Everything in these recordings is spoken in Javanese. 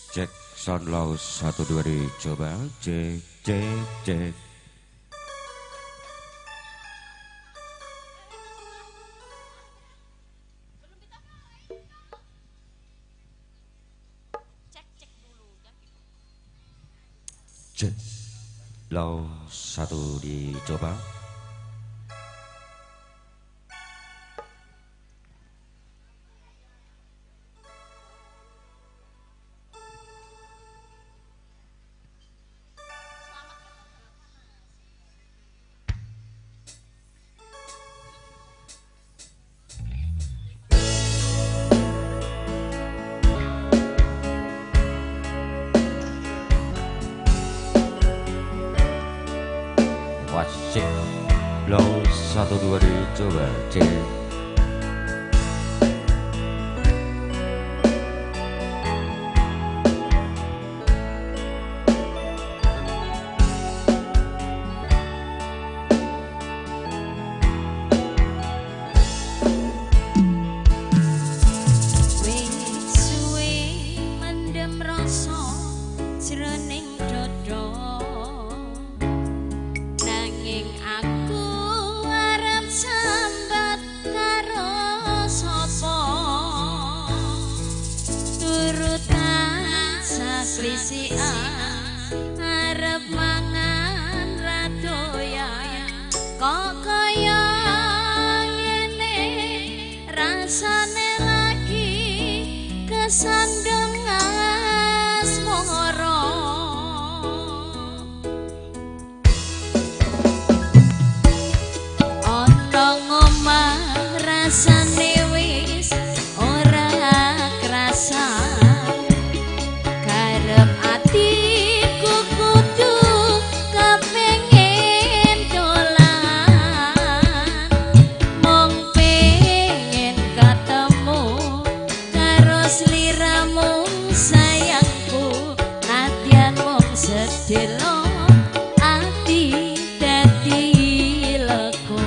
Cek sound low 1 2 dicoba. Cek cek cek. Cek low 1 dicoba. Cek low 1 2 dicoba. Cek wis suwe mendem rasa jroning dada, nanging aku arep sambat karo sapa, turutan saklisian arep mangan ra doyan, kok kaya ngene rasane lagi kesandung asmara. Rasane wis ora krasa, karep atiku kudu kepengin dolan, mung pengen ketemu karo sliramu sayangku, nadyan mung sedelo ati dadi lego.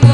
Oh.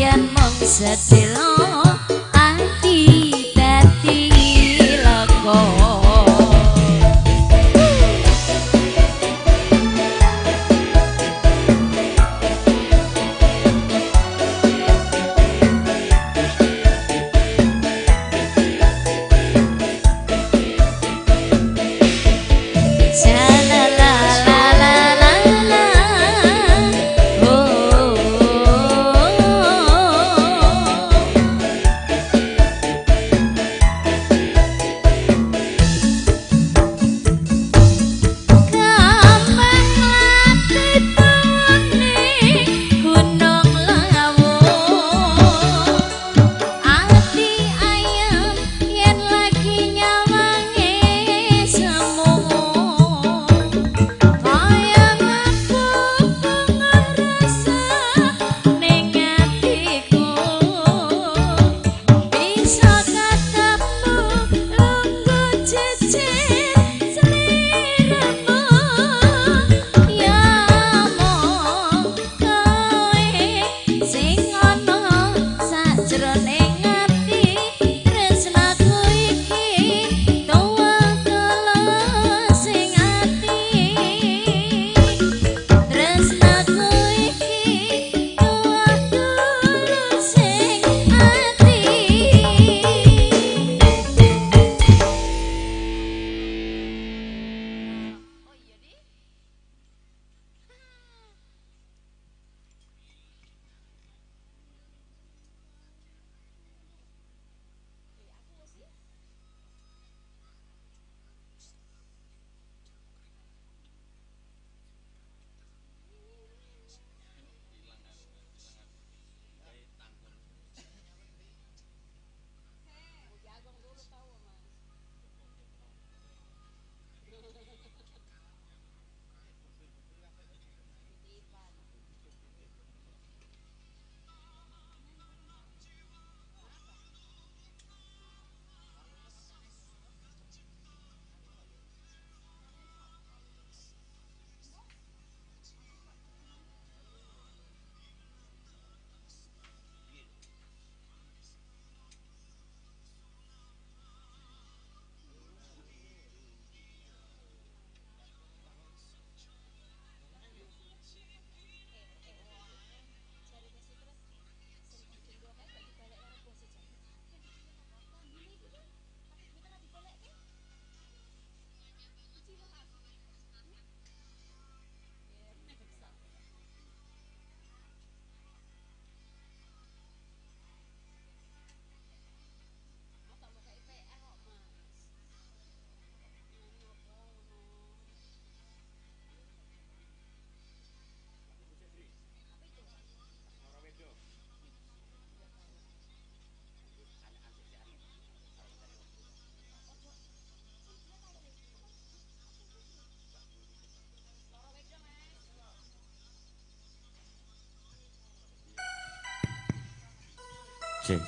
Nadyan mung sedelo ati dadi lega. C.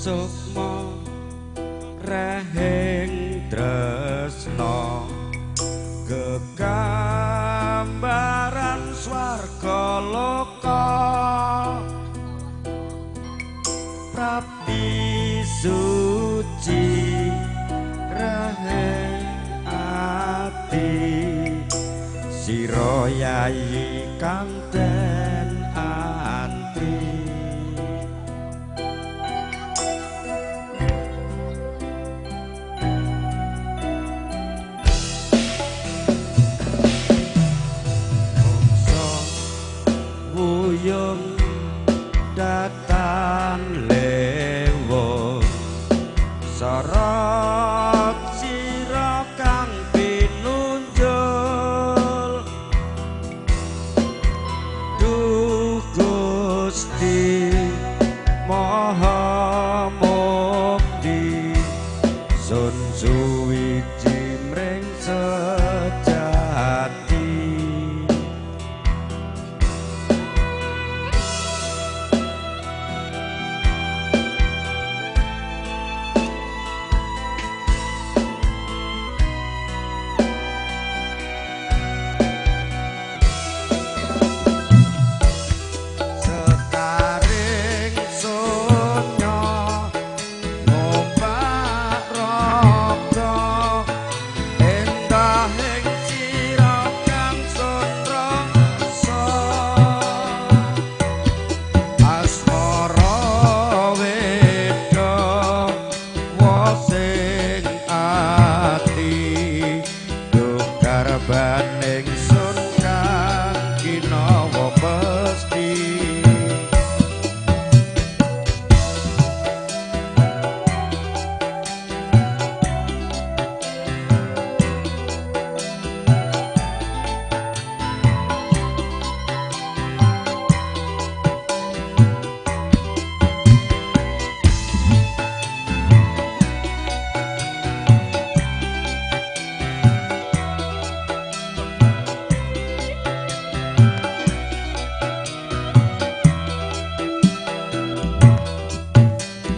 Sukma rehing tresna gegambaran swarga loka Prapti suci raheng ati sira yayi kang den anti. Mongso wuyung datan lewo sorot sira kang pinunjul. Duh Gusti Maha Mukti sun suwiji mring sejati. Sekaring sonya ngombak raga endahing sira kang sun rasa asmara weda wasing ati duh garbaning sun kang kinawa pesti.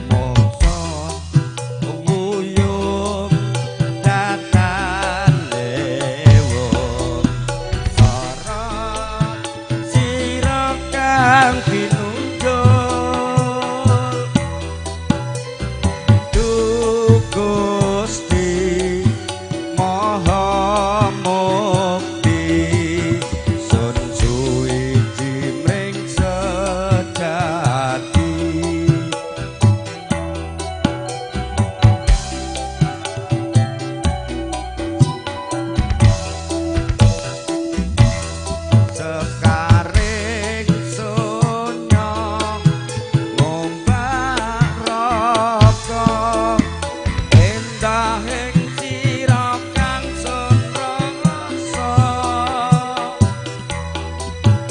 Mongso wuyung datan lewung sorot sira kang pinunjul. Duh Gusti Maha Mukti sun suwiji mring sejati. Sekaring sonya ngombak raga endahing sira kang sun rasa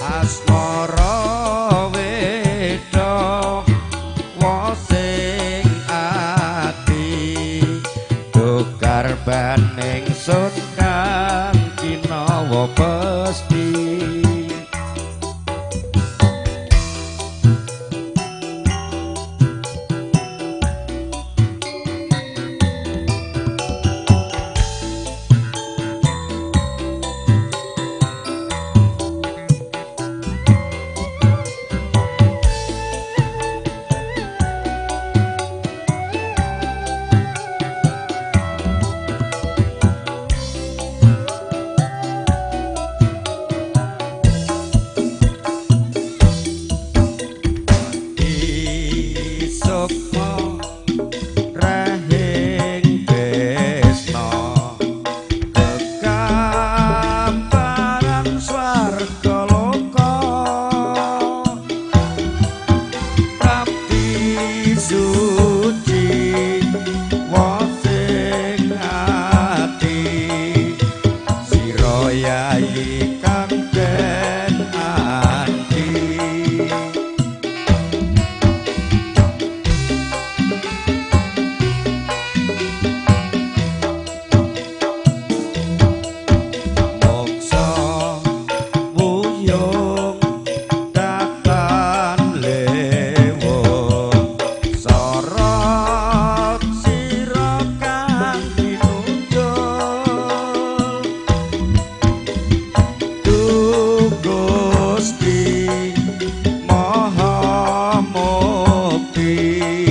asmara weda wasing ati duh garbaning sun kang kinawa pesti. Isukma rahing tresna kekamparan swarga loka prapti suci wasing ati sira yayi kang den anti. Moksa wuyung datan lewung sorot sira kang pinunjul. Duh Gusti Maha Mukti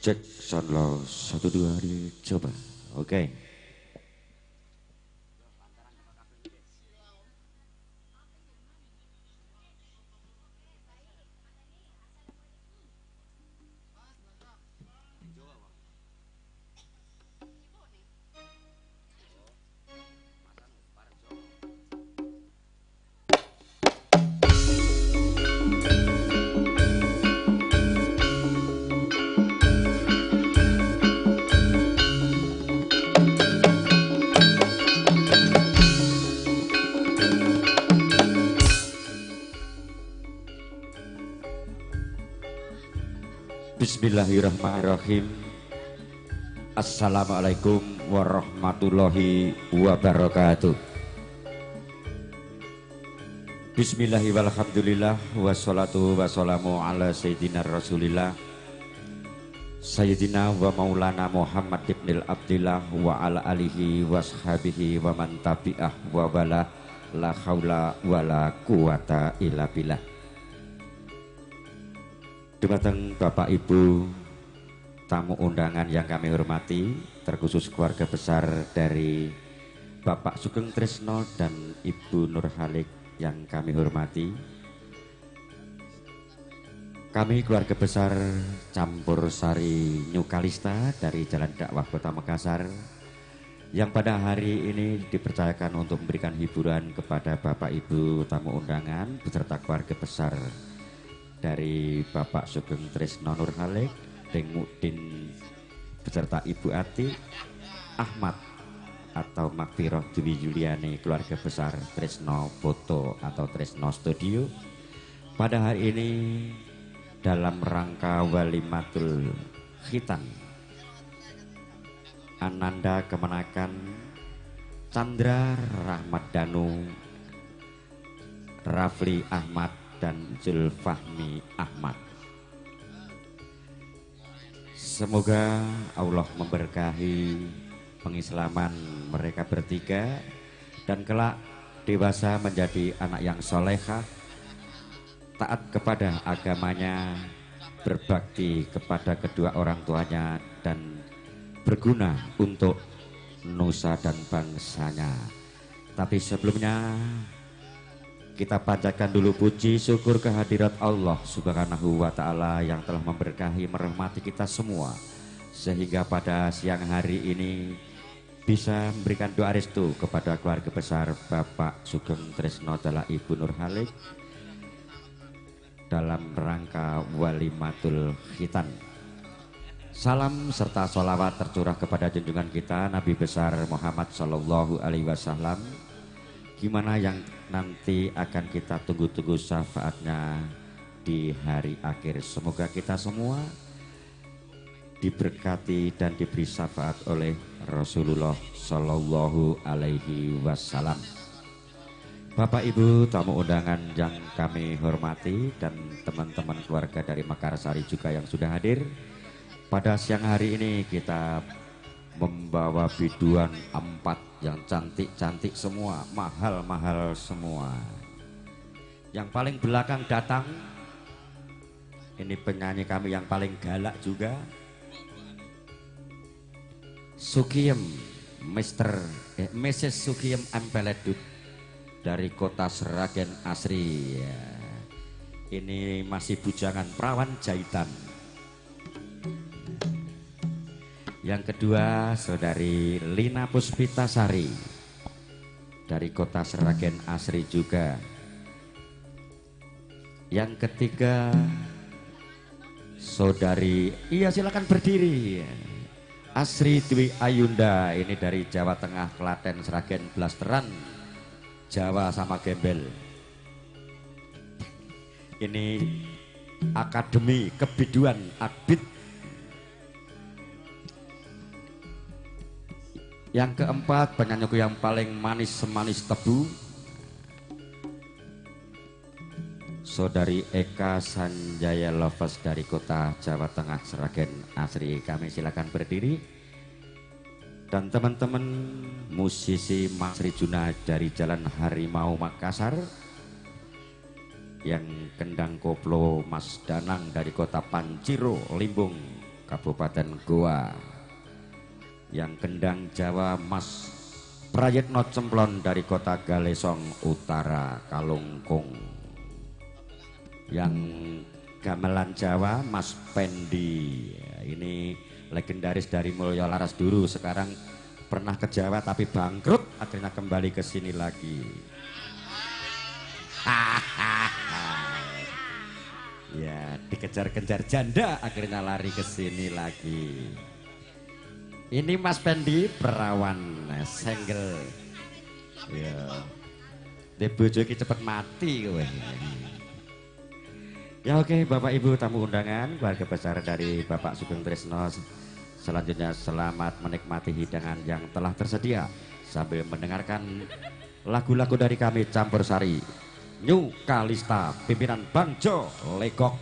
Cek sound low 1 2 dicoba. Oke. Bismillahirrahmanirrahim. Assalamualaikum warahmatullahi wabarakatuh. Bismillahirrahmanirrahim. Wassalatu wassalamu ala sayyidina rasulillah sayyidina wa maulana Muhammad ibnil Abdillah wa ala alihi washabihi wa man tabi'ah wa wala la haula wala quwata illa billah. Dumateng Bapak Ibu tamu undangan yang kami hormati, terkhusus keluarga besar dari Bapak Sugeng Tresno dan Ibu Nurhalik yang kami hormati. Kami keluarga besar Campur Sari New Kalista dari Jalan Dakwah Kota Makassar yang pada hari ini dipercayakan untuk memberikan hiburan kepada Bapak Ibu tamu undangan beserta keluarga besar dari Bapak Sugeng Tresno Nurhalik, Deng Mudin beserta Ibu Ati, Ahmad atau Makfiroh Dwi Yuliani, keluarga besar Tresno Foto atau Tresno Studio. Pada hari ini dalam rangka Walimatul Khitan Ananda kemenakan Chandra Rahmat Danu, Rafli Ahmad dan Zulfahmi Ahmad. Semoga Allah memberkahi pengislaman mereka bertiga dan kelak dewasa menjadi anak yang solehah, taat kepada agamanya, berbakti kepada kedua orang tuanya, dan berguna untuk nusa dan bangsanya. Tapi sebelumnya kita panjatkan dulu puji syukur kehadirat Allah Subhanahu wa Ta'ala yang telah memberkahi merahmati kita semua sehingga pada siang hari ini bisa memberikan doa restu kepada keluarga besar Bapak Sugeng Tresno dan Ibu Nurhalik dalam rangka Walimatul Khitan. Salam serta sholawat tercurah kepada junjungan kita Nabi besar Muhammad Shallallahu Alaihi Wasallam. Gimana yang nanti akan kita tunggu-tunggu syafaatnya di hari akhir. Semoga kita semua diberkati dan diberi syafaat oleh Rasulullah Shallallahu Alaihi Wasallam. Bapak Ibu tamu undangan yang kami hormati dan teman-teman keluarga dari Mekarsari juga yang sudah hadir. Pada siang hari ini kita membawa biduan 4 yang cantik-cantik semua, mahal-mahal semua. Yang paling belakang datang, ini penyanyi kami yang paling galak juga, Sukiem, Mrs. Sukiem Ampeledut dari kota Sragen Asri. Ya. Ini masih bujangan perawan jahitan. Yang kedua, Saudari Lina Puspitasari dari kota Sragen Asri juga. Yang ketiga, Saudari, iya silakan berdiri, Asri Dwi Ayunda, ini dari Jawa Tengah, Klaten, Sragen, Blasteran, Jawa sama Gembel. Ini Akademi Kebiduan Akbid. Yang keempat, penyanyiku yang paling manis semanis tebu, Saudari Eka Sanjaya Lovers dari kota Jawa Tengah, Sragen Asri. Kami silakan berdiri. Dan teman-teman musisi Mas Rijuna dari Jalan Harimau Makassar, yang kendang koplo Mas Danang dari kota Panciro, Limbung, Kabupaten Goa. Yang kendang Jawa Mas Prayitno Cemplon dari Kota Galesong Utara Kalungkung. Yang gamelan Jawa Mas Pendi, ini legendaris dari Mulyo Laras Duru, sekarang pernah ke Jawa tapi bangkrut, akhirnya kembali ke sini lagi. Ya, dikejar-kejar janda akhirnya lari ke sini lagi. Ini Mas Pendi perawan single. Ya. Dek bojo iki cepet mati kowe. Ya oke, Bapak Ibu tamu undangan, keluarga besar dari Bapak Sugeng Tresno. Selanjutnya selamat menikmati hidangan yang telah tersedia sambil mendengarkan lagu-lagu dari kami Campur Sari New Kalista pimpinan Bangjo Legok.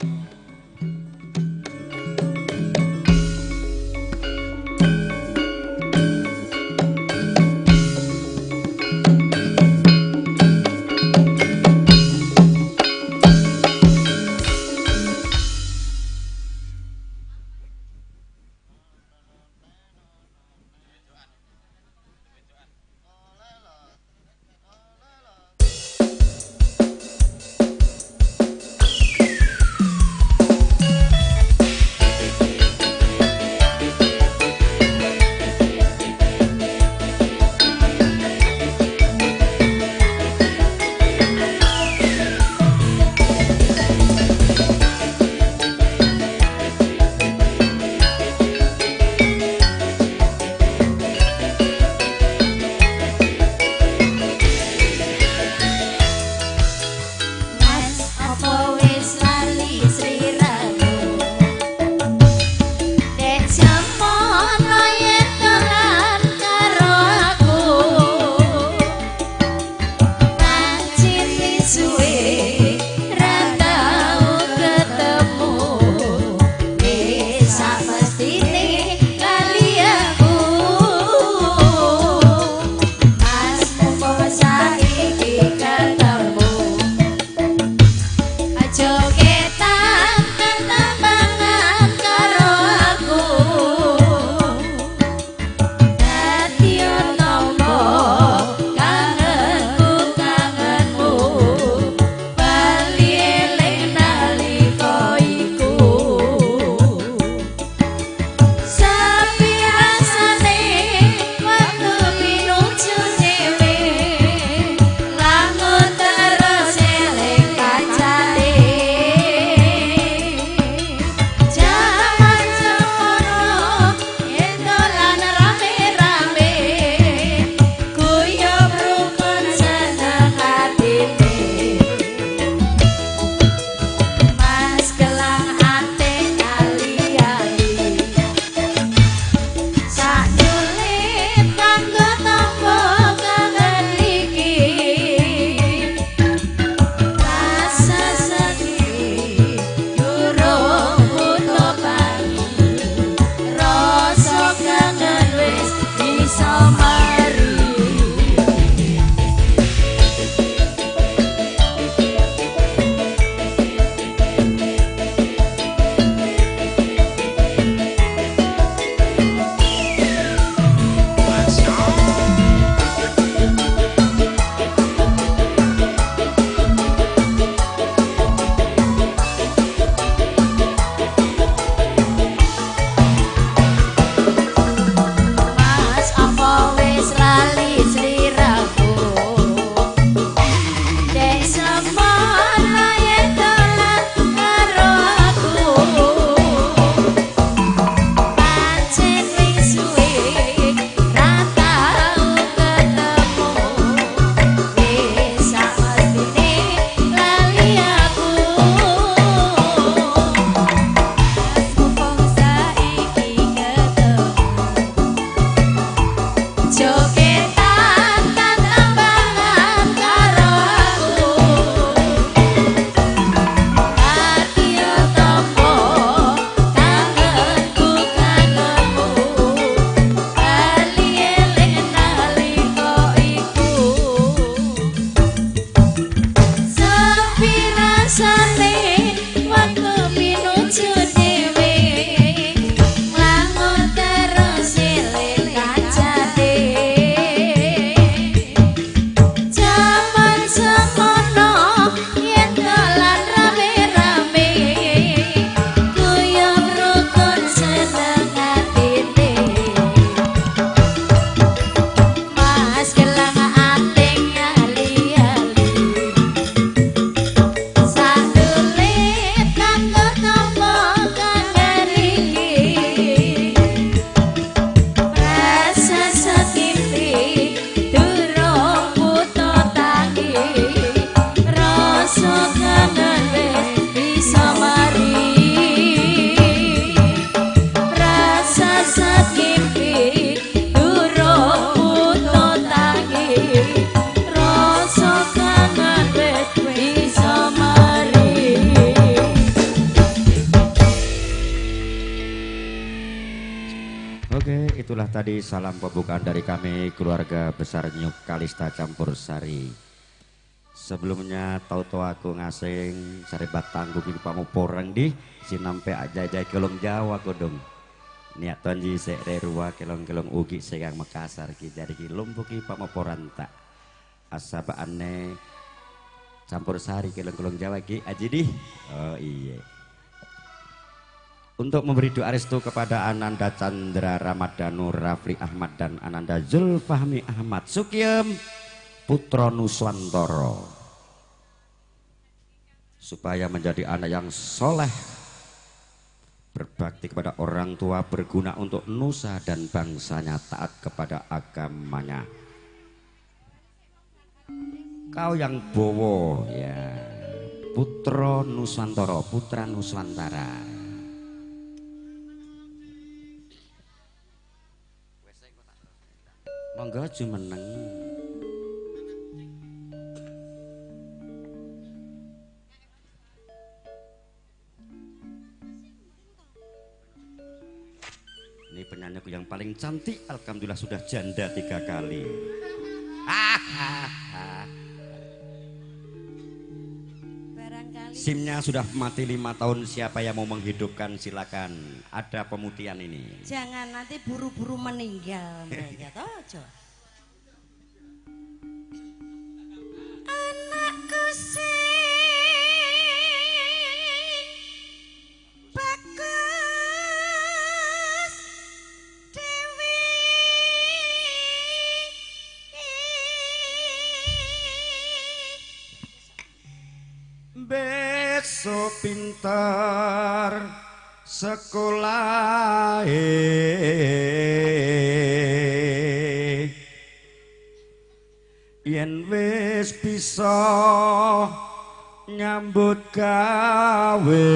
Oke, itulah tadi salam pembukaan dari kami keluarga besar New Kalista Campursari. Sebelumnya tau-tau aku ngasing saribat tangguh iki pamuporang di sinampe aja-aja kelong Jawa kodong. Niat tonji sek rerua kelong-kelong ugi segang Makassar ki jadi ki lumpuki pamuporan tak. Asabaane Campursari kelong-kelong Jawa ki aji di. Oh iya. Untuk memberi doa restu kepada Ananda Chandra Ramadhanu Rafli Ahmad dan Ananda Zulfahmi Ahmad Sukiem Putra Nuswantoro, supaya menjadi anak yang soleh, berbakti kepada orang tua, berguna untuk nusa dan bangsanya, taat kepada agamanya. Kau yang bowo ya, Putra Nuswantoro, Putra Nuswantara. Monggo jumeneng. Ini penyanyiku yang paling cantik, alhamdulillah sudah janda 3 kali. Barangkali SIM-nya sudah mati 5 tahun, siapa yang mau menghidupkan silakan. Ada pemutihan ini. Jangan nanti buru-buru meninggal ya toh, Jo. Anakku sing bagus dewi besok pintar sekolah yen wis bisa nyambut gawe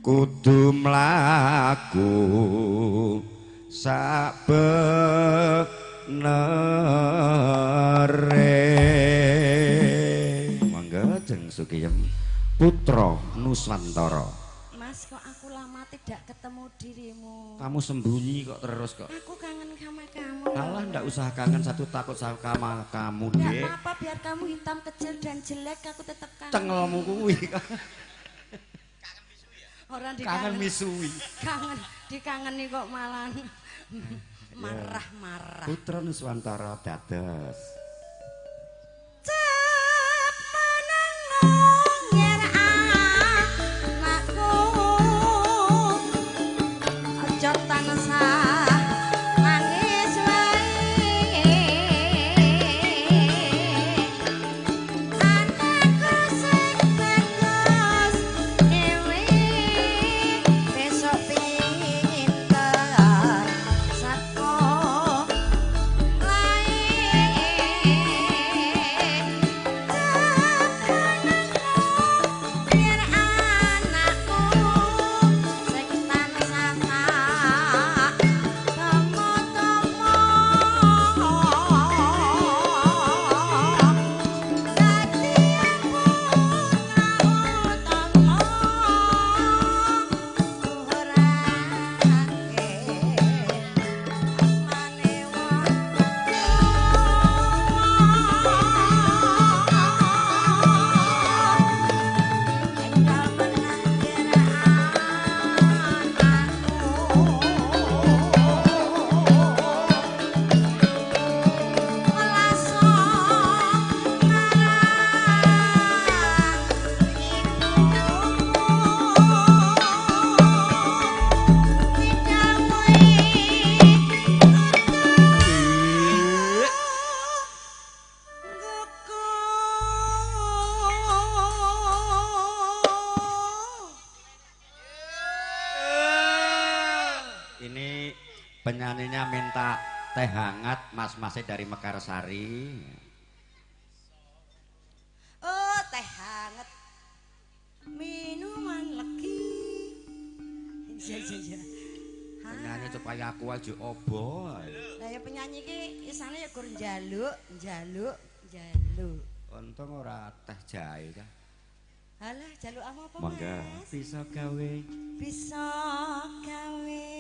kudu mlaku sak benere. Monggo Jeng Sukiyem Putra Nuswantara. Mas, kok aku lama tidak ketemu dirimu. Kamu sembunyi kok terus kok. Aku kangen sama kamu. Alah, ndak usah kangen, satu takut sama kamu, Dek. Ndak apa-apa, biar kamu hitam kecil dan jelek aku tetap kangen. Cengelmu kuwi. Kangen misui ya? Orang kangen misui. Kangen, dikangeni kok malah marah-marah. Putra Nuswantara dados. Penyanyinya minta teh hangat, mas-masnya dari Mekarsari. Oh, teh hangat, minuman legi. Iya, iya, iya. Penyanyi supaya aku aja obo. Lah ya penyanyi ki isane ya gur njaluk, njaluk, njaluk. Untung ora teh jahe ta. Alah, jaluk apa monggo. Mas? Bisa gawe. Bisa gawe.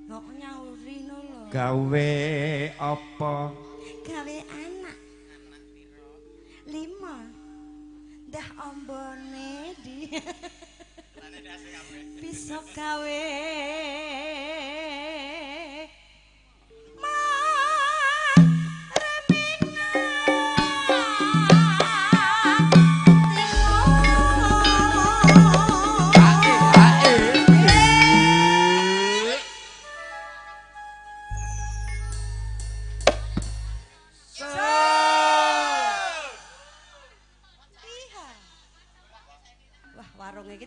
Kok nyauri no lho. Gawe apa? Gawe anak. 5. Dah ombone di. Bisa gawe.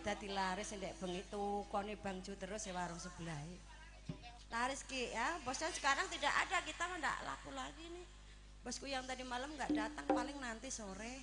Dadi laris ndek bengi tukone bangju terus ya warung sebelah. Laris ki ya, bosnya sekarang tidak ada, kita mah ndak laku lagi nih. Bosku yang tadi malam nggak datang, paling nanti sore.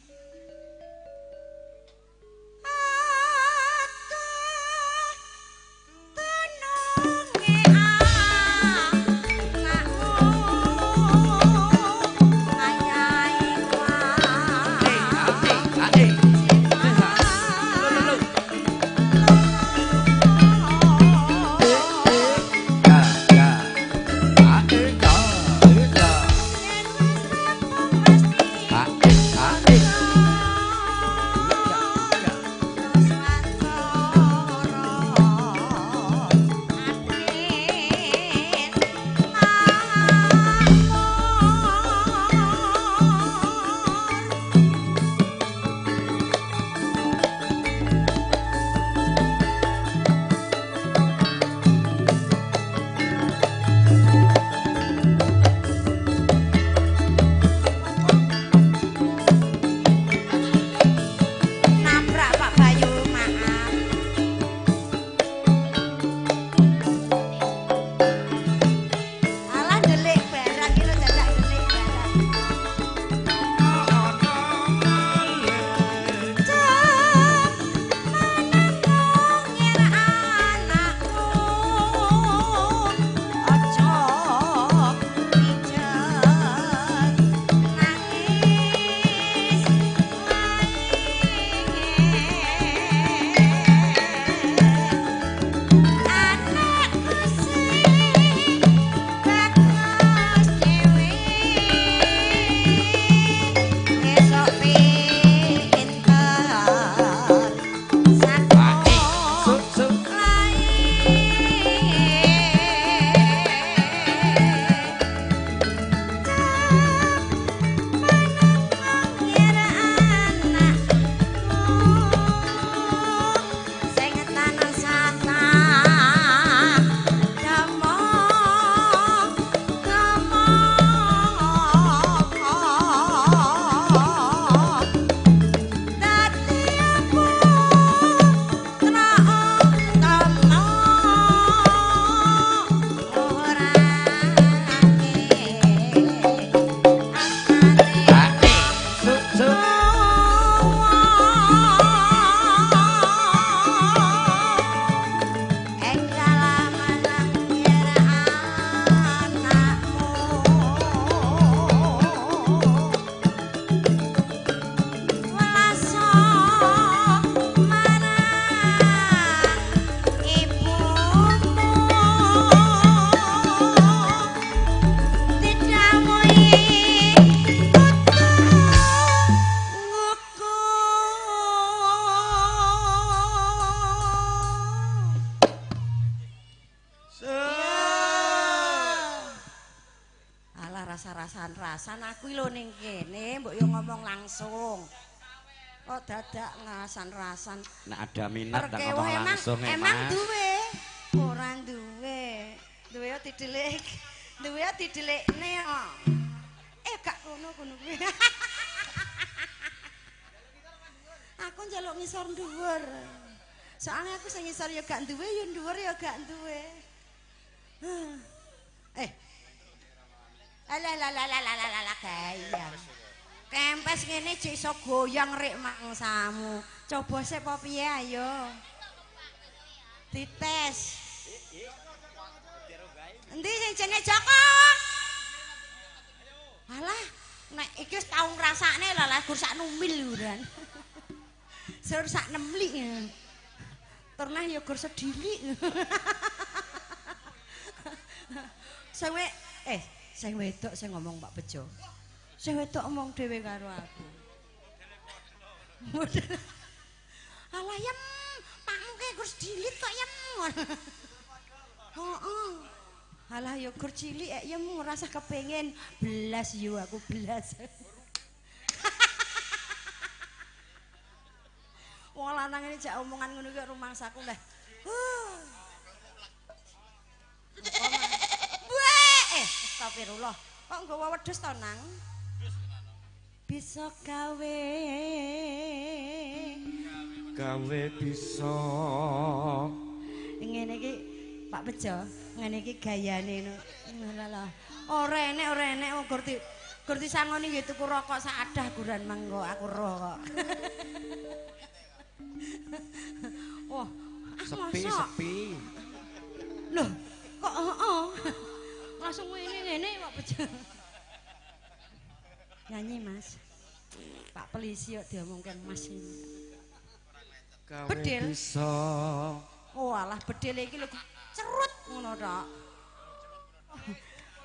Rasan aku lho ning kene mbok yo ngomong langsung. Kok dadak ngasan-rasan. Nek ada minat tak ngomong langsung e, Mas. Emang duwe? Ora duwe. Duwe yo didelik. Duwe yo didelikne kok. Gak kono-kono kuwi. Aku njaluk ngisor dhuwur. Soalnya aku sing ngisor yo gak duwe, yo dhuwur yo gak duwe. Alah lah lah lah lah lah gaya. Kempes ngene jek iso goyang rek mangsamu. Coba sik apa piye ayo. Dites. Endi sing jenenge Joko? Alah, Nek iki wis tau ngrasakne lah lah gur sak numil uran. Sur sak nemlik. Ternah ya gur sedilik. Sing sing wedok sing ngomong Pak Bejo. Sing wedok omong dhewe karo aku. Alah yem, pakmu ki gur sedilit kok yem. Heeh. Alah ya gur cilik yem ngrasa kepengin belas yo aku belas. Wong lanang ini jak omongan ngono ki rumangsaku leh. Weh, astagfirullah. Kok nggawa wedhus to, Nang? Bisa gawe. Gawe bisa. Ngene iki Pak Bejo, ngene iki gayane ngono. Lha ora enek wong gur disangoni nggih tuku rokok sak adah guran manggo aku roh kok. Wah, sepi sepi. Loh, kok heeh. Langsung ngene-ngene Pak Bejo. Nyanyi, Mas. Pak polisi kok diomongkan Mas ini. Bedil. Bisa. Oh, alah bedil iki lho cerut ngono tok.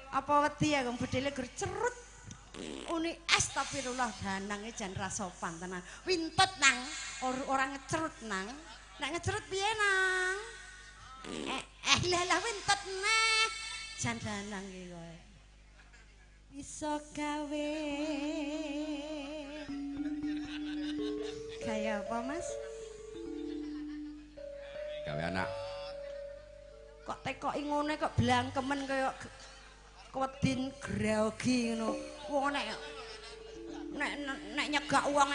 Apa wedi ya kong bedile gur cerut. Uni astagfirullah danange jan ra sopan tenan. Wintut nang ora ngecerut nang. Nek ngecerut piye nang? Lah lah wintut neh. Jan danang iki kowe. Bisa gawe. Gaya apa, Mas? Gawe anak. Kok tekoki ngene kok blangkemen kaya kewedin grogi ngono. Wong nek nek nyegak wong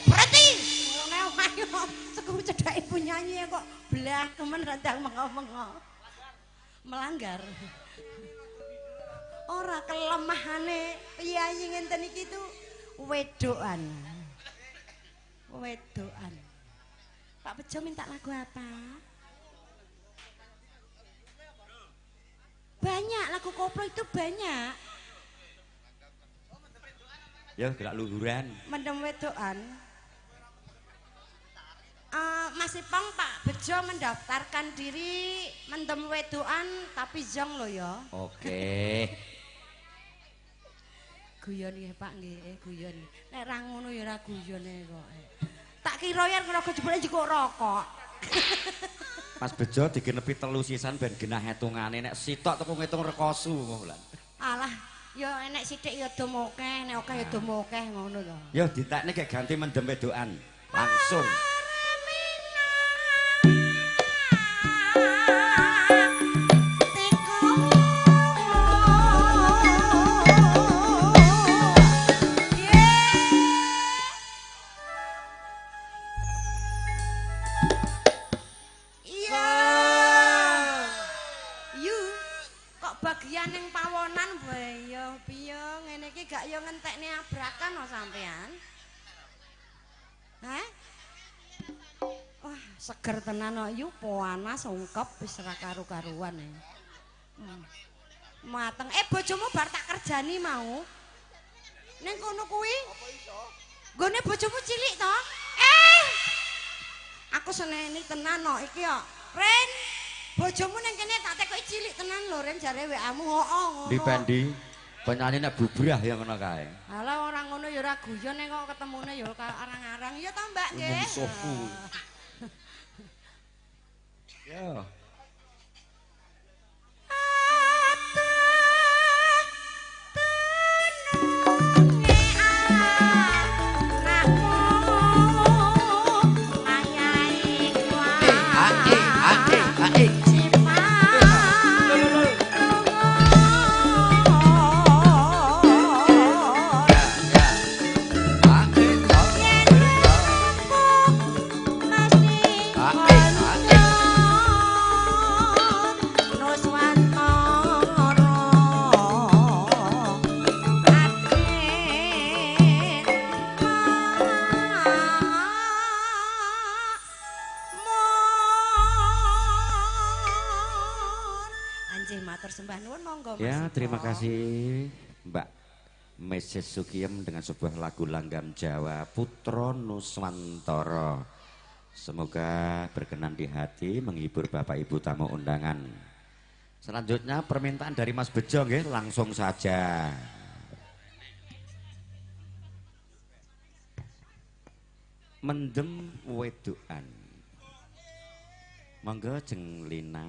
berhenti. Ngono ayo sego cedhake penyanyi kok blangkemen randang mengo-mengo. Melanggar. Ora kelemahane piyayi ngenten iki tuh wedokan. Wedokan. Pak Bejo minta lagu apa? Banyak lagu koplo itu banyak. Ya gerak luhuran. Mendem wedokan. Mas Ipong Pak Bejo mendaftarkan diri mendem wedokan tapi jong lo ya. Oke. Guyon nggih Pak nggih, guyon. Nek ra ngono ya ora guyone kok. Tak kira yen ngrogo jebule njikuk rokok. Mas Bejo digenepi 3 sisan ben genah hitungane nek sitok teko ngitung rekosu ngono lho. Alah, ya enek sithik ya dom akeh, nek akeh ya dom akeh ngono to. Ya ditekne gek ganti mendem wedokan. Langsung. Seger tenan kok yu panas ungkep wis ora karu-karuan. Mateng. Bojomu bar tak kerjani mau. Ning kono kuwi. Nggone bojomu cilik to? Aku seneni tenan kok iki kok. Ren, bojomu ning kene tak tekoki cilik tenan lho Ren jare WA-mu heeh ngono. Ndi Pendi? Penyanyi nek bubrah ya ngono kae. Halah ora ngono ya ora guyon nek kok ketemune ya arang-arang. Ya to Mbak nggih. Musuhku. Ya. Ya, terima kasih Mbak Mrs. Sukiem dengan sebuah lagu langgam Jawa Putra Nuswantara. Semoga berkenan di hati, menghibur Bapak Ibu tamu undangan. Selanjutnya permintaan dari Mas Bejo nggih, langsung saja. Mendem wedokan. Monggo Jeng Lina.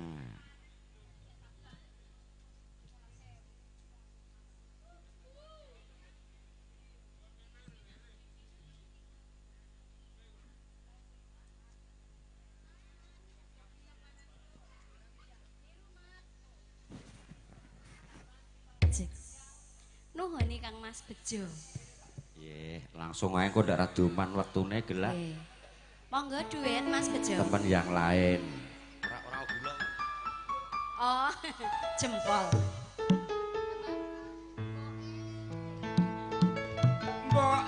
Nuhun Kang Mas Bejo. Nggih, langsung ae kok ndak raduman wektune gelak. Monggo duet Mas Bejo. Teman yang lain. Ora gula. Oh, jempol. Mbok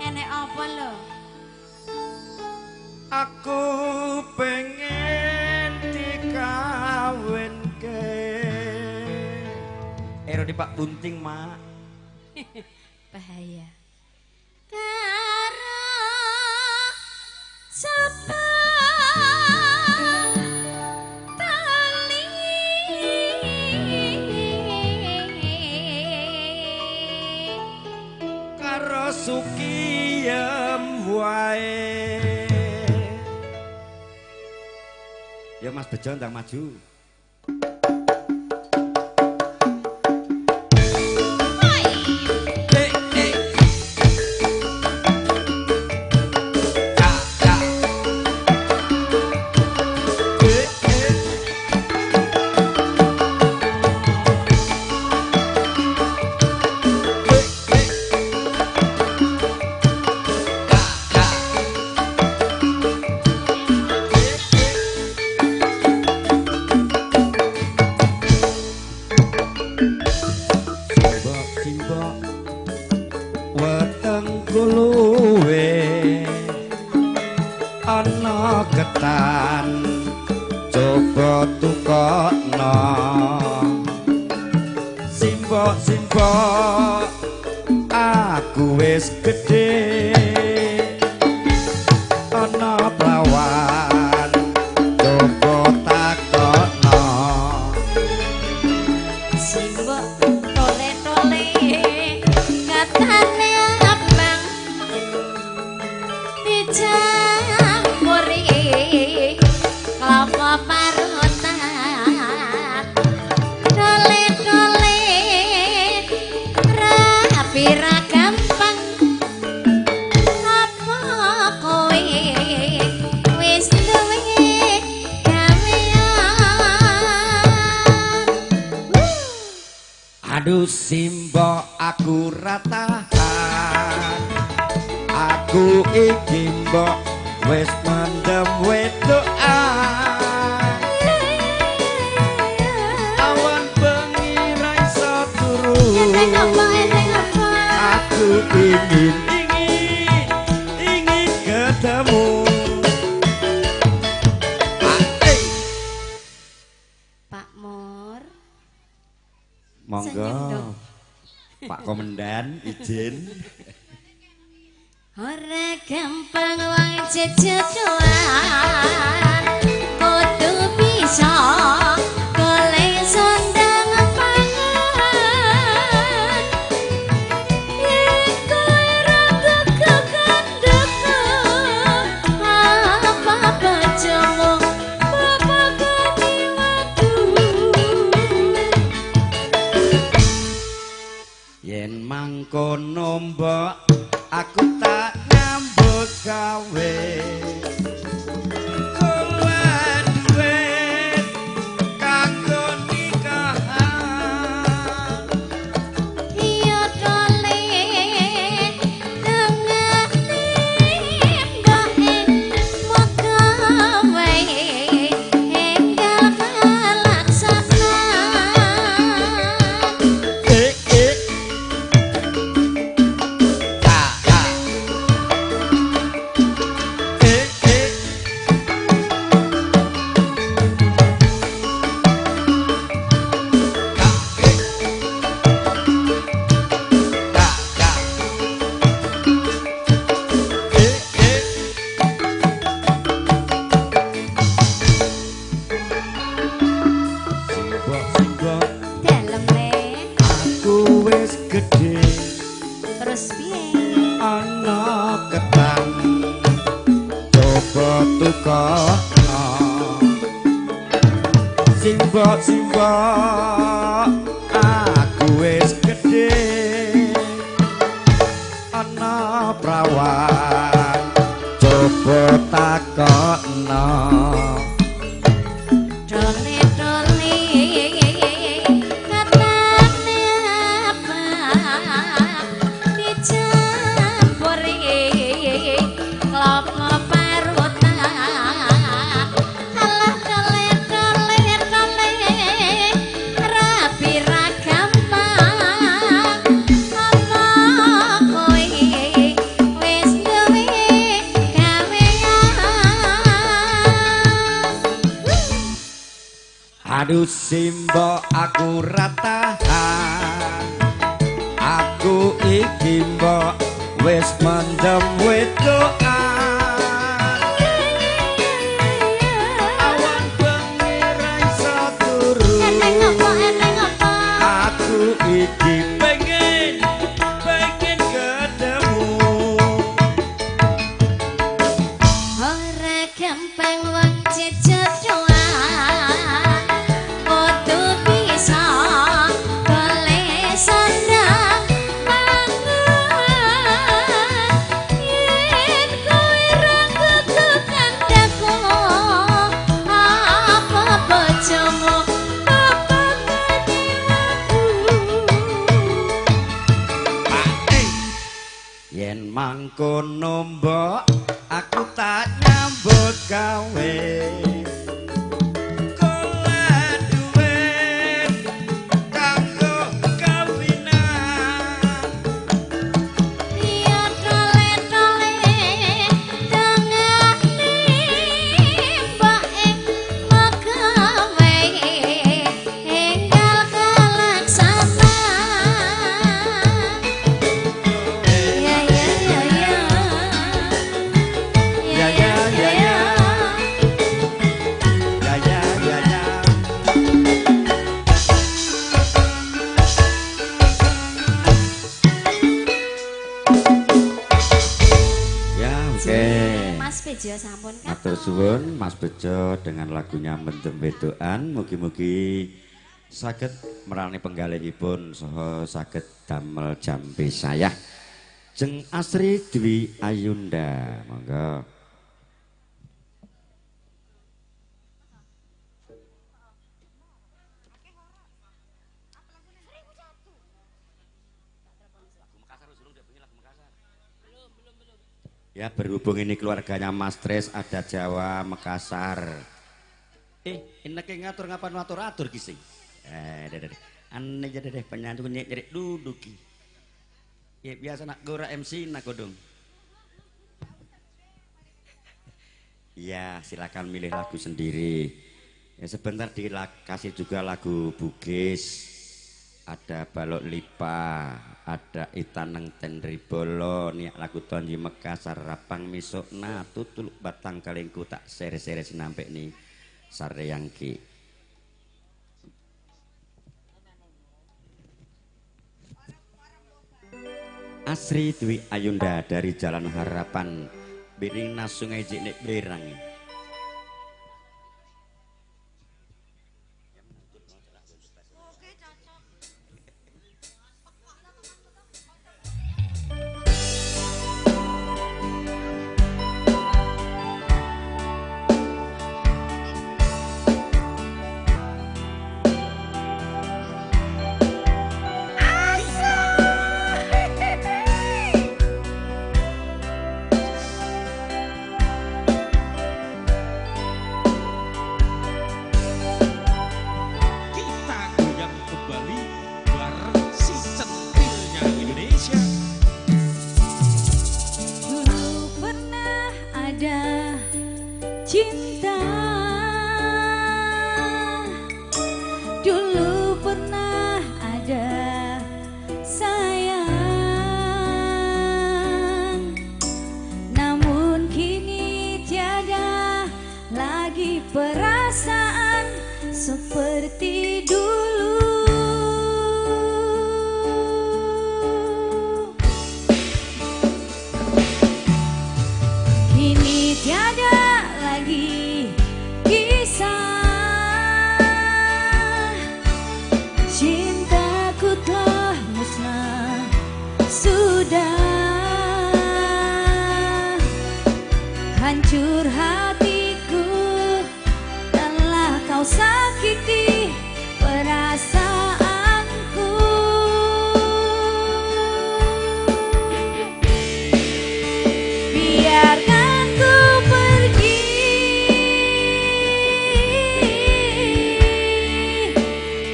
enek apa lho? Aku pengen dikawinke. Ero di Pak Bunting, Mak. Bahaya. Karo sapa tali karo Sukiem wae. Ya Mas Bejo ndang maju. Simbok-simbok aku wis gedhe ana plawan coba takokno. Simbok tole-tole katane abang dicampuri kelapa parutan tole-tole rapi ra gampang apa kowe wis duwe gawean. Aduh simbok aku ra tahan, aku iki mbok wis mendem wedokan. Awan bengi ra iso turu. Aku ingin ingin ingin ketemu. Pak Mur. Monggo Pak Komandan izin. Ora gampang wong jejedoan kudu bisa golek sandang pangan. Yen kowe ra kekandheko apa bojomu bapakane watu. Yen mangkono mbok aku tak nyambut gawe. Golek duit kanggo nikahan. Iya tole tengah timbae moga wae enggal kalaksanan. Eh eh. simbok aku wis gedhe ana prawan coba takokno. Aduh simbok aku ra tahan, aku iki mbok wis mendem wedokan. Awan bengi ra iso turu, aku iki pengen pengen ketemu. Ora gampang wong jejodohan, yen mangkono mbok aku tak nyambut gawe. Golek duit kanggo kawinan. Ya tole-tole tengahne mboke megawe enggal kalaksanan. Ya ya ya ya ya ya ya ya. Ya ya ya ya. Ya oke. Mas Bejo sampun katon. Matur suwun Mas Bejo dengan lagunya Mendem Wedokan. Mugi-mugi saged merani penggalihipun saha saged damel jambe sayah. Jeng Asri Dwi Ayunda, monggo. Ya berhubung ini keluarganya Mas Tris ada Jawa Makassar. Enake ngatur ngapan ngatur-atur ki sing. Deh deh. Aneh jadi deh penyanyi nyeri duduki. Ya biasa nak gora MC nak kodong. Ya silakan milih lagu sendiri. Ya sebentar dikasih juga lagu Bugis. Ada Balok Lipa, ada Itaneng Tenribolo, nih lagu Tonji Makassar, Rapang Misokna, Tutuluk Batang Kalengku tak sere-sere sinampe nih Sareyangki. Asri Dwi Ayunda dari Jalan Harapan, Biringna Sungai Jiknik Berang. Hancur hatiku, telah kau sakiti perasaanku. Biarkan ku pergi,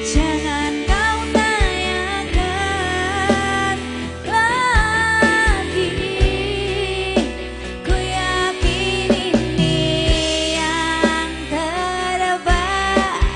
jangan kau tanyakan lagi. Ku yakin ini yang terbaik.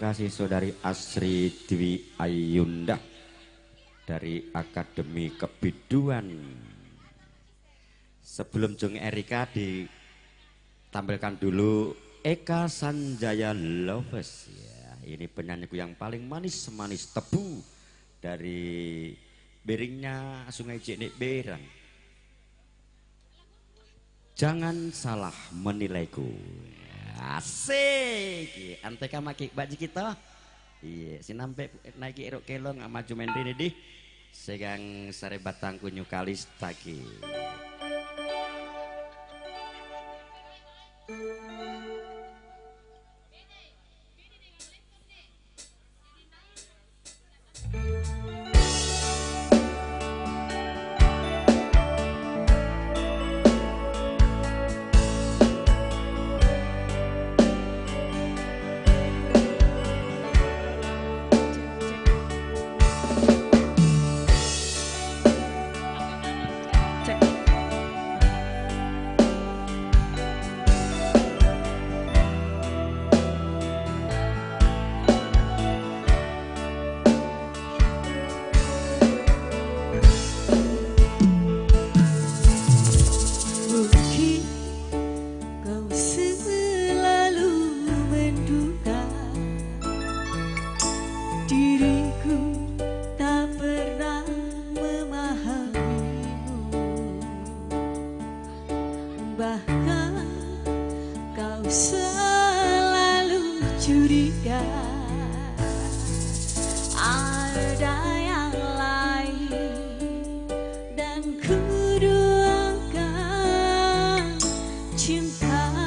kasih Saudari Asri Dwi Ayunda dari Akademi Kebiduan. Sebelum Jung Erika ditampilkan dulu Eka Sanjaya Lovers. Ya, ini penyanyiku yang paling manis-manis tebu dari beringnya Sungai Jenik Berang. Jangan salah menilaiku. Asik. Anteka maki baju kita. Iya, sinampe naiki erok kelong maju mendri di segang sare batangku nyukalis taki. Cintamu.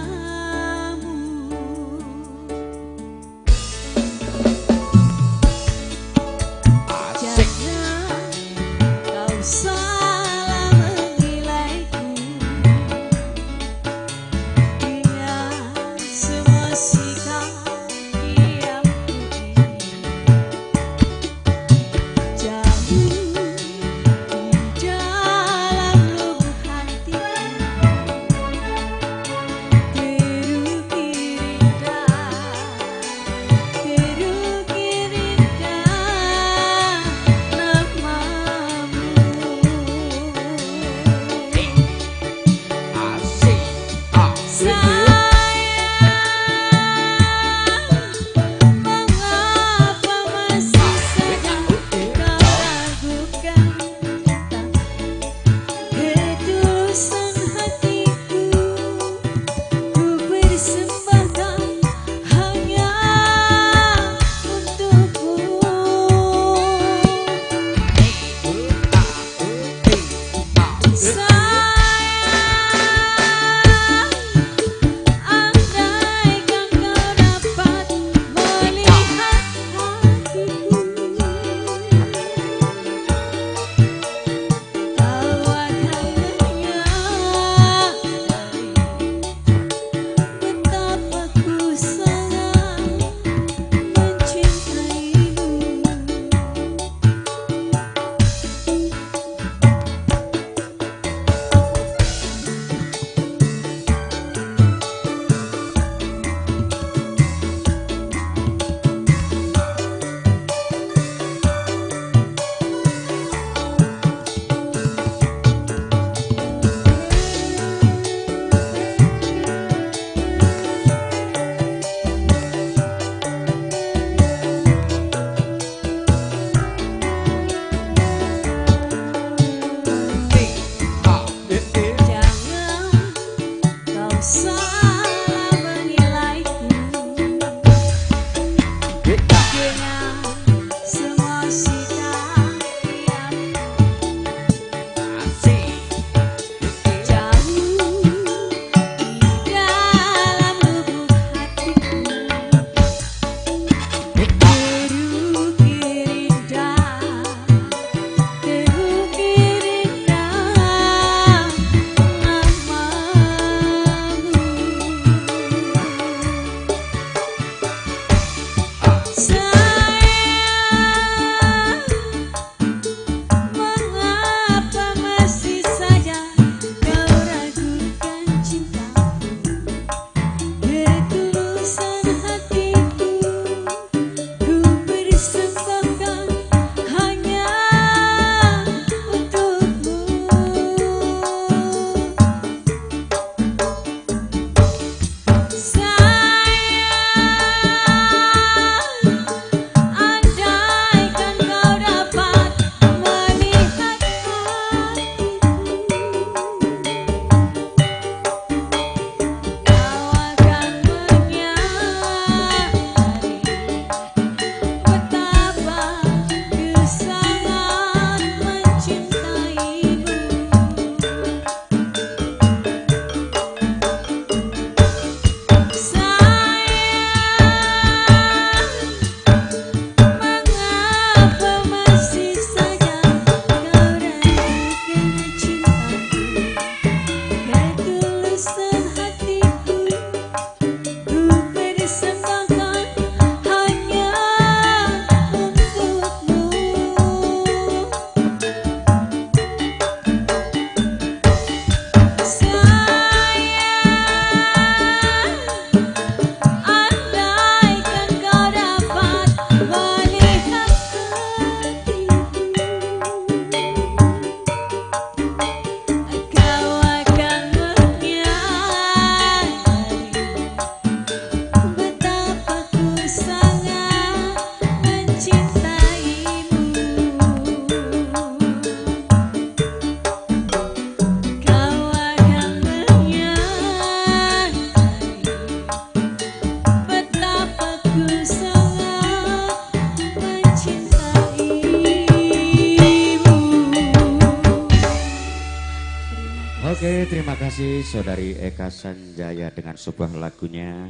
Oke, terima kasih Saudari Eka Sanjaya dengan sebuah lagunya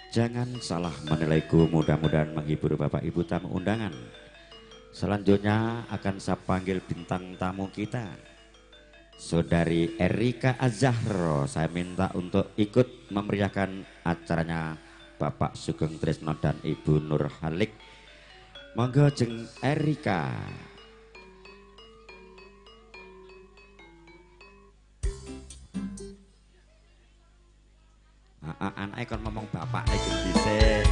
Jangan Salah Menilaiku. Mudah-mudahan menghibur Bapak Ibu tamu undangan. Selanjutnya akan saya panggil bintang tamu kita, Saudari Erika Azahro. Saya minta untuk ikut memeriahkan acaranya Bapak Sugeng Tresno dan Ibu Nur Halik. Monggo jeng Erika. Anake kon ngomong bapak iki dhisik.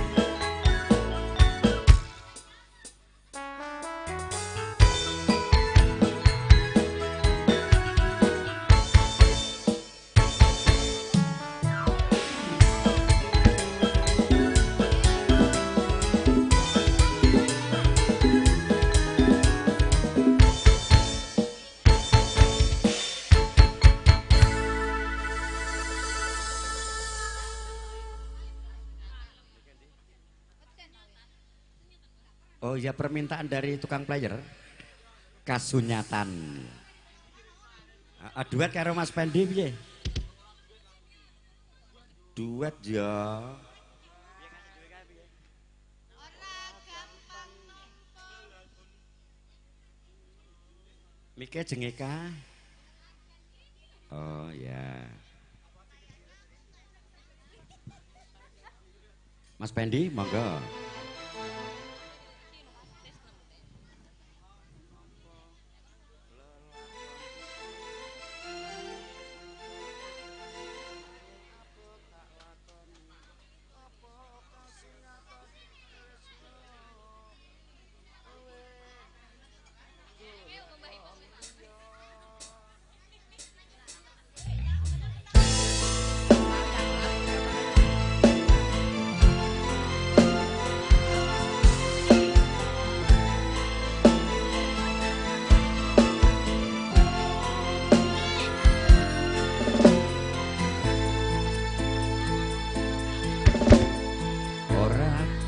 Oh ya, permintaan dari tukang player Kasunyatan. Duet karo Mas Pendi piye? Duet ya. Mike jeng Eka. Oh ya. Mas Pendi monggo.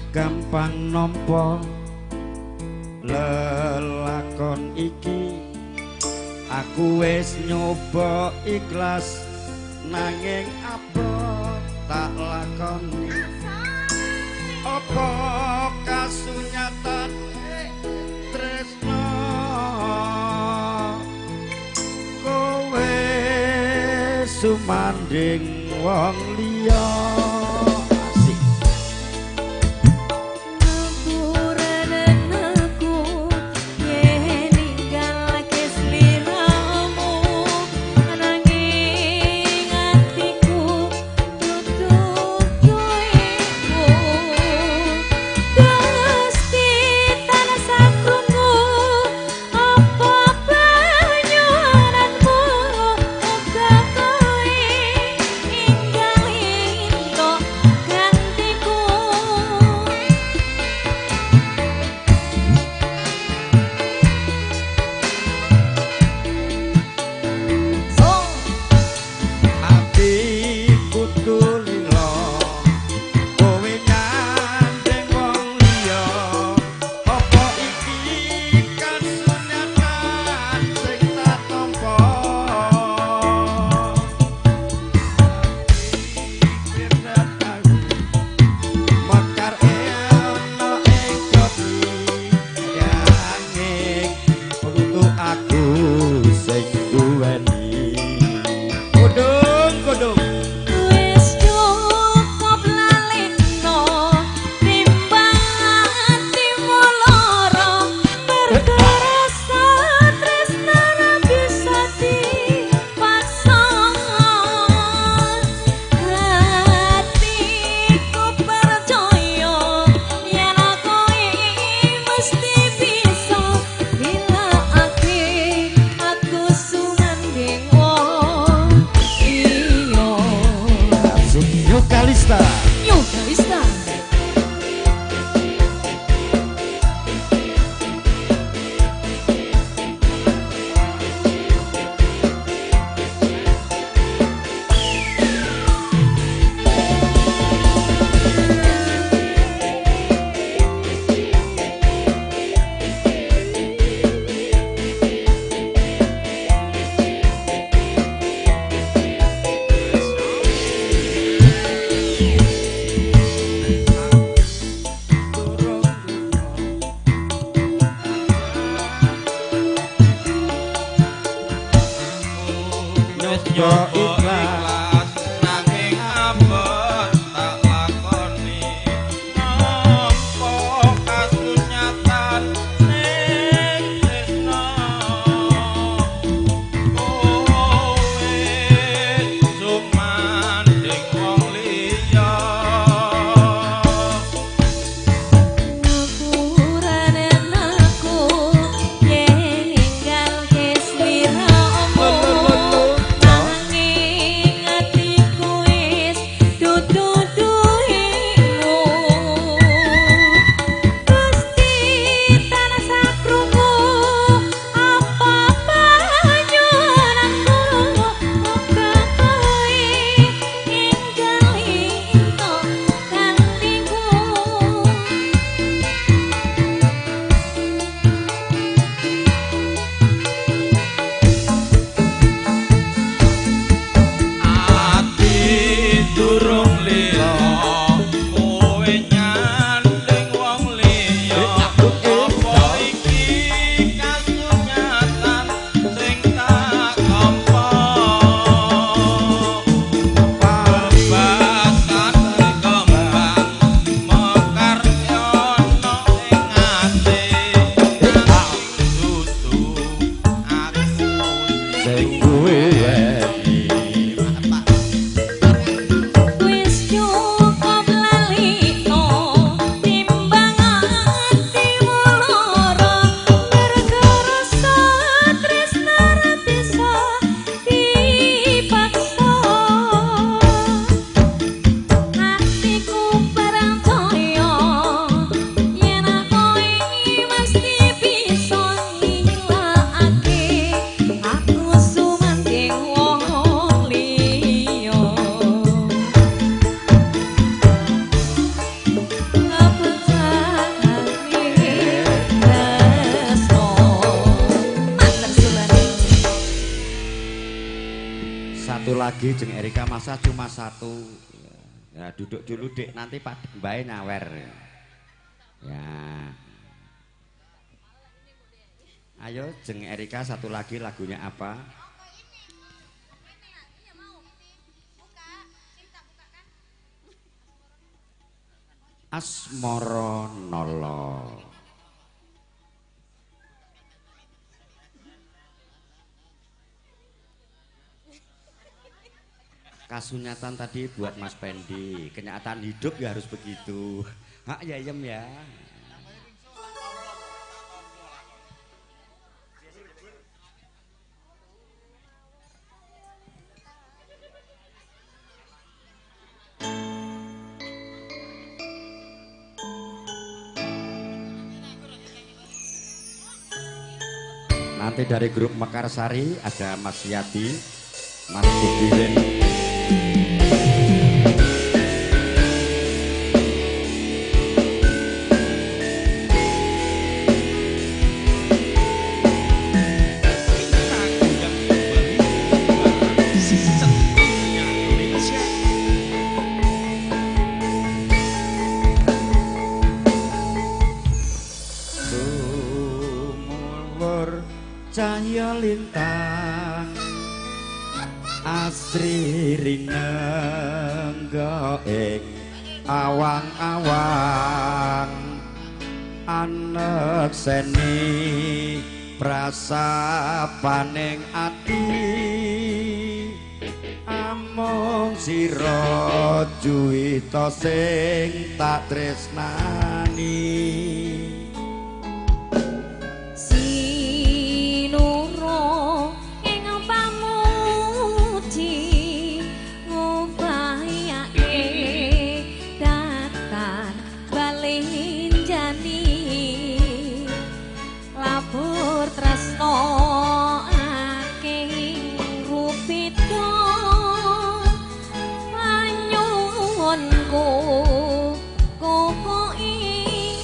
Gampang nampa lelakon iki, aku wis nyoba ikhlas nanging apa tak lakoni, apa kasunyatan tresno kowe sumanding wong liya. Nyoba ikhlas nanging abot tak lakoni nampa kasunyatan ning tresna kowe sumandhing wong liya. Ngapuranen aku yen ninggalke sliramu, nanging atiku wis dudu duwimu. Gusti tansah krungu apa panyuwunanku, muga kowe ninggal entuk gantiku. Ati durung lila kowe nyanding wong liya, apa iki kasunyatan sing tak tampa? Bebasan kembang mekar ana ing ati, nanging dudu aku sing duwe. Wis cukup lalino timbang atimu lara, mergo rasa tresna ra bisa dipaksa. Atiku percaya yen kowe mesti bisa ngilangake aku sumandhing wong liya. Satu lagi jeng Erika, masa cuma satu. Ya, duduk dulu Dik, nanti Pak Mbae nyawer. Ya. Ayo jeng Erika satu lagi lagunya apa? Asmara Nala. Kasunyatan tadi buat Mas Pendi, kenyataan hidup ya harus begitu. Hak ya Yem ya. Nanti dari grup Mekarsari ada Mas Yadi, Mas Budirin. Sumulur cahya lintang asri rinengga ing awang-awang, anekseni prasapaning ati, amung sira juwita sing tak tresnani. Sinuro ing pamuji ngupayake datan balenjani, labur tresno ake rupita panyuwunku koko ing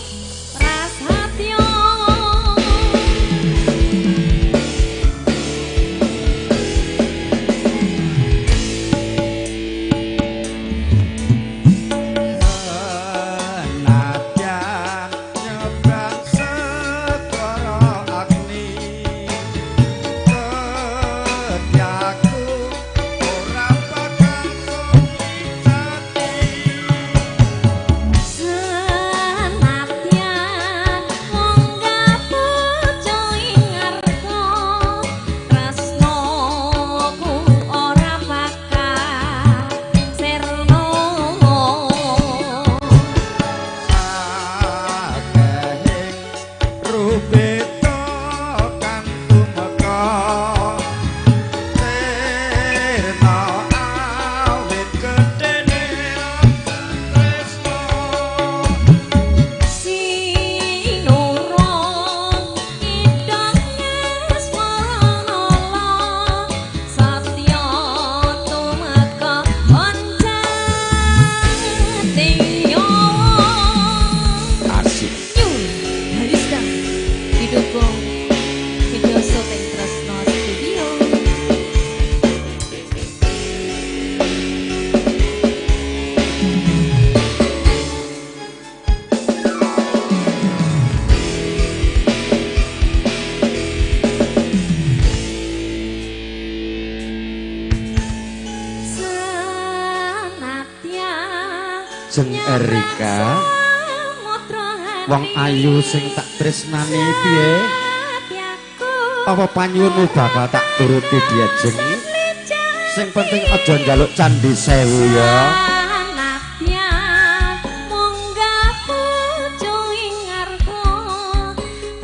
rupita kang tumeka sirna awit gedene tresna Sinuro kidang asmara satya tumeka oncat asik. New Harista didukung video syuting Tresno Studio. Senadyan Jeng Erika, wong ayu sing tak tresnani piye? Apa panyuwunmu bakal tak turuti dia jeng? Sing penting aja njaluk candi sewu ya. Senadyan munggah bojo ing ngarpa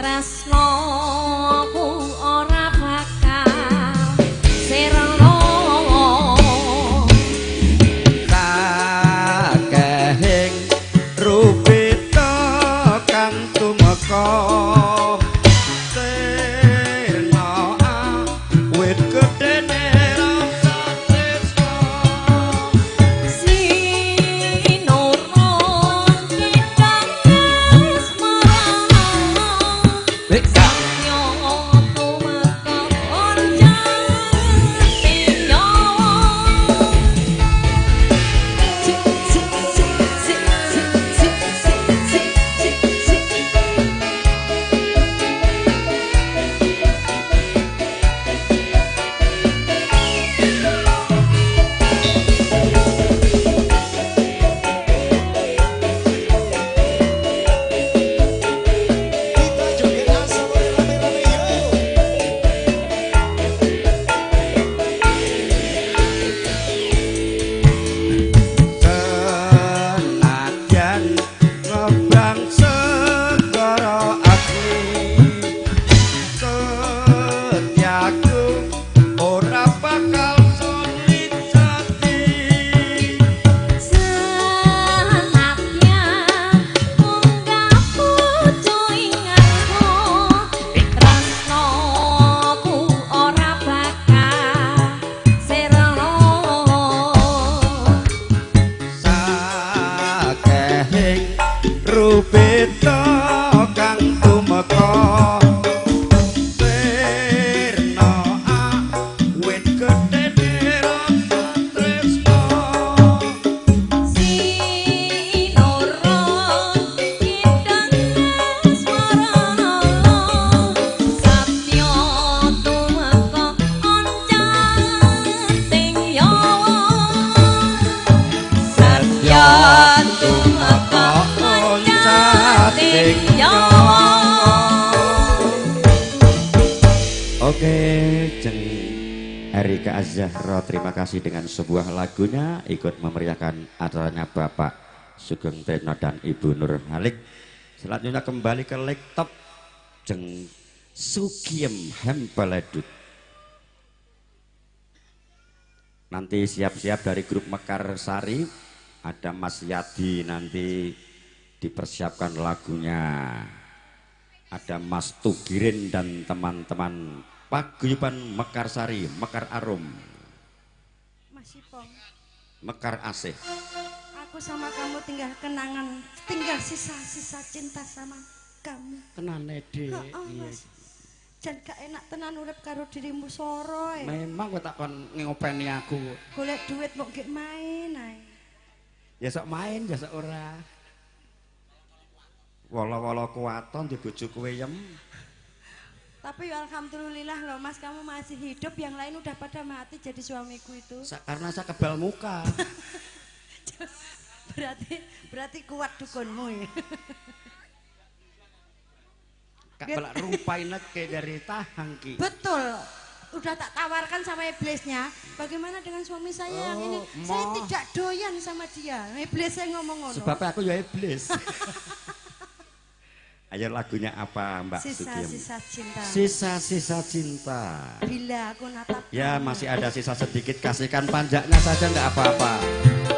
tresnaku ora bakal sirna. Sakehing rupita kang tumeka sirna awit gedene rasa tresna. Sinuro kidang asmara satya tumeka oncat nyawa. Sik sik sik sik sik sik sik sik sik sik. Kita joget asal rame-rame yo. Senadyan ngebrang segara agni setyaku ora bakal sulit jati. Senadyan munggah bojo ing ngarpa tresnaku ora bakal sirna. Sakehing rupita kang tumeka sirna awit gedene rasa tresna. Sinuro kidang asmara satya tumeka oncat ing yawa. Satya tumeka oncat ing yawa. Oke, Jeng Erika Azzahra, terima kasih dengan sebuah lagunya ikut memeriahkan acaranya Bapak Sugeng Tretno dan Ibu Nur Halik. Selanjutnya kembali ke laptop Jeng Sugiem Hempeledut. Nanti siap-siap dari grup Mekar Sari ada Mas Yadi nanti dipersiapkan lagunya. Ada Mas Tugirin dan teman-teman Paguyuban Mekar Sari, Mekar Arum, Mas Ipong, Mekar Asih. aku sama kamu tinggal kenangan, tinggal sisa-sisa cinta sama kamu. Tenane, Dik. Heeh, Mas. Jan gak enak tenan urip karo dirimu soro e. Memang kowe tak kon ngopeni aku. Golek duit mbok gek main ae. Ya sok main, ya sok ora. Wala-wala kuwaton di bojo kowe yem. Tapi ya alhamdulillah loh Mas, kamu masih hidup, yang lain udah pada mati jadi suamiku itu. Karena saya kebal muka. Berarti kuat dukunmu ya. Kak belak rupai neke dari tahang ki. Betul. Udah tak tawarkan sama iblisnya. Bagaimana dengan suami saya yang ini? Saya tidak doyan sama dia. Iblisnya ngomong ngono. Sebabnya aku ya iblis. Ayo lagunya apa Mbak Sugiem? Sisa-sisa cinta. Sisa-sisa cinta. Bila aku natap. Ya masih ada sisa sedikit, kasihkan panjaknya saja enggak apa-apa. Bila ku menatap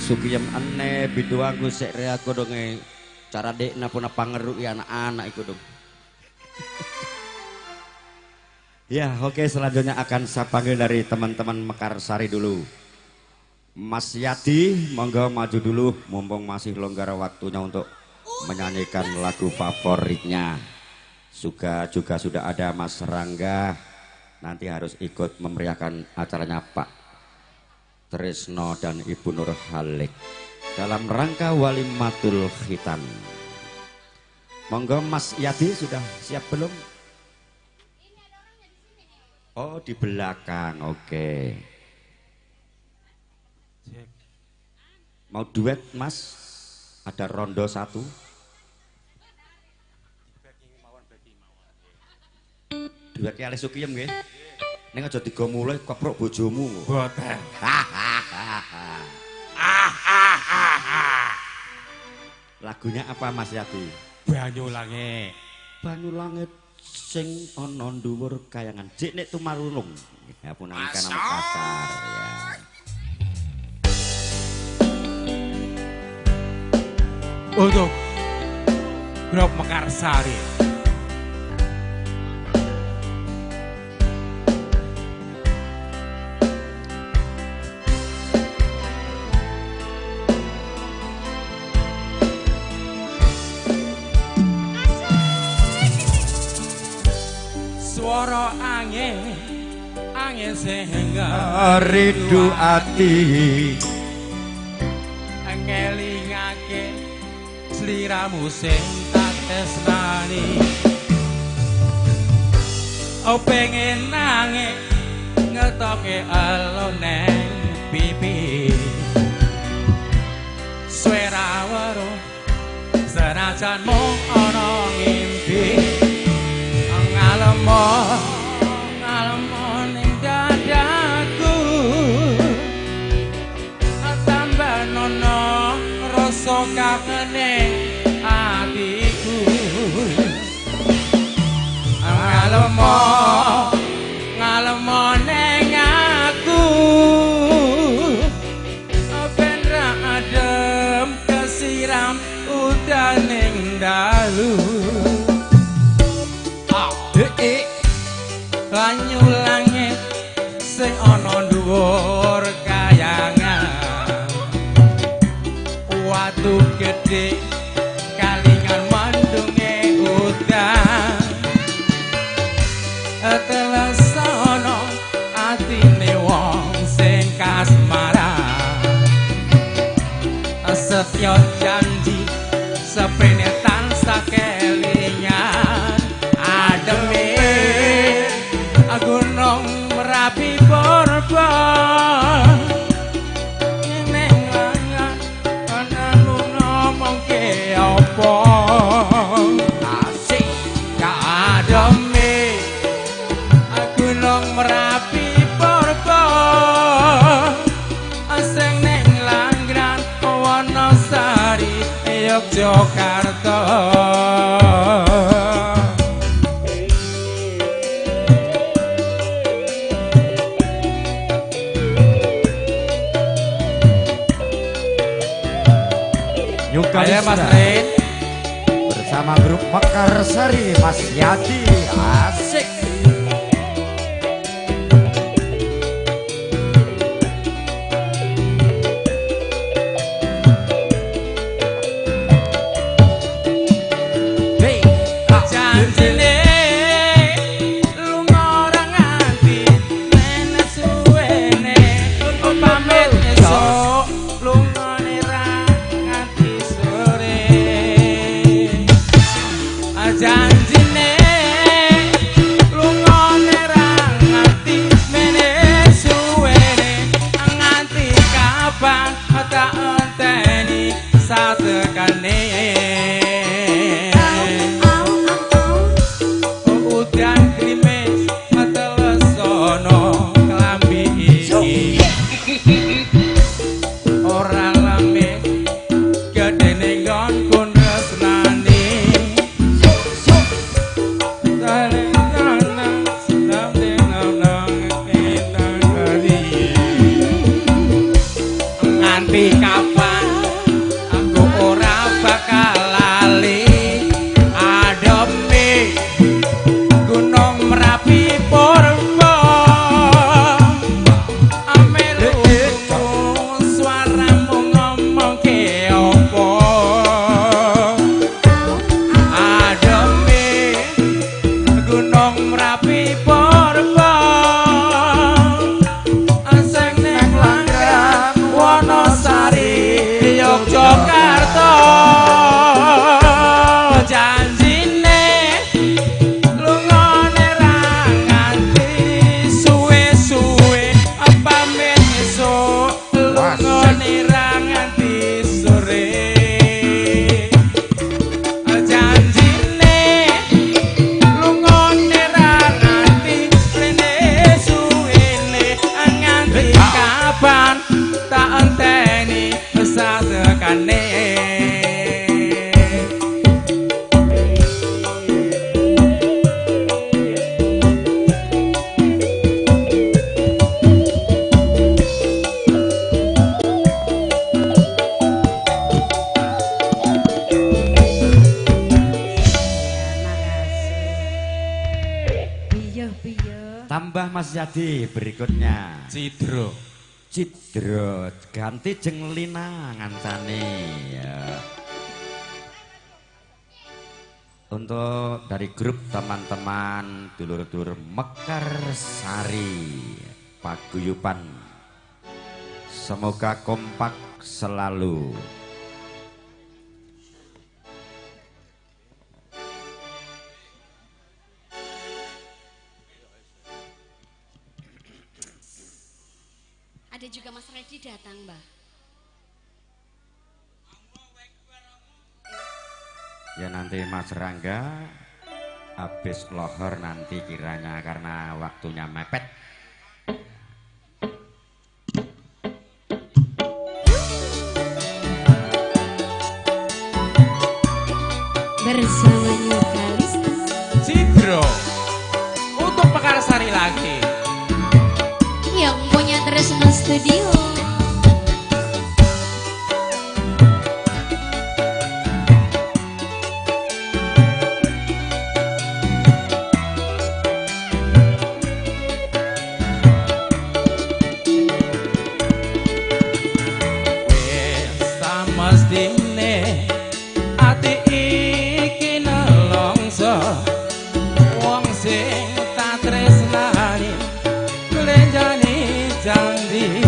Sukiyem ene biduanku sik reako donge cara dekna pun pangeruki anak-anak iku dong. Ya, oke, selanjutnya akan saya panggil dari teman-teman Mekarsari dulu. Mas Yadi, monggo maju dulu, mumpung masih longgar waktunya untuk menyanyikan lagu favoritnya. Juga juga sudah ada Mas Rangga, nanti harus ikut memeriahkan acaranya Pak Tresno dan Ibu Nur Halik dalam rangka Walimatul Khitan. Monggo Mas Yadi sudah siap belum? Oh, di belakang, oke. Mau duet Mas? Ada rondo satu. Duet ki ale Sukiyem nggih. Ning aja digo mulih keprok bojomu. Boten. Lagunya apa Mas Yadi? Banyu Langit. Banyu Langit sing ana dhuwur kayangan. Jik nek tumarulung. Ya punangkan nama kasar ya. Untuk grup Mekarsari. Suara angin, angin sing rindu ati, ngelingake sliramu sing tak tresnani. Oh pengen nangis ngetoke elo neng pipi, suwe ra weruh senajan mung ana ngimpi. Ngalemo ngalemo ning dadaku, tambah nono rasa kangene atiku. Ngalemo ngalemo ning aku, ben ra adem kesiram udan ning dalu. Banyu langit sing ana dhuwur kayangan, watu gedhe kalingan mendunge udan, telesana atine wong sing kasmaran, setya janji sepene tansah kelingan. Ademe Gunung Merapi purba ning langan ana ngomongke apa asik kademe. Gunung Merapi purba sing ning Langran Wonosari Yogyakarta. Ayo Mas Rin bersama grup Mekarsari Mas Yadi asik. Janjine lunga ora nganti menes suwene, pamit esuk lungane ra nganti sore. Janjine Tambah Mas Yadi berikutnya. Cidro. Cidro ganti jeng Lina ngancane ya. Untuk dari grup teman-teman dulur-dulur Mekarsari Paguyuban, semoga kompak selalu. Ada juga Mas Redi datang, Mbak. Ya nanti Mas Rangga habis lohor nanti kiranya karena waktunya mepet. Bersama New Kalista Cidro untuk Mekarsari lagi yang punya Tresno Studio. Samestine ati iki nelongso, wong sing tak tresnani klenjani janji.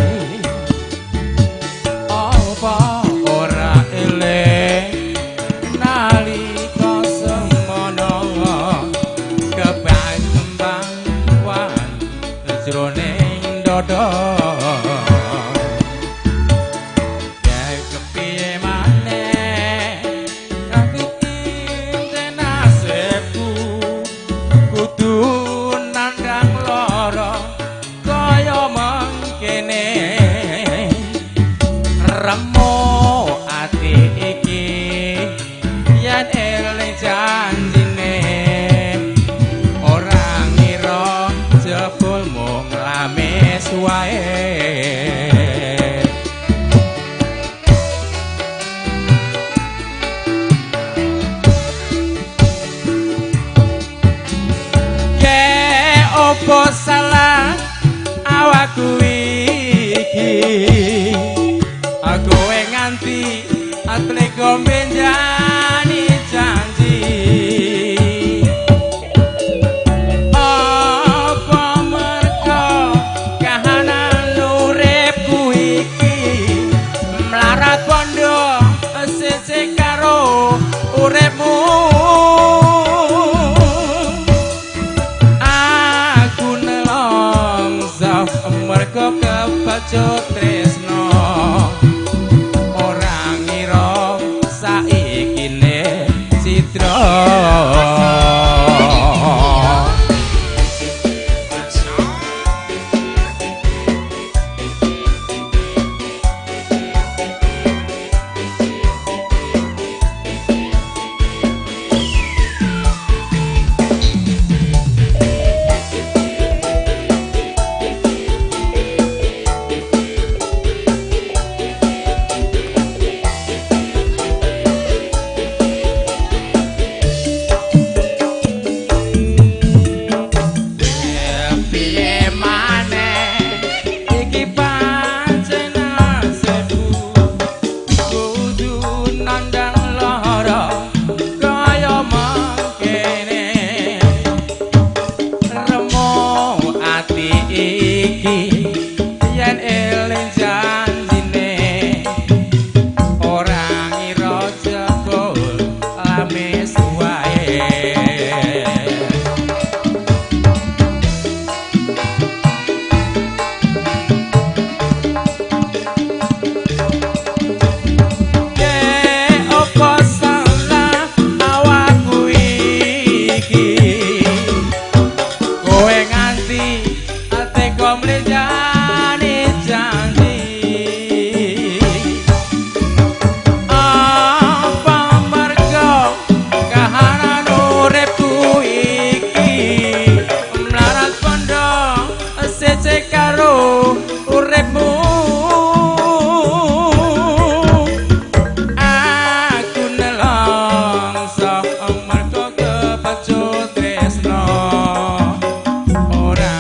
Apa ora eling nalika semono kebang-kembang wan jroning dada. Apa salah awakku iki, kowe nganti atlego menjani janji. Apa merko kahanan uripku iki mlarat bondo siji karo uripmu. Mergo kebacut tresno ora ngira saikine cidra. Mergo kepecut tresno ora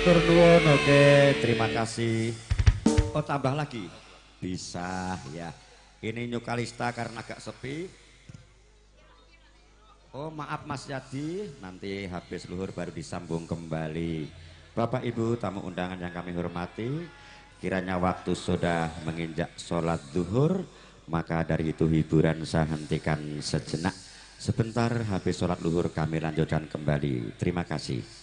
Matur nuwun, oke, terima kasih. Oh, tambah lagi? Bisa ya. Ini New Kalista karena agak sepi. Oh, maaf Mas Yadi, nanti habis luhur baru disambung kembali. Bapak Ibu tamu undangan yang kami hormati, kiranya waktu sudah menginjak sholat zuhur, maka dari itu hiburan saya hentikan sejenak. Sebentar habis sholat luhur kami lanjutkan kembali. Terima kasih.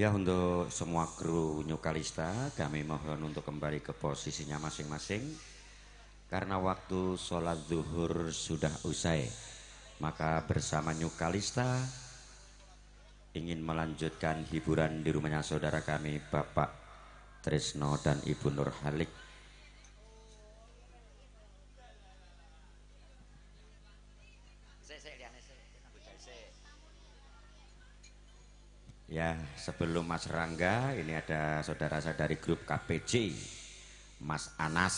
Ya, untuk semua kru New Kalista, kami mohon untuk kembali ke posisinya masing-masing. Karena waktu sholat zuhur sudah usai, maka bersama New Kalista ingin melanjutkan hiburan di rumahnya saudara kami Bapak Trisno dan Ibu Nurhalik. Ya, sebelum Mas Rangga, ini ada saudara saya dari grup KPC, Mas Anas.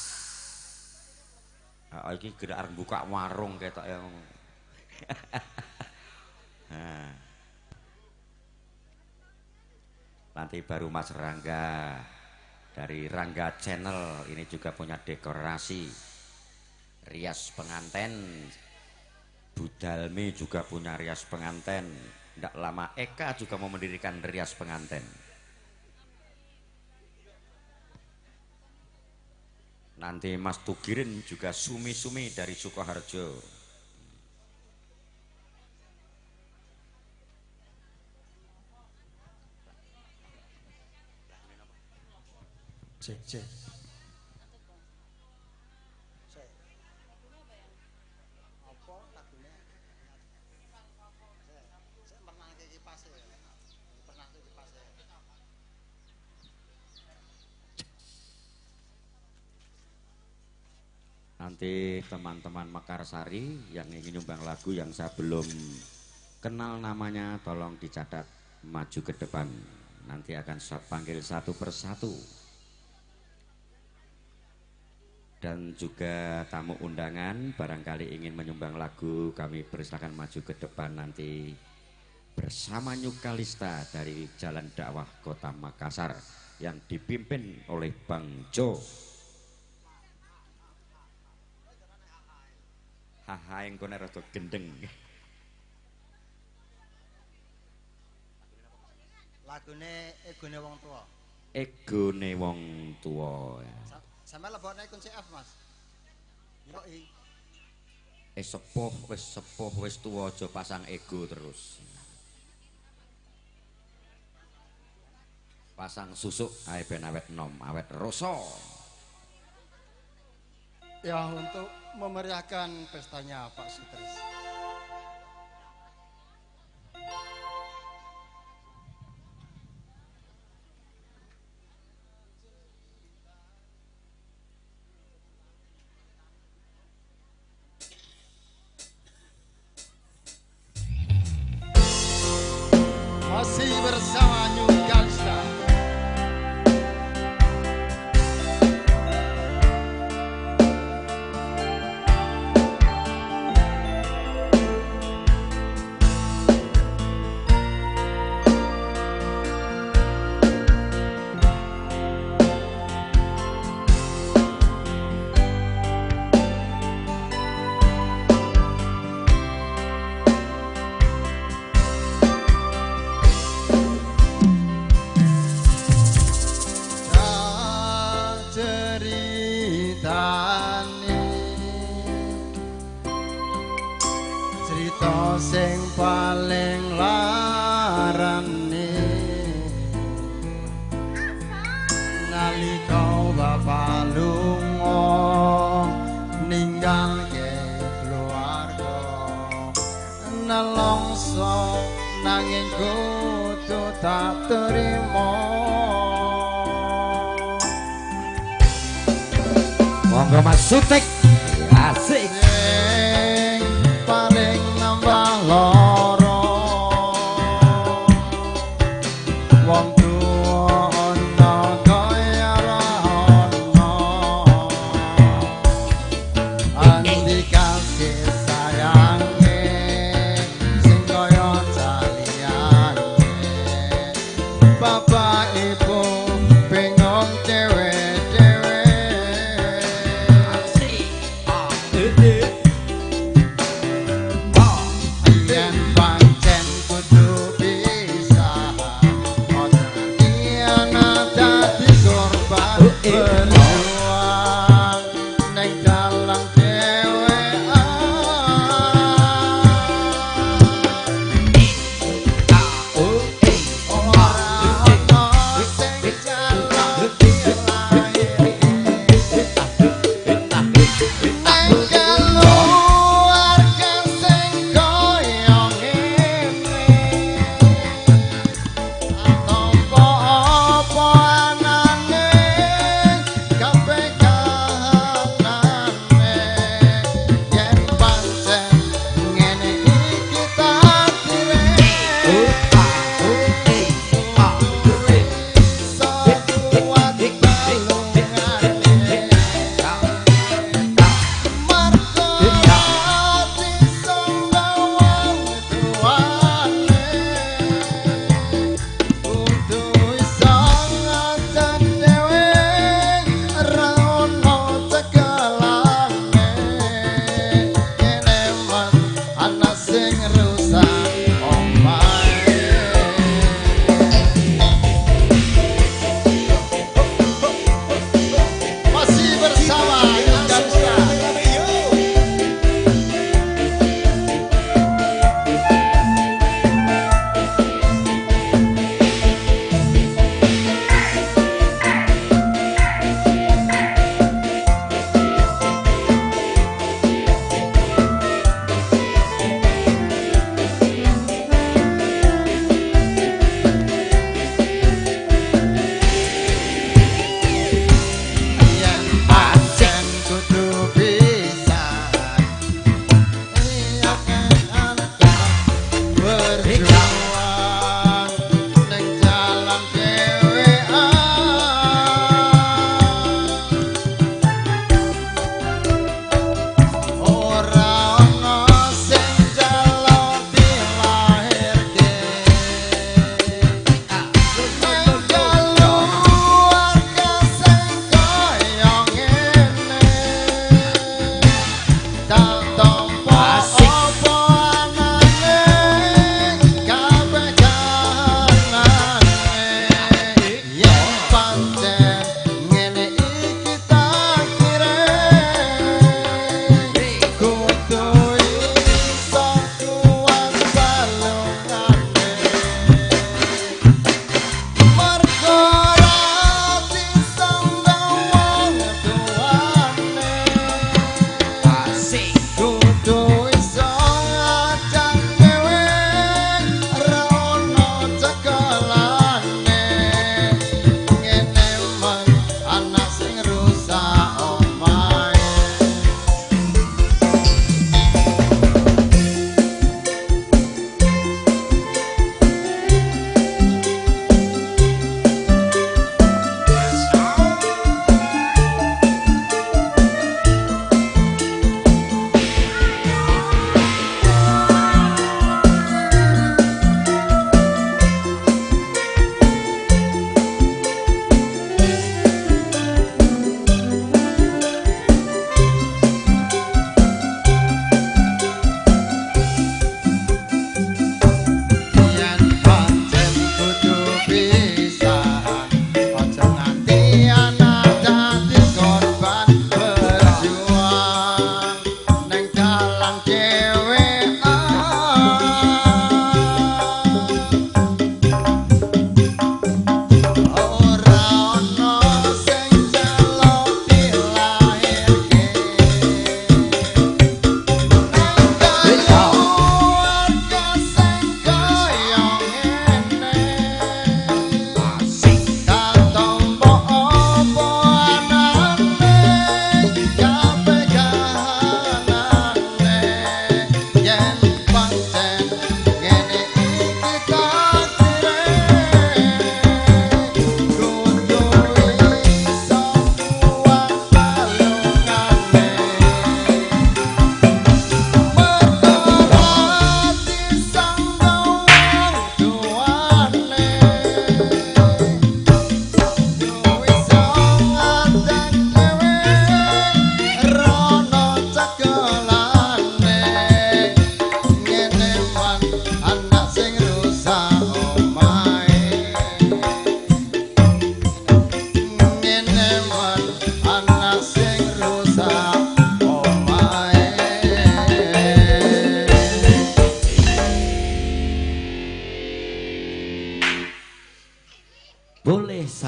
Oh, ini gerak arep buka warung ketok yang. Nah. Nanti baru Mas Rangga dari Rangga Channel, ini juga punya dekorasi rias penganten. Budalmi juga punya rias penganten. Tidak lama Eka juga mau mendirikan rias penganten. Nanti Mas Tugirin juga sumi-sumi dari Sukoharjo. Cek, cek. Nanti teman-teman Mekarsari yang ingin nyumbang lagu yang saya belum kenal namanya, tolong dicatat maju ke depan. Nanti akan saya panggil satu persatu. Dan juga tamu undangan barangkali ingin menyumbang lagu, kami persilakan maju ke depan nanti bersama New Kalista dari Jalan Dakwah Kota Makassar yang dipimpin oleh Bang Jo. Haha, yang kono rada gendeng. Lagune egone wong tuwa. Egone wong tuwa. Sampe lebokne kunci F, Mas. Yoi. Sepuh wis sepuh wis tuwa aja pasang ego terus. Pasang susuk ae ben awet nom, awet rasa. Ya, untuk memeriahkan pestanya Pak Sutris. Masih bersama New Kalista. Cerita sing paling larane nalika bapak lunga ninggalke keluarga nelongso nanging kudu tak terima. Monggo Mas Sutik. Asik. Sing paling nambah lara wong tuwa ana kaya ora ana andi kasih sayange sing kaya caliyane bapak ibu bingung dhewe-dhewe. Asik.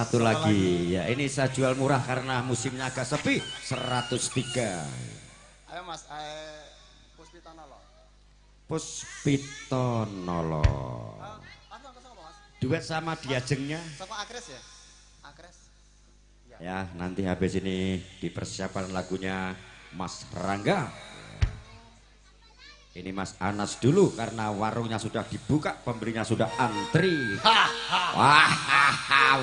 Satu lagi. Ya, ini saya jual murah karena musimnya agak sepi. 103. Ayo Mas, Puspitonolo. Puspitonolo. Duet sama diajengnya. Sama Akres ya? Akres. Ya. Ya, nanti habis ini dipersiapkan lagunya Mas Rangga. Ini Mas Anas dulu karena warungnya sudah dibuka, pembelinya sudah antri. Wah,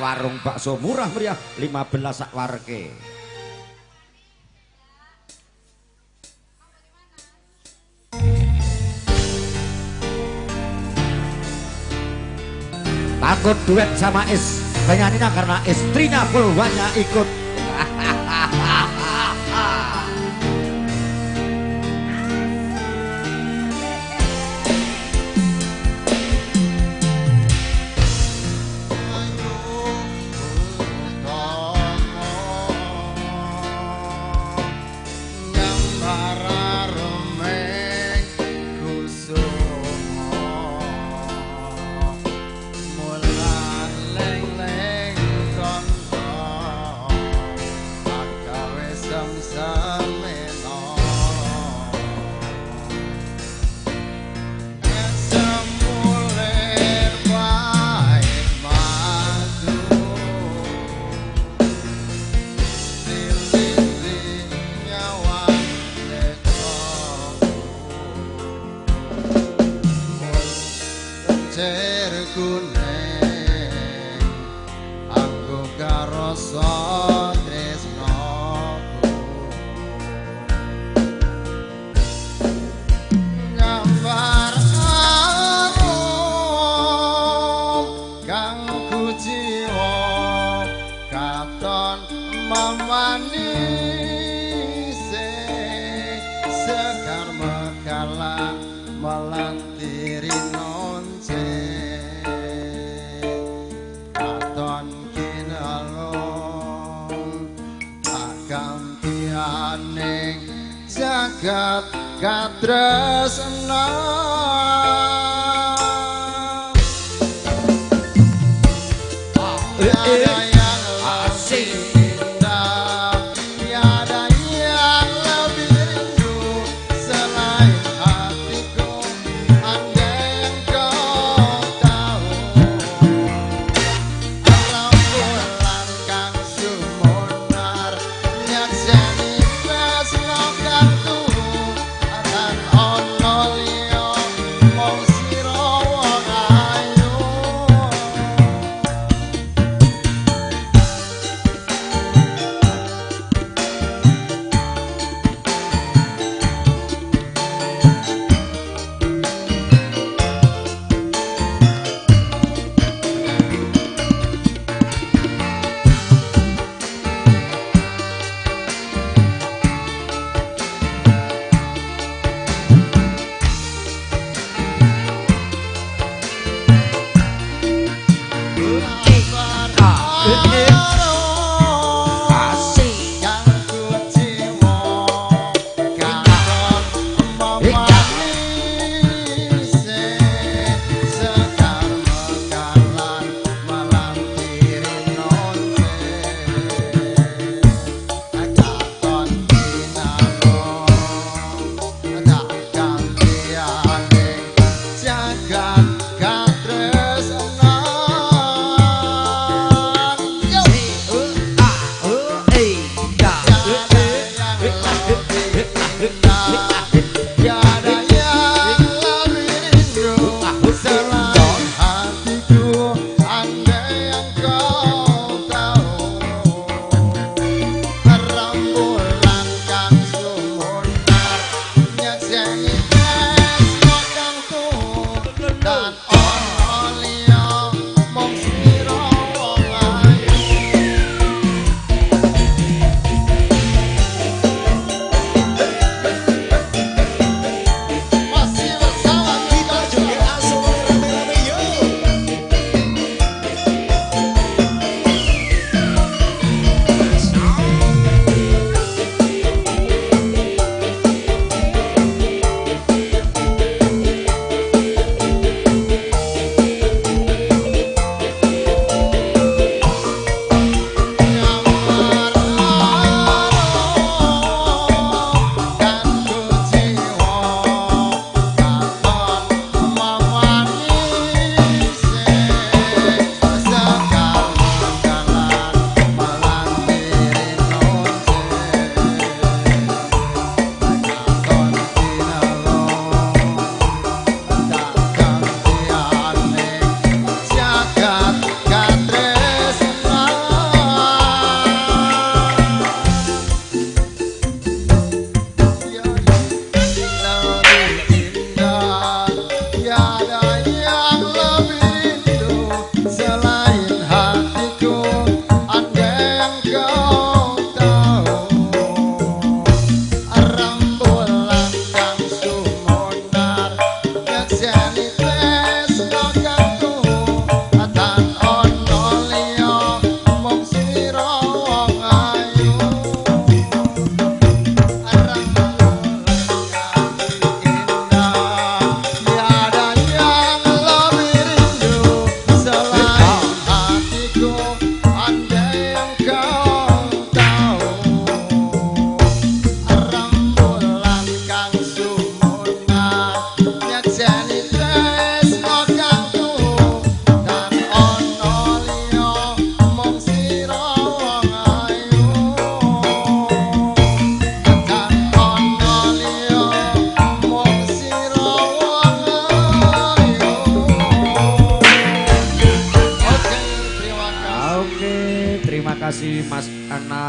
warung bakso murah meriah 15 sak warke. Takut duet sama penyanyinya karena istrinya pulwanya ikut. Jagat katresna tiada yang lebih indah, tiada yang lebih rindu selain hatiku, andai engkau tahu. Alam bulan kang sumunar nyakseni tresno kang tuhu, tan ono liya mung sira wong ayu.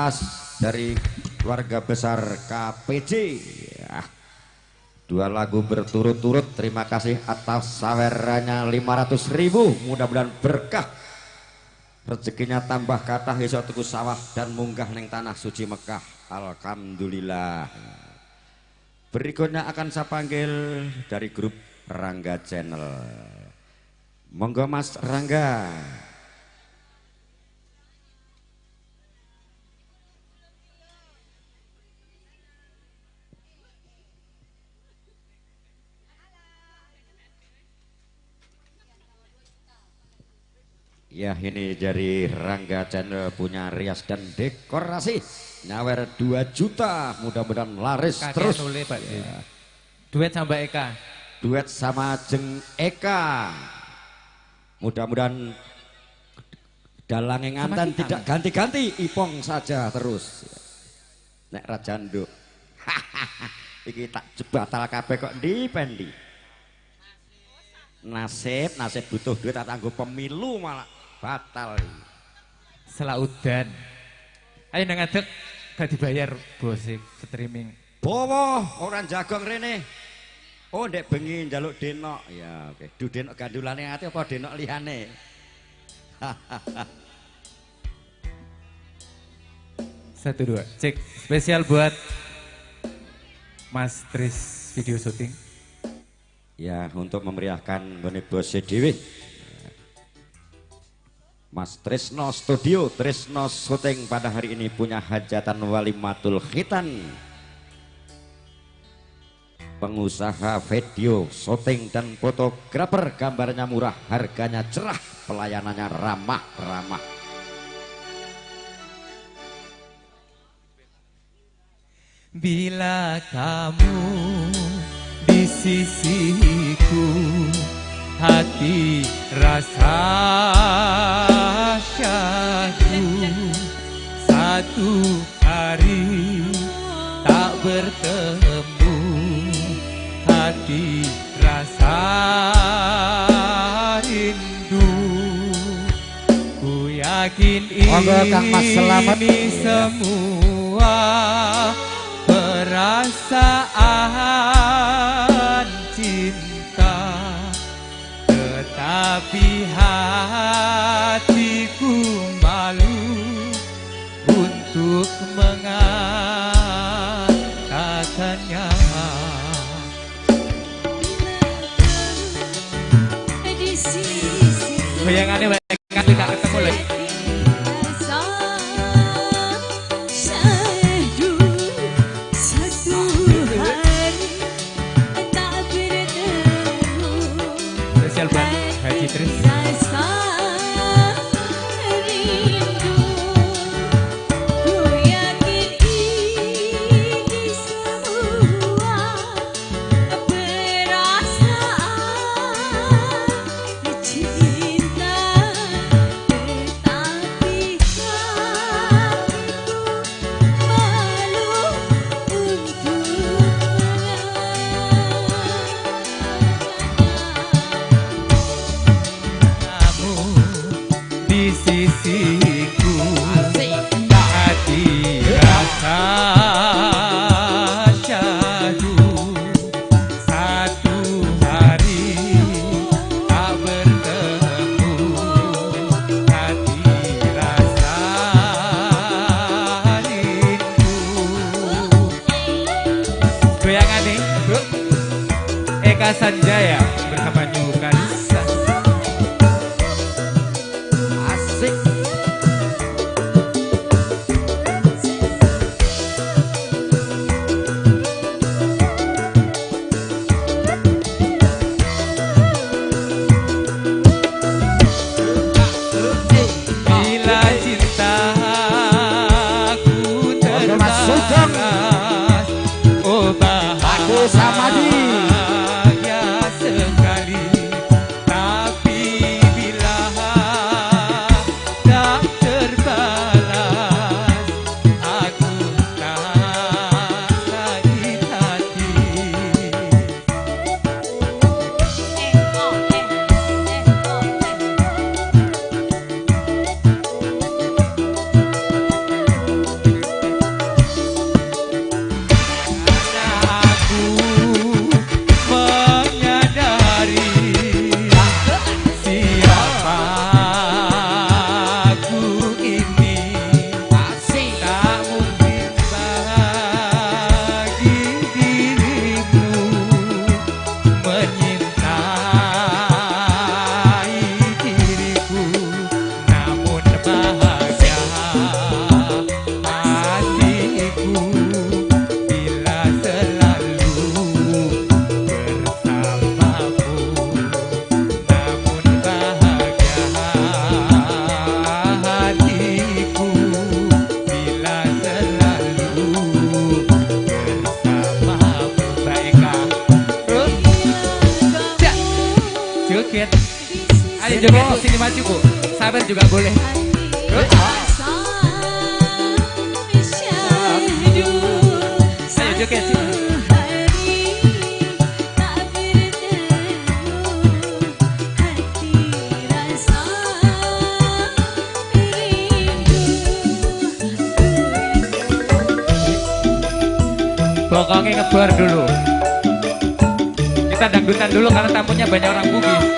atas dari keluarga besar KPJ. Ya. Dua lagu berturut-turut, terima kasih atas sawerannya 500.000, mudah-mudahan berkah. Rezekinya tambah kathah iso tuku sawah dan munggah ning tanah suci Mekah. Alhamdulillah. Berikutnya akan saya panggil dari grup Rangga Channel. Monggo Mas Rangga. Ya, ini dari Rangga Channel punya rias dan dekorasi. Nyawer 2 juta, mudah-mudahan laris. Kakek terus. Nule, Pak. Ya. Duet sama Eka. Duet sama Jeng Eka. Mudah-mudahan dalange nganten tidak ganti-ganti, ipong saja terus. Nek ra janduk. Iki tak jebatal kabeh kok ndi pendi. Nasib, nasib butuh duit tak tangguh pemilu malah batal. Selaudan. Ayo nang ngadeg gak dibayar bos streaming. Bowo ora jagong rene. Oh ndek bengi njaluk denok. Ya oke. Du denok gandulane ati apa denok liyane? 1 2 cek spesial buat Mas Tris video syuting. Ya, untuk memeriahkan nggone bose dhewe. Mas Trisno Studio, Trisno Syuting pada hari ini punya hajatan walimatul khitan. Pengusaha video, syuting dan fotografer, gambarnya murah, harganya cerah, pelayanannya ramah-ramah. Bila kamu di sisiku, hati rasa syahdu. Satu hari tak bertemu, hati rasa rindu. Ku yakin ini semua perasaan cinta, tetapi hatiku malu untuk mengatakannya. Bayangannya banyak kali tak ketemu lagi. Spesial buat Haji Tris. Sisiku hati rasa syahdu. Satu hari tak bertemu, hati rasa rindu. Goyangan nih, Bu. Eka Sanjaya bersama New Kalisa. Bila cintaku terbalas, oh bahagia sekali. Tapi bila tak terbalas, aku tak sakit hati. joget Bu, sini maju Bu. Sabar juga boleh. Ayo joget sini. Pokoknya ngebar dulu. Kita dangdutan dulu karena tamunya banyak orang Bugis.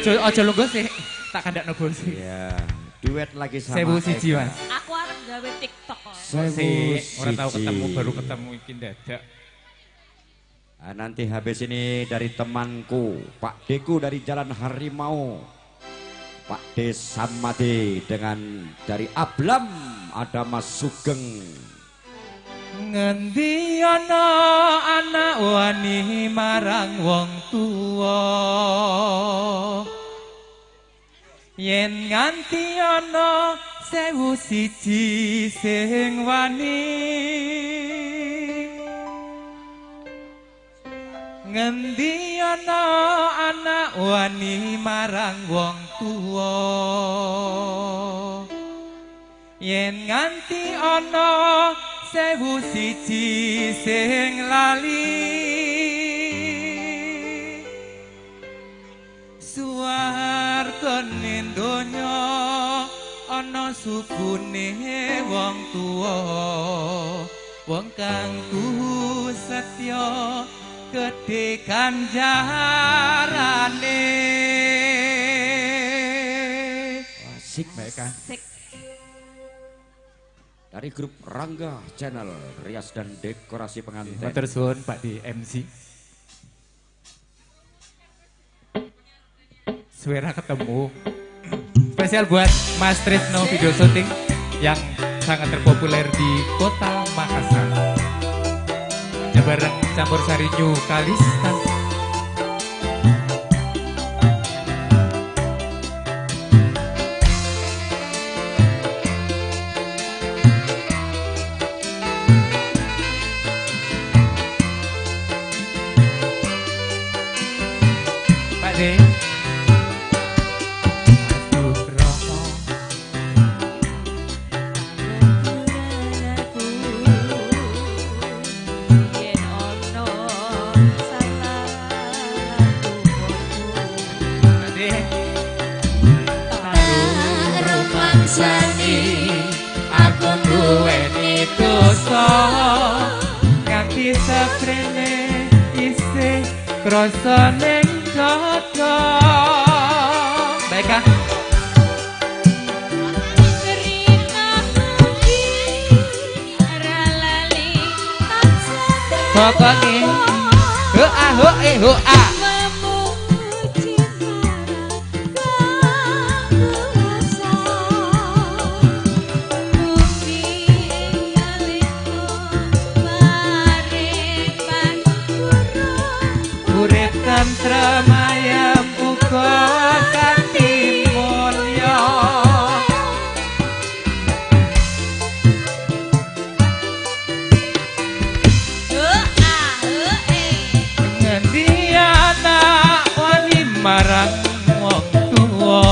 Ojo lungguh sih, tak kandakno bos. Iya, duet lagi sama 1001 Mas. Aku arep gawe TikTok kok. Sik, ora tau ketemu, baru ketemu iki ndadak. Nah, nanti habis ini dari temanku, Pak Deku dari Jalan Harimau. Pak De Samade dengan dari Ablam ada Mas Sugeng. Ngendi ana anak wani marang wong tuwa, yen nganti ana 1001 sing wani. Ngendi ana anak wani marang wong tuwa, yen nganti ana 1001 sing lali. Suwargane donya ana sukune wong tuwa, wong kang tuhu setya Gedhe ganjarane. Asik mereka. Asik. Dari grup Rangga Channel, rias dan dekorasi pengantin. Matur suwun Pak di MC. Suara ketemu. Spesial buat Mas Trisno video syuting yang sangat terpopuler di kota Makassar. Bareng campur sari New Kalista. Pak D. Aku duweni dosa nganti seprene isih krasa ning dada. Baikah. Pokoke ho a ho e ho a. Urip tentrem ayem uga kanthi mulya. Ngendi anak wani marang wong tuwa,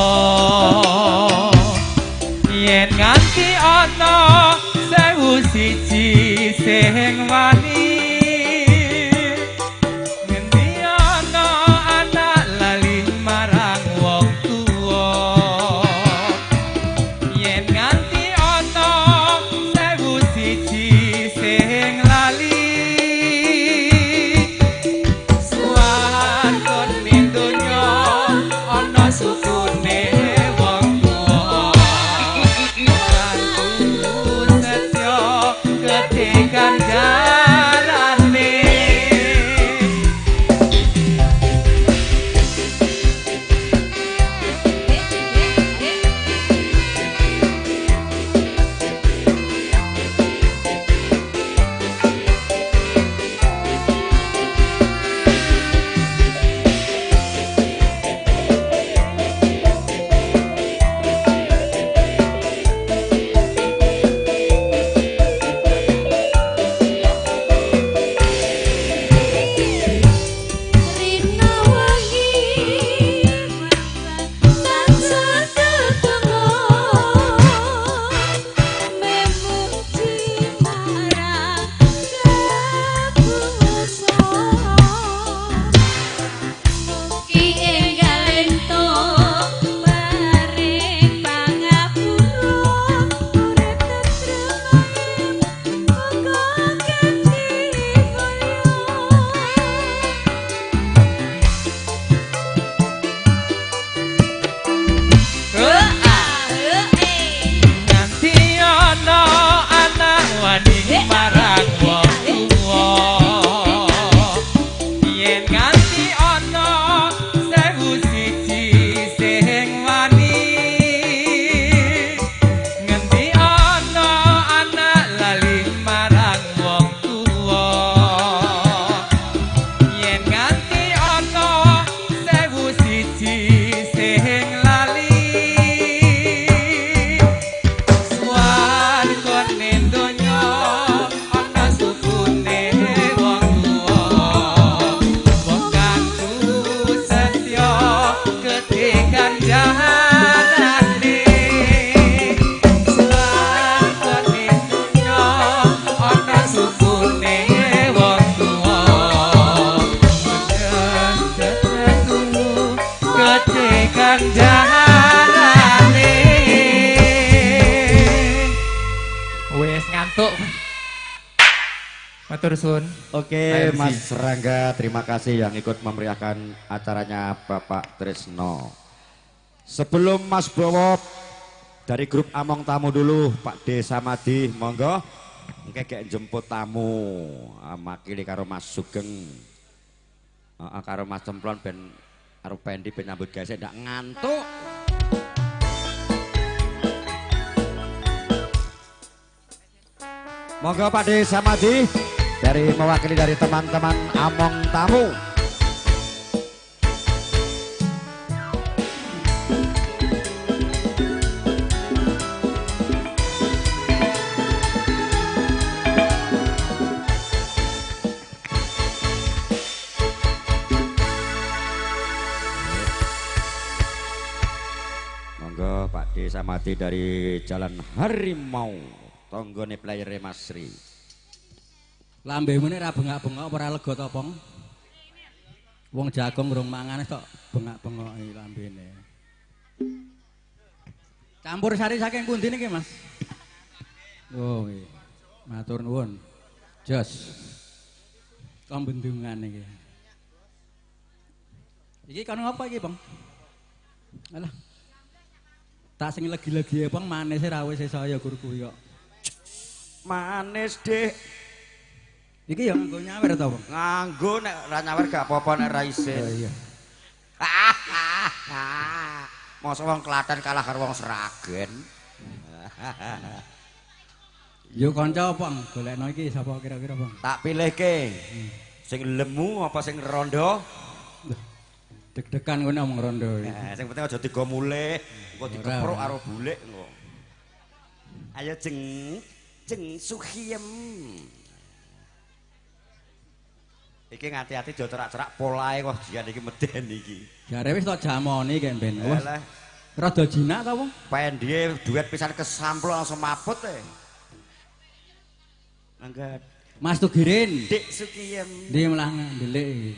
yen nganti ana 1001 sing wani. Ganjarane. Wes ngantuk. Matur suwun. Oke, Mas Rangga, terima kasih yang ikut memeriahkan acaranya Bapak Trisno. Sebelum Mas Bowo dari grup Among Tamu dulu, Pak D Samadi, monggo. Engke gek jemput tamu, makili karo Mas Sugeng. Heeh, karo Mas Cemplon ben karo Pendi ben nyambut gawe ndak ngantuk. Monggo Pak D Samadi dari mewakili dari teman-teman Among Tamu. Monggo Pak D Samadi dari Jalan Harimau, tonggone player Mas Sri. Lambemu ini ra bengak-bengok ora lega to, Pong? Wong jagung rung mangan tok bengak-bengoki lambene. Campur sari saking pundi niki, Mas? Oh, nggih. Matur nuwun. Jos. Kok bendungan iki. Iki kono apa iki, Pong? Alah. Tak sing legi-legi Pong manise ra wis saya gur kuwi kok. Manis, Dik. Iki ya nganggo nyawer to, Bang? Nganggo nek ra nyawer gak apa-apa nek ra isin. Oh iya. Mosok wong Klaten kalah karo wong Sragen. Yo kanca, Bang, golekno iki sapa kira-kira, Bang? Tak pilihke. Sing lemu apa sing rondo? Deg-degan ngono omong rondo iki. Sing penting aja digo mulih, engko dikepruk karo bulik engko. Ayo jeng jeng suhiem. Iki ngati-ati aja cerak-cerak polahe kok jian iki medeni iki. Jare wis tok jamoni kek ben. Wis. Rada jinak ta, Wong? Pendhe duet pisan kesamplok langsung maput e. Mangga Mas Tugirin. Dik Sukiyem. Ndi malah ndelik iki.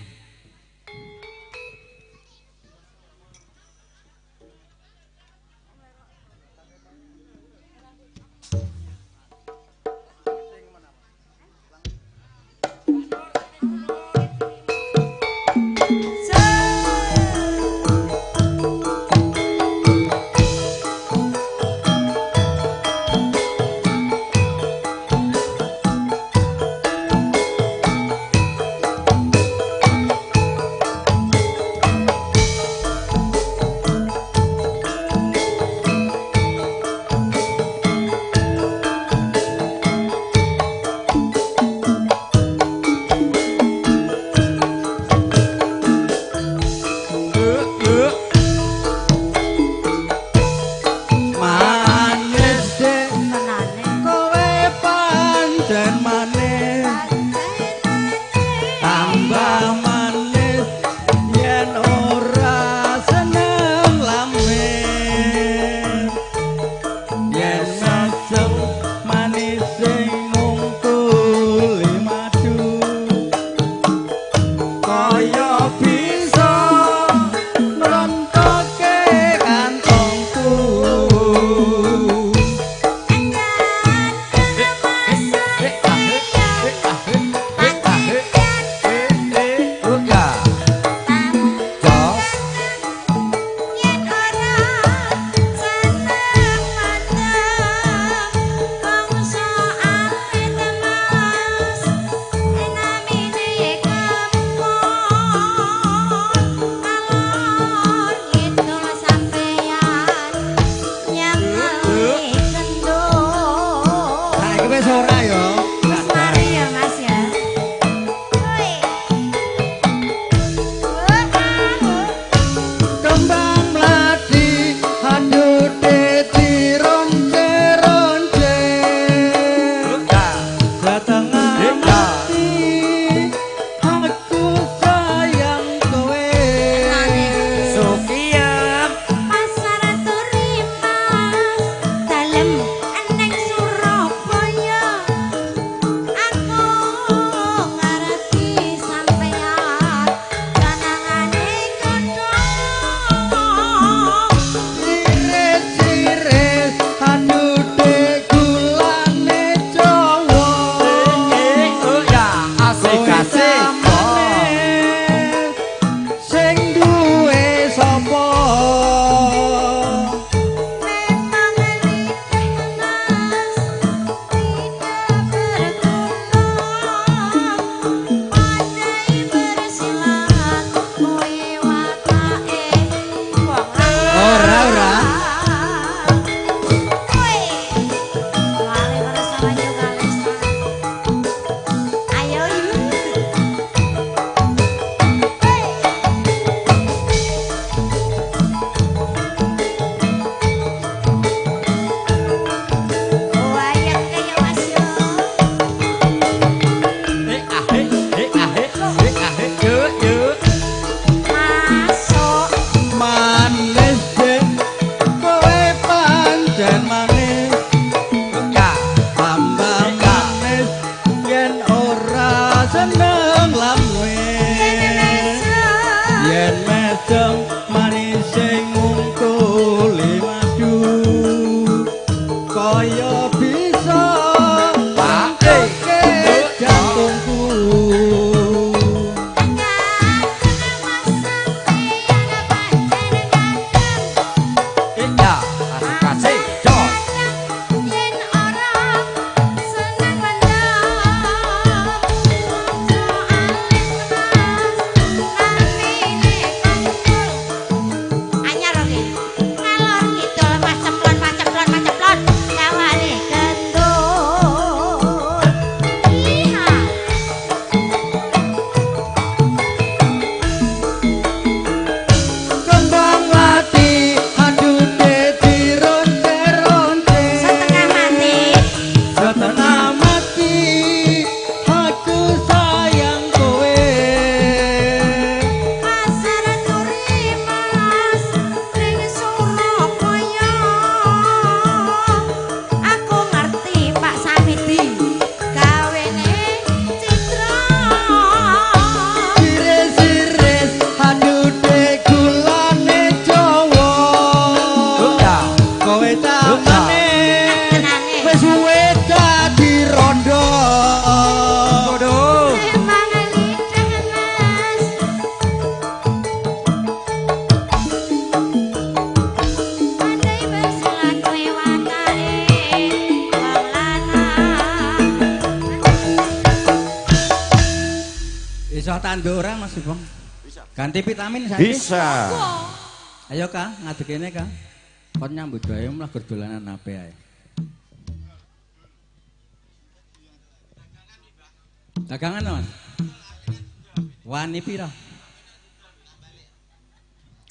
Kaya bisa pake jantungku. Iya, asik-asik, jos. Yen ora seneng mendem soale mas namine kumpul anyar oke ngalor ngidul mas ceplon mas ceplon mas ceplon gawane kendur iya. Kembang lati adute dironte-ronte. Setengah mati. Setengah mati aku sayang kowe. Pasar Turi Mas ning Surabaya. Aku ngerti Pak Samidi gawene Citra. Siris-siris adute gulane Jawa. Iya. Kowe tamane Tenane. wis suwe dadi rondo. Waduh. Memang lidah mas pandai bersilat kowe watake wong lanang. Iso tandur ora Mas Ibong? Bisa. Ganti vitamin saiki. Bisa. Ayo Kak, ngadeg kene Kak. Kon nyambut gawe mlah dolanan HP ae. Dagangan to, Mas? Wani pira?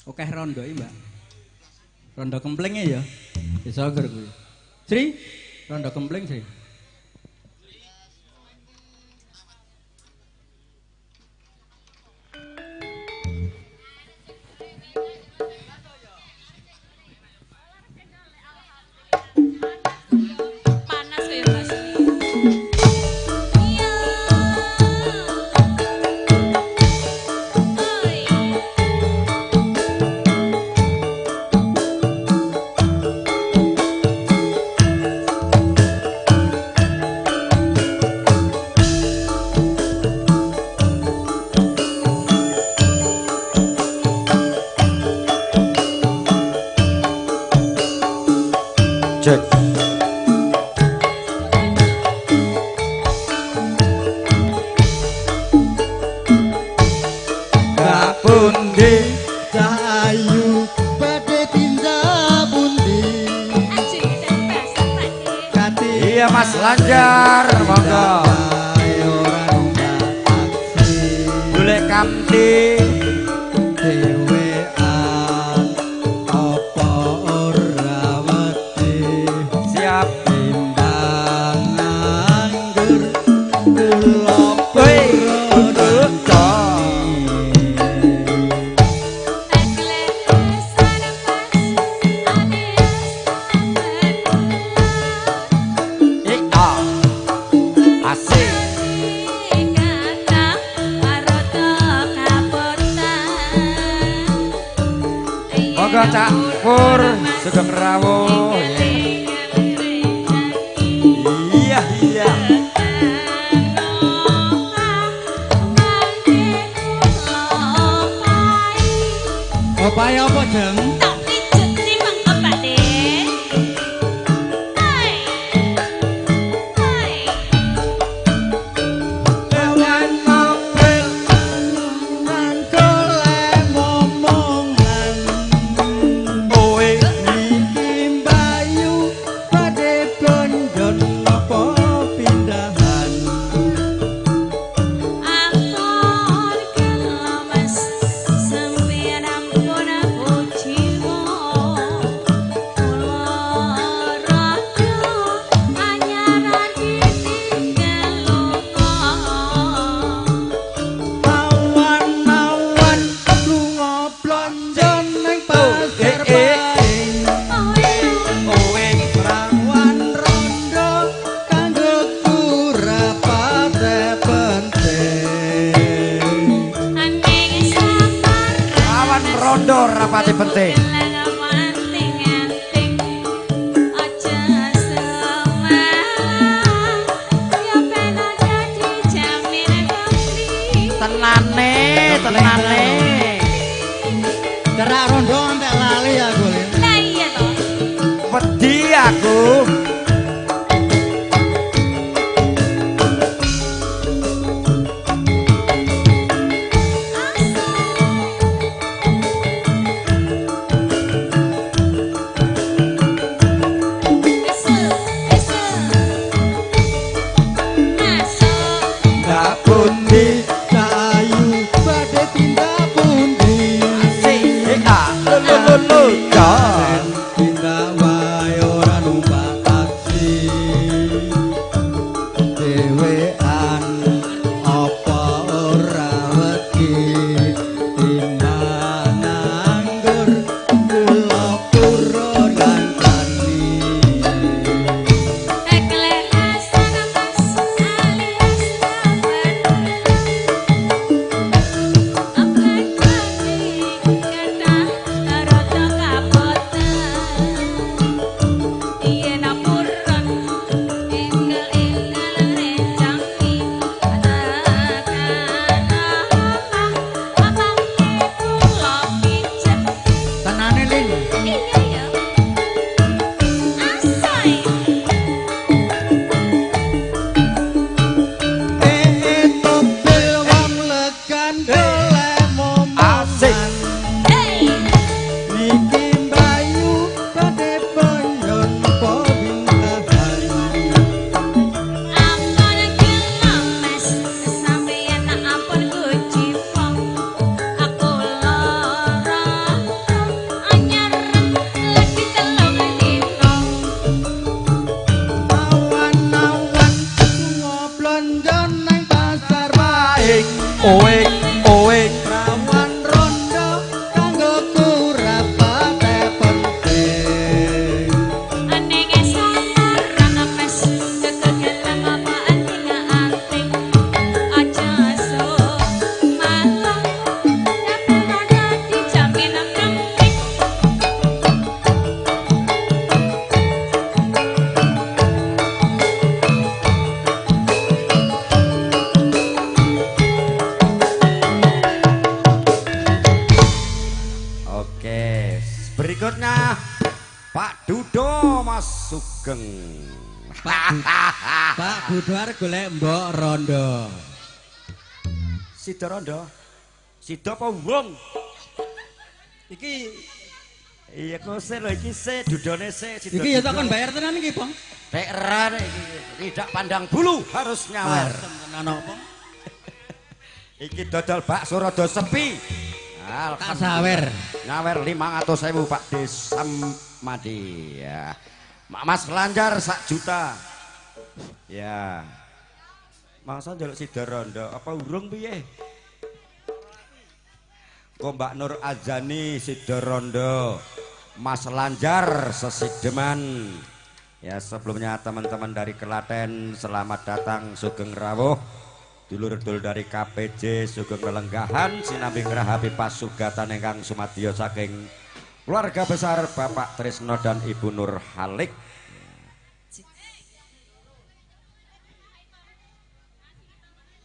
Akeh rondo iki, Mbak. Rondo kemplinge ya. Iso gur kuwi. Sri, rondo kempling, Sri. Panas kaya Mas. Iya. Oi. Cek. Kapundi cahayu badhe tindak pundi? Anjing basah Pak De. Kati Iya Mas Lanjar, monggo. Ora numpak taksi. Golek kamti. Dhewean apa ora wedi? Siap. Timbang nganggur kula Woi. Iya. Asik. Monggo Cak Pur sugeng rawuh. Iya iya. Opahe apa, Jeng? Tak pijet sih mengko Pak De. Hai. Hai. Lawan mobil nangkole momongan. Kowe Niki mbayu badhe blonjon apa pindahan? Ampun kelamas sampeyan ampun pujiwa kula rada anyaran ditinggal lunga. Awan-awan lunga blonjon ning pasar Paing. Kowe Rawan rondo kanggo kurapate penting. Aning sabar Lawan rondo rapati penting. Anting-anting aja aku. Berikutnya Pak Dudo Mas Sugeng. Pak Dudo arep golek Mbok Rondo. Sida Rondo. Sida apa wong? Iki iya kose lho iki se dudone se sida. Iki ya tak kon bayar tenan iki, Bang. Tek ra iki tidak pandang bulu harus nyawer. Tenan apa? Iki dodol bakso rada sepi. Tak sawer. Nyawer 500.000 Pak Desamadi ya. Mas Lanjar 1 juta. Ya. Masa njaluk sida rondo apa urung piye? Kok Mbak Nur Azani sida rondo. Mas Lanjar sesideman. Ya, sebelumnya teman-teman dari Klaten selamat datang sugeng rawuh. Dulur-dulur dari KPJ sugeng lelenggahan sinambi ngrahapi pasugatan ingkang sumadyo saking keluarga besar Bapak Trisno dan Ibu Nur Halik.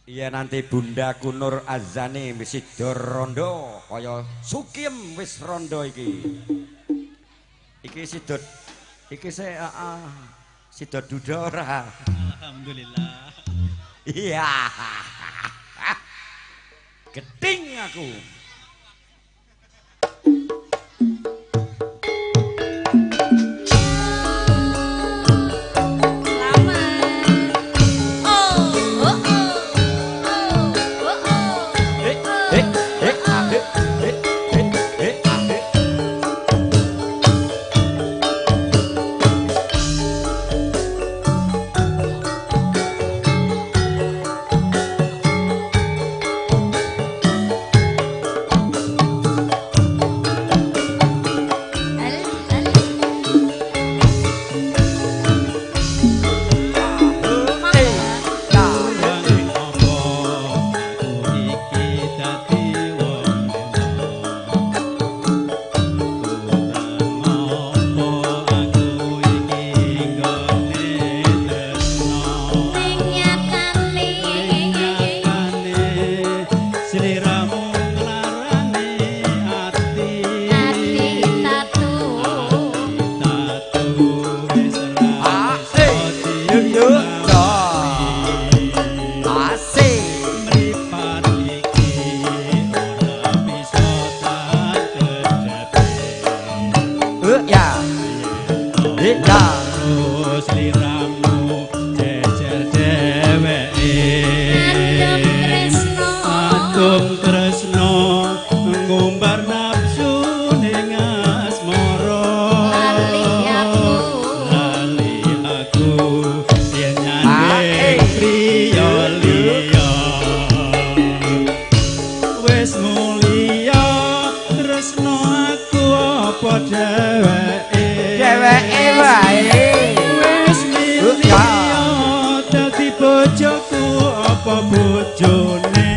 Iya nanti Bunda Kunur Azani wis sida rondo kaya sukiem wis rondo iki. Iki sida iki se sida duda ora. Alhamdulillah. Iya. Geting aku. Asik. Mripat iki ora bisa tak kedepe. Ya. Ya. Terus liramu jejer dheweke. Adem tresno ngumbar nafsu ning asmara. Lali aku yen nyanding priya liya. Wis mulya tresno aku apa dheweke. Dheweke wae. Wis milih dadi bojoku apa bojone.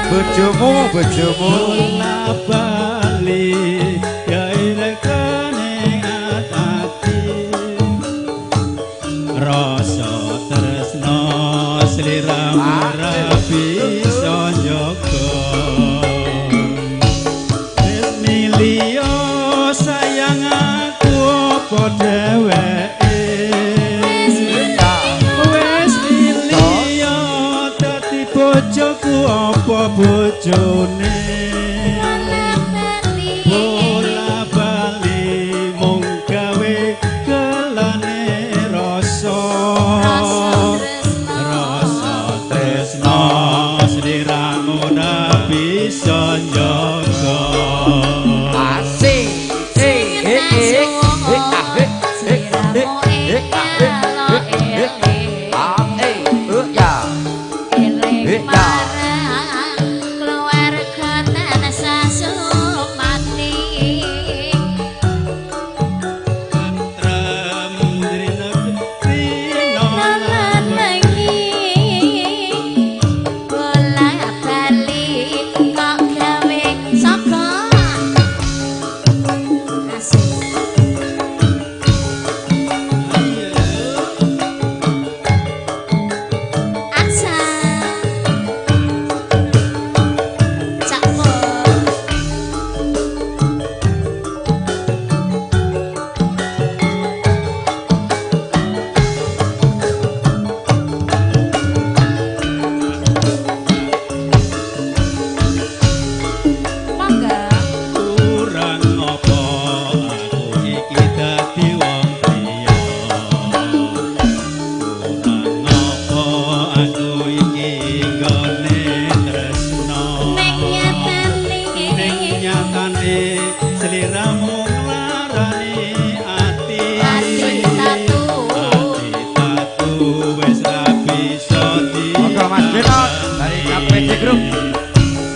Bojomu, bojomu. Bola bali ya irekane ati. Rasa tresno sliramu ora bisa njaga. Wis milih sayang aku apa dheweke. Wis milih dadi bojoku apa bojone. Bola bali mung gawe kelane rasa. Rasa tresno sliramu ora bisa njaga. Asik. Keluarga tansah sumati. Tentrem rina Lan wengi bola bali kok gawe saka. Asik. Aksa. Cak Pur. Mangga. Kurang apa aku iki dadi wong priya. Kurang apa aku iki nggone tresno. Ning nyatane Ning nyatane sliramu nglarani ati. Ati tatu. Ati tatu wis ra bisa di. Monggo Mas Denot dari KPC Group.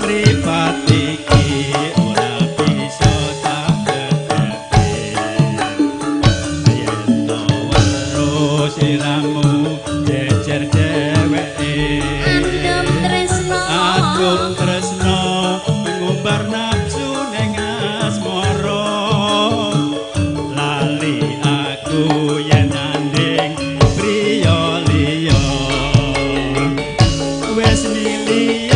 Mripat iki ora bisa tak kedepe. Yen to weruh sliramu jejer dheweke. Andum tresno. Adum tresno ngumbar nafsu ning asmara. Lali aku yen nanding priya liya. Wis milih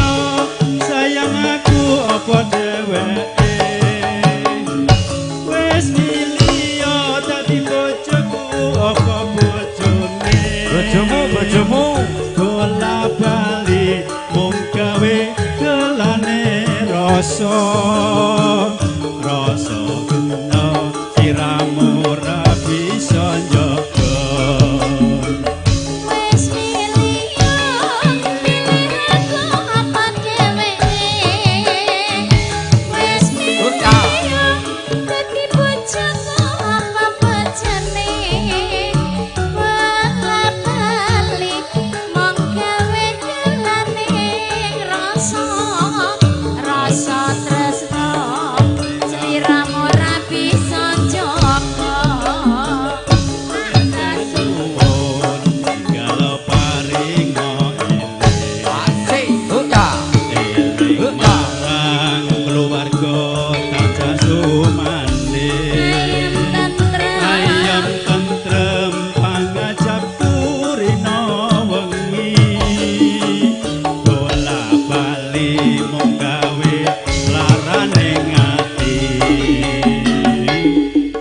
sayang aku apa dheweke. Wis milih dadi bojoku apa bojone. Bojomu, bojomu. Bola bali mung gawe kelane rasa. Rasa gena siramu ora bisa njaga. Wis milih milih aku apa dheweke. Wis milih dadi bojoku apa bojone. Bola bali mung gawe kelane rasa. Rasa tresno sliramu ora bisa njaga. Suwun galo paringa eling. Asik. Ya. Eling marang keluarga tansah sumande. Ayem tentrem. Ayem tentrem pangajapku rina wengi. Bola bali mung gawe larane ati.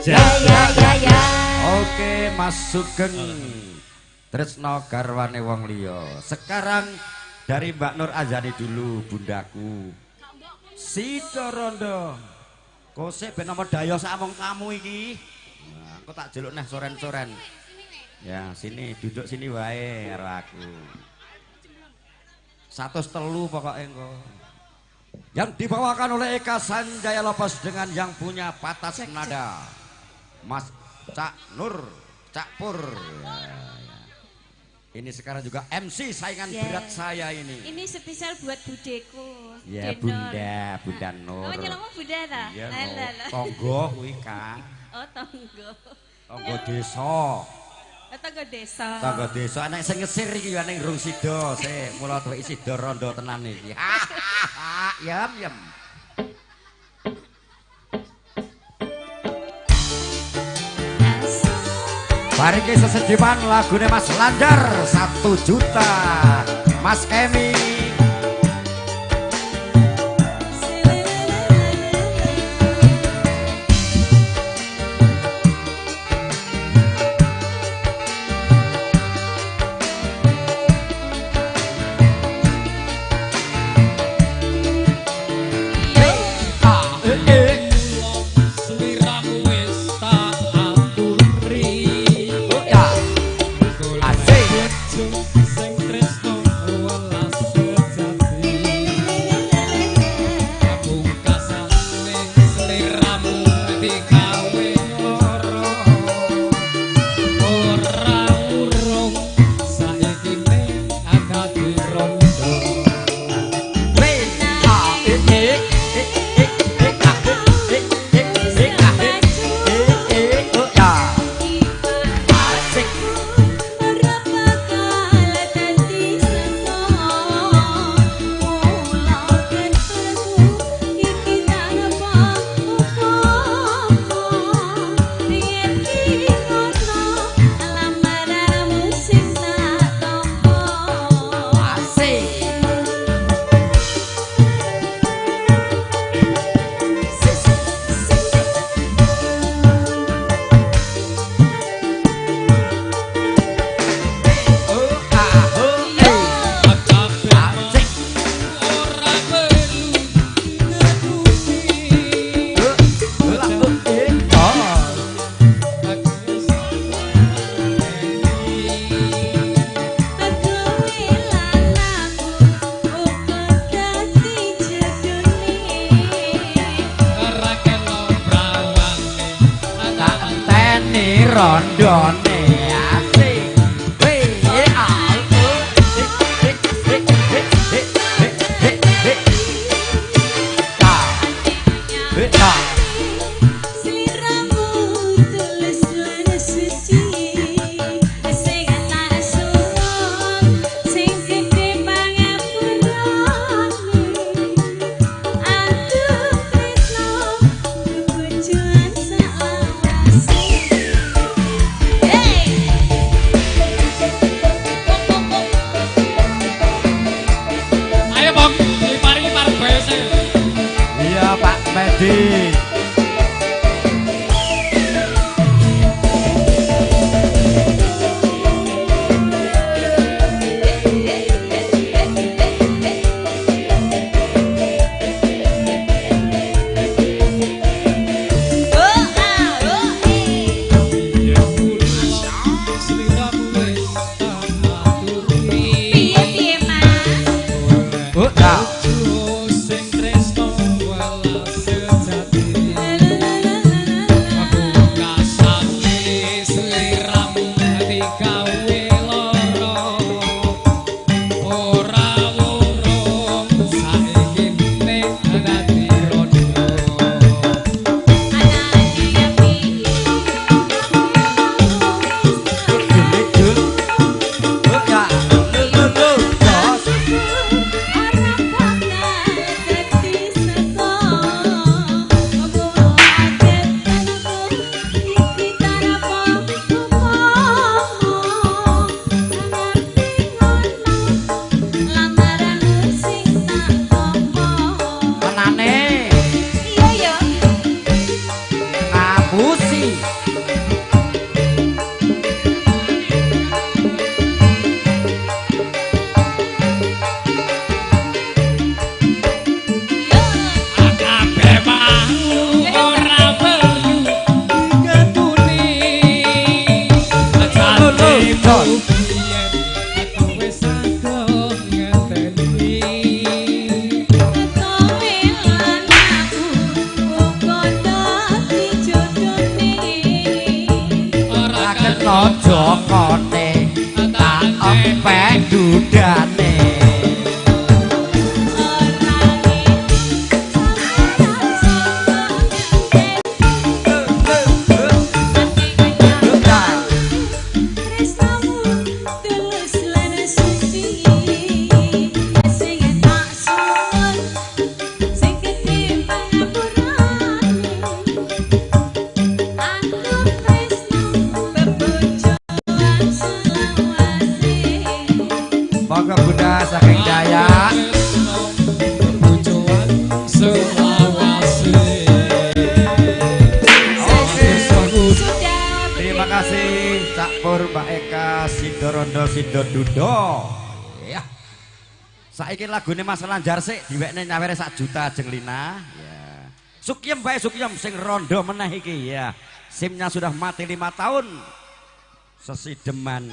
Ya ya ya ya. Oke Mas Sugeng. Tresno garwane wong liya. Sekarang dari Mbak Nur Azani dulu, bundaku. Sido Rondo. Kose ben nomor dayo sak wong tamu iki. Nah, aku tak jeluk neh soren-soren. Ya, sini duduk sini wae karo aku. 103 pokoknya engko. Yang dibawakan oleh Eka Sanjaya Lopez dengan yang punya patas nada Mas Cak Nur, Cak Pur. Ya, ya. Ini sekarang juga MC saingan berat saya ini. Ini spesial buat budeku. Ya, Bunda, Bunda Nur. Oh, nyelokmu Bunda ta? Iya, tonggo kuwi, Kak. Oh, tonggo. Tonggo desa. Tangga desa. Tangga desa anak sing ngesir iki ya ning rung sida sik mula tuwek sida rondo tenan iki. Yem yem. Bariki sesediman lagune Mas Landar 1 juta. Mas Kemi. Rondone asik. W A O H H H H H H H H A. Sliramu tulus lan suci, sing tak suwun, sing gedhe pangapurane. Aku tresno bebojoan salawase. Hey! Bokone tak empek dudane. Monggo Bunda saking Dayak. Terima kasih Cak Pur, Mbak Eka, Sido Rondo, Sido Dudo. Ya. Saiki lagune Mas Lanjar sik diwekne nyawere 1 juta jeng Lina. Ya. Sukiem bae Sukiem sing rondo meneh iki ya. SIM-nya sudah mati 5 tahun. Sesideman.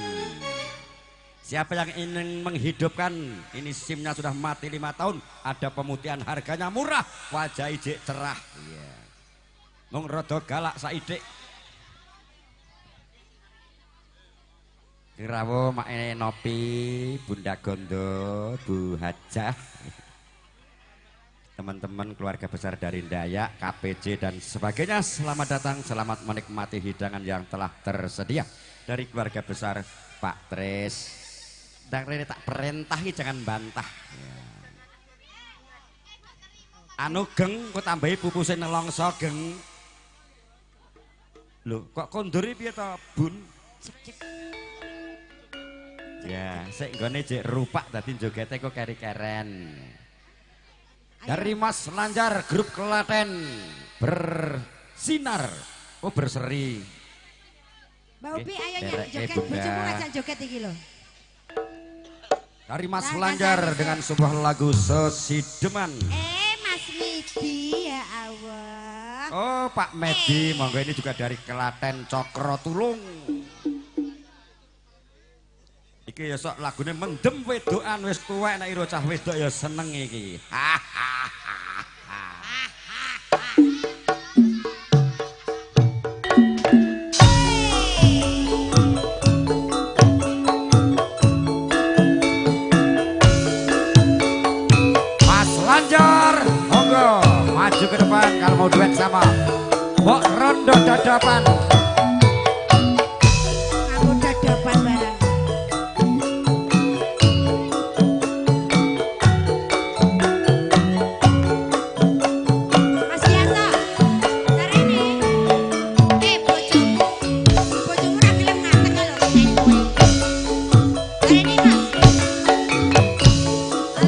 Siapa yang ingin menghidupkan ini SIM-nya sudah mati 5 tahun, ada pemutihan harganya murah, wajah ijik cerah. Iya. Mung rada galak saidik. Kirawo Mae Nopi, Bunda Gondo, Bu Hajah, teman-teman keluarga besar dari Dayak, KPJ dan sebagainya, selamat datang, selamat menikmati hidangan yang telah tersedia dari keluarga besar Pak Tris. Dan rene tak perintahi jangan bantah. Ya. Anu geng, kok tambahi pupuse nelongso geng. Lho, kok konduri piye to, Bun? Ya, sik nggone jek rupak dadi jogete kok keri-keren. Dari Mas Lanjar grup Klaten bersinar, oh berseri. Mbak Upi ayo joget, bojomu ngajak joget iki lho. Dari Mas Lanjar dengan sebuah lagu Sesideman. Mas Medi ya Allah. Oh Pak Medi, monggo ini juga dari Klaten Cokro Tulung. Iki ya sok lagune mendem wedokan wis tuwek nek ira cah wedok ya seneng iki. Mas Lanjar, monggo maju ke depan kalau mau duet sama Mbok Rondo Dadapan. Aku dadapan barang. Mas Yanto, sarene. Bojomu. Bojomu ra gelem ngateng lho nek kowe. Sarene Mas.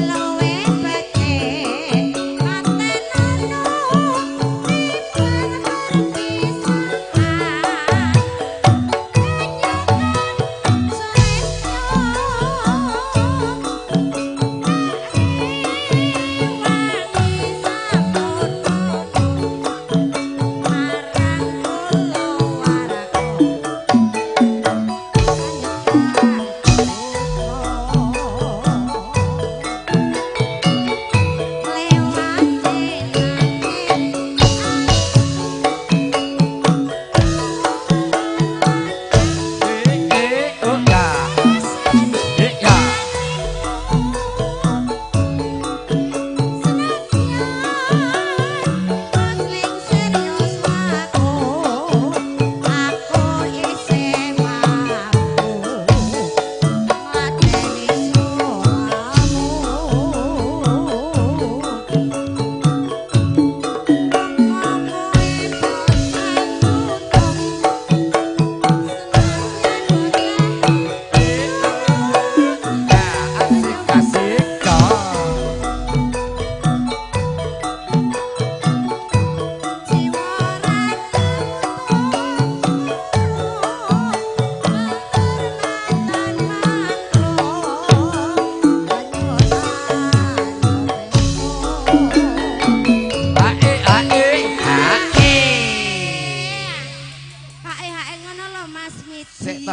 Luwe bete patenono ribet perpisahan.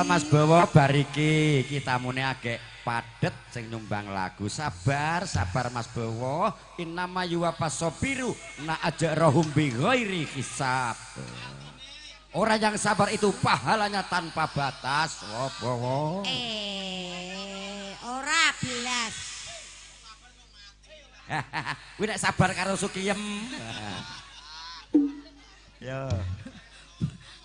Mas Bowo bar iki iki tamune agek padet sing nyumbang lagu. Sabar, sabar Mas Bowo. Innama yuwafasobiru na ajrahum bi ghairi hisab. Orang yang sabar itu pahalanya tanpa batas. Oh, bowo. Ora belas. Kuwi nek sabar karo Sukiyem. Yo.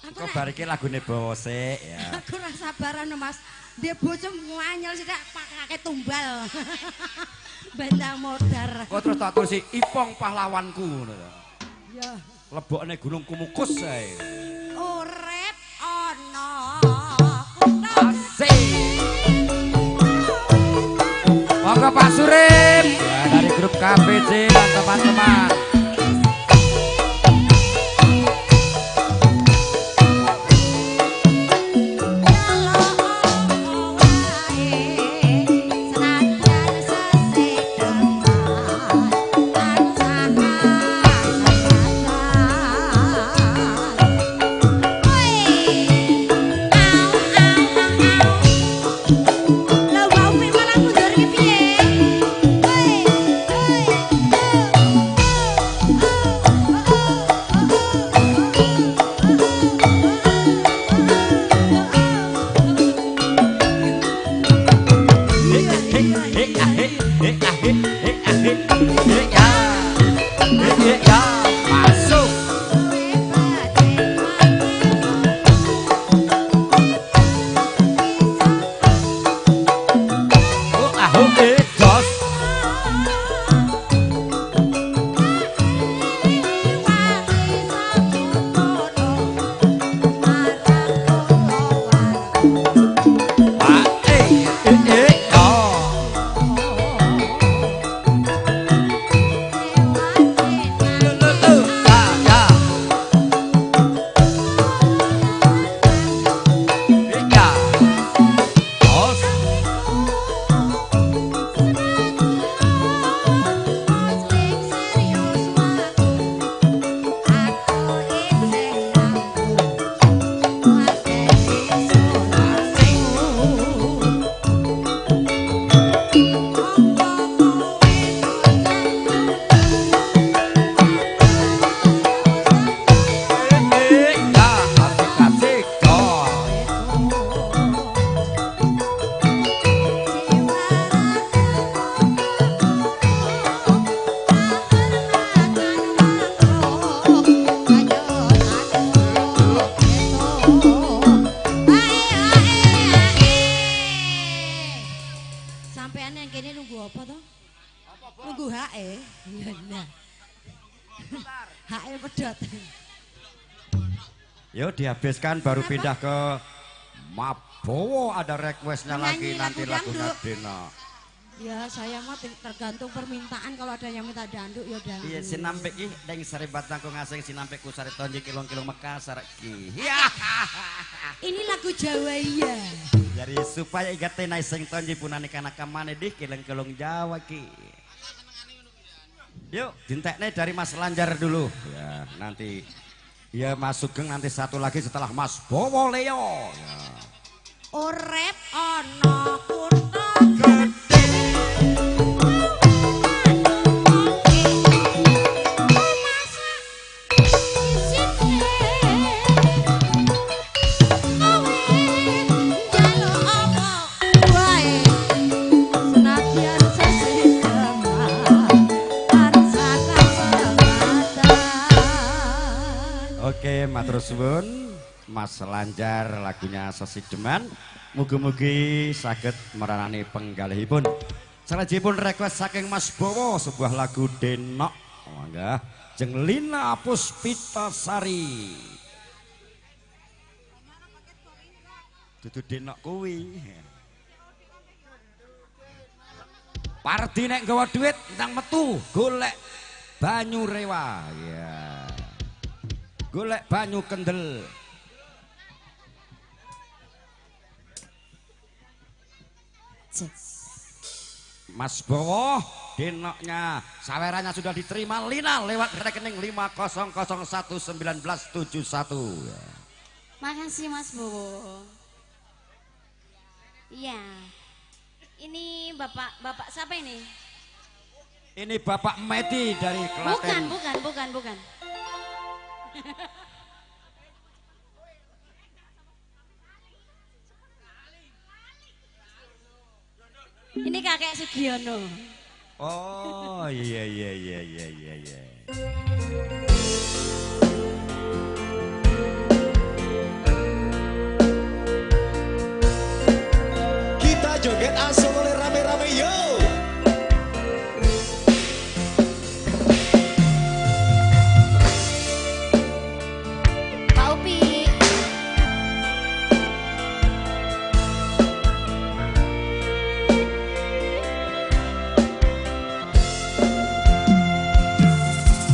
Kok bar iki lagune bawa sik ya. Aku ora sabaran Mas. Dia bojo nganyel sithik pakake tumbal. Benda modar. Kok terus tak tulisi Ipong pahlawanku ngono ta. Ya. Lebokne Gunung Kumukus ae. Urip ana kutha. Asik. Monggo Pak Surip ya, dari grup KPC dan teman-teman. Yo dihabiskan baru pindah ke Mabowo, ada requestnya lagi nanti lagunya Dena. Ya saya mah tergantung permintaan, kalau ada yang minta danduk ya danduk. Iya sinampek iki ning seribat nangkung asing sinampek kusare tonji kilong-kilong Makassar iki. Ini lagu Jawa iya. Jadi supaya ingat tenai sing tonji punane kanakamane dih kilong-kilong Jawa ki. Yuk dintekne dari Mas Lanjar dulu. Ya nanti ya Mas Sugeng nanti satu lagi setelah Mas Bowo Leo. Ya. Urip ana kutha gedhe. Oke, matur suwun Mas Lanjar lagunya Sesideman. Mugi-mugi saged meranani penggalihipun. Salajengipun request saking Mas Bowo sebuah lagu Denok. Mangga jeng Lina Puspitasari. Dudu Denok kuwi. Pardi nek nggawa duit ndang metu golek banyu rewa. Ya. Golek banyu kendel. Mas Bowo, denoknya sawerannya sudah diterima Lina lewat rekening 50011971. Makasih Mas Bowo. Iya. Ini bapak siapa ini? Ini Bapak Medi dari Klaten. Bukan. Ini kakek Sugiono. Oh iya iya iya iya iya iya. Kita joget asal oleh rame-rame yo. Pak Upi.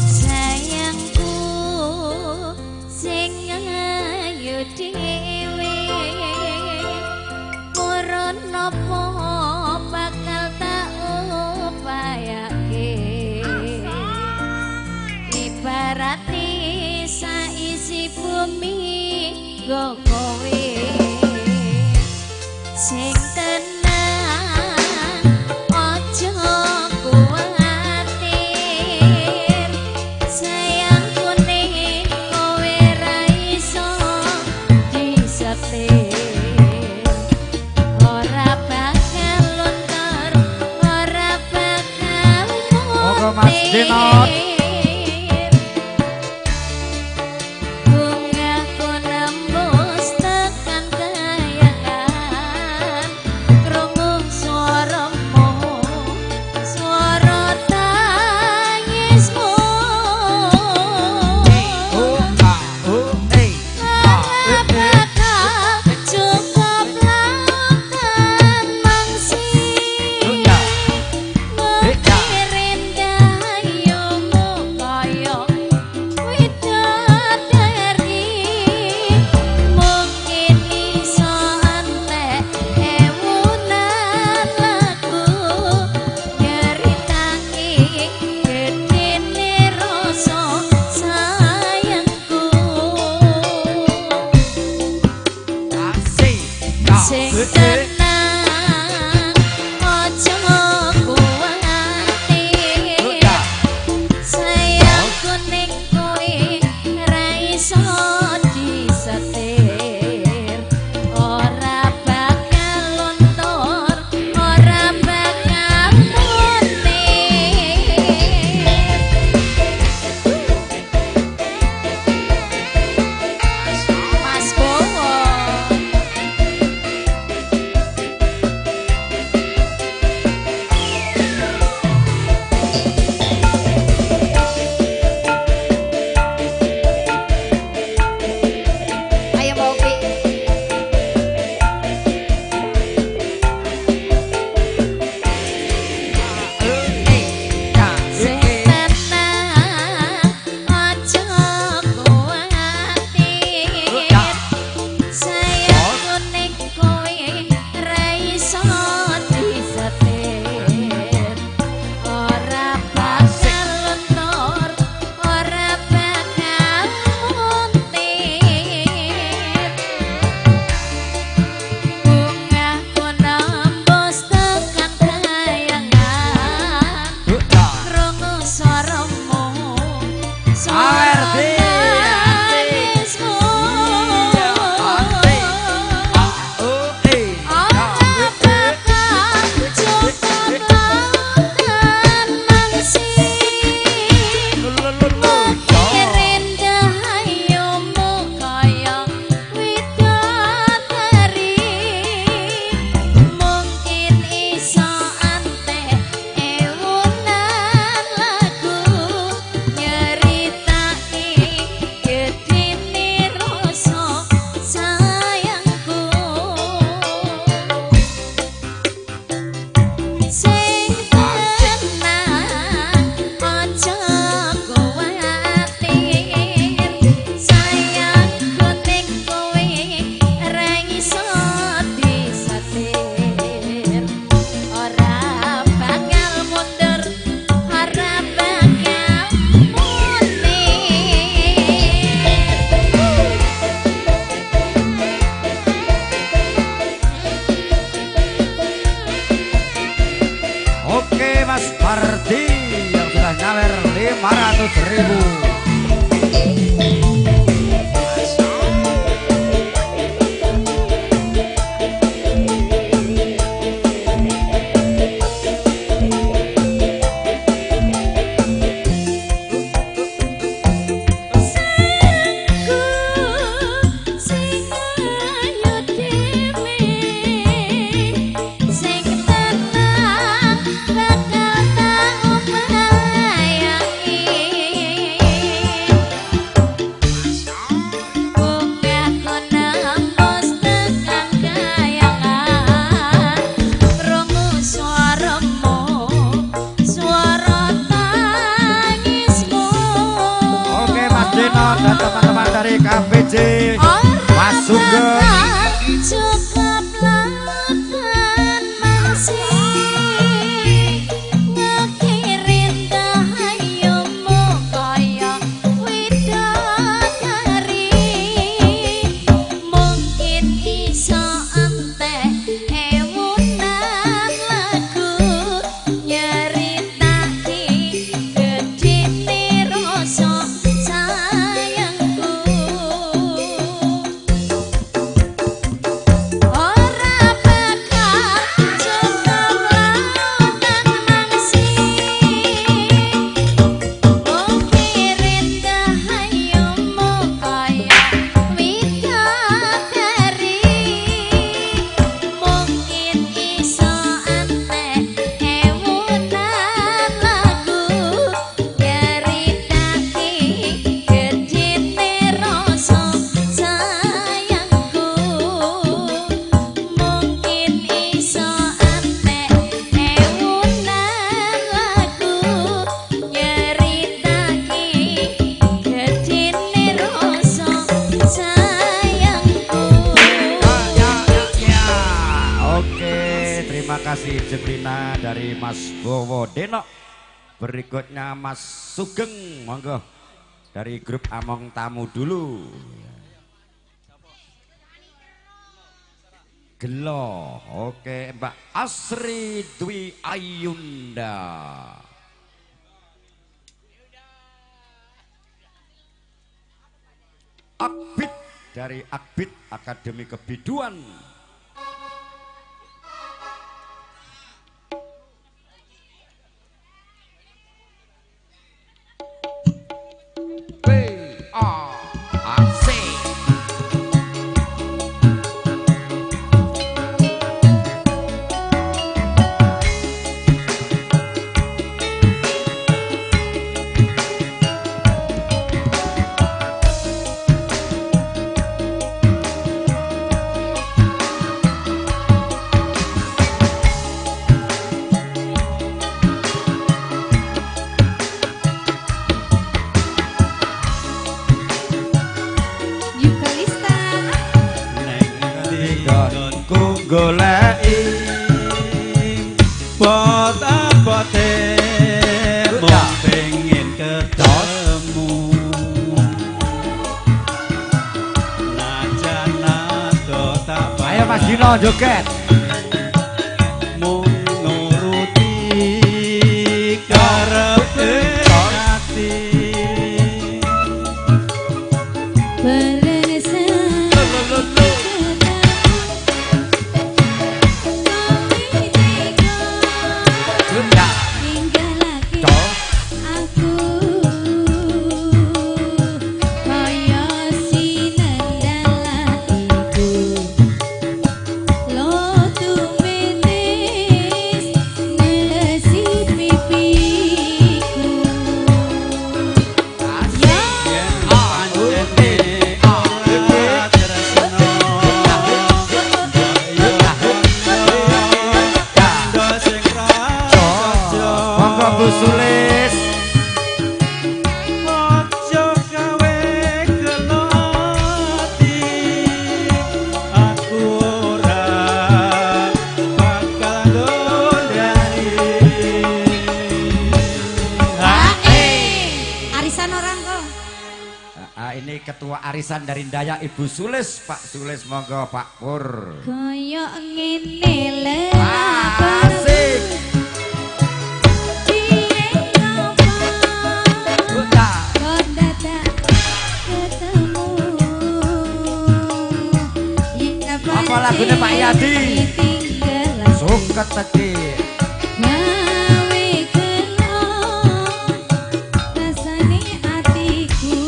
Sayangku sing ayu dhewe purun napa bakal tak upayake ibarate saisi bumi nggo kowe sing tenang aja kuwatir sayangku ning kowe ra iso disetir ora bakal luntur ora bakal Monggo Mas Dinot. Bungaku nembus tekan kayangan krungu swaramu swara tangismu ora bakal cukup lautan mangsi ngirim dayungmu kaya widodari mungkin iso entek ewunan lagu nyeritake gedene rasa sayangku sing tenang aja kuwatir sayangku ning kowe ra iso disetir ora bakal luntur ora bakal muntir. Mas Bowo. Ayo Mbak Upi. Sing tenang aja kuwatir sayangku ning kowe ra iso disetir ora bakal luntur ora bakal muntir bungaku nembus tekan kayangan krungu swaramu swara tangismu ora bakal cukup lautan mangsi ngirim dayungmu kaya widodari mungkin iso antek ewunan lagu nyeritake gedene rasa sayangku sing tenang aja kuwatir sayangku ning kowe ra iso disetir ora bakal mundur ora bakal muntir. Oke Mas Pardi yang sudah nyawer 500.000. dan teman-teman dari KPJ Mas Sugeng. Cukup lakukan masih ngekirin dahayumu kaya widodari. Mungkin iso entek ewunan lagu nyeritake gedene rasa sayangku. Ora bakal cukup lautan mangsi ngirin dahayumu kaya widodari. Mungkin iso entek ewunan lagu nyeritake gedene rasa sayangku. Mungkin iso entek ewunan lagu nyeritake gedene rasa sayangku. Ya, oke, terima kasih Jebrina dari Mas Bowo Denok. Berikutnya Mas Sugeng, monggo dari grup Among Tamu dulu. Gelo, oke Mbak Asri Dwi Ayunda. Akbit dari Akbit Akademi Kebiduan. B A A C. Yukalista. Nggonku goleki bot-bote mung pengin ketemu. Najan ado tak Ayo Mas Dino joget. Mung nuruti karepe ati. Bareng aku kaya sinendal atiku lotu menis nasi pipiku. Ya Pancene ora tresno kandha sing prasaja. Monggo Bu Sulis. Aja gawe gelo ati, aku ora bakal ngandani. Arisan orang kok. Ah, ini ketua arisan dari Dayak Ibu Sulis, Pak Sulis monggo Pak Pur. Kaya ngene lelakon. Asik. Piye ngopo kok dadak ketemu. Yen Apa lagune Pak Yadi? Ditinggal Suket teki. gawe gelo rasane atiku.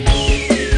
Asik.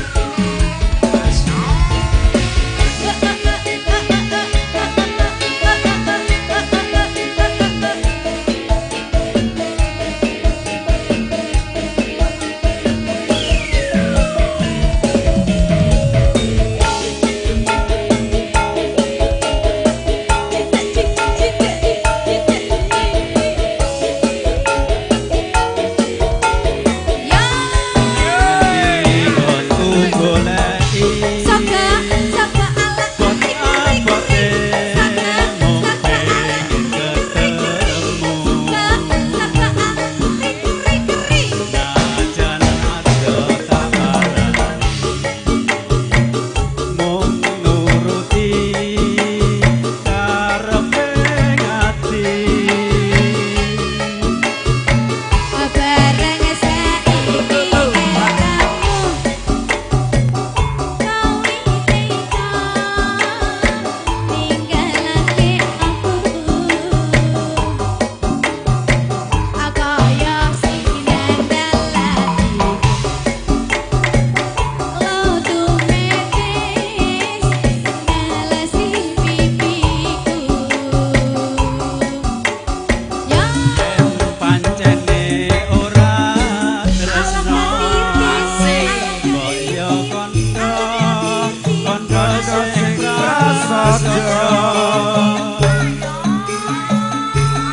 prasaja.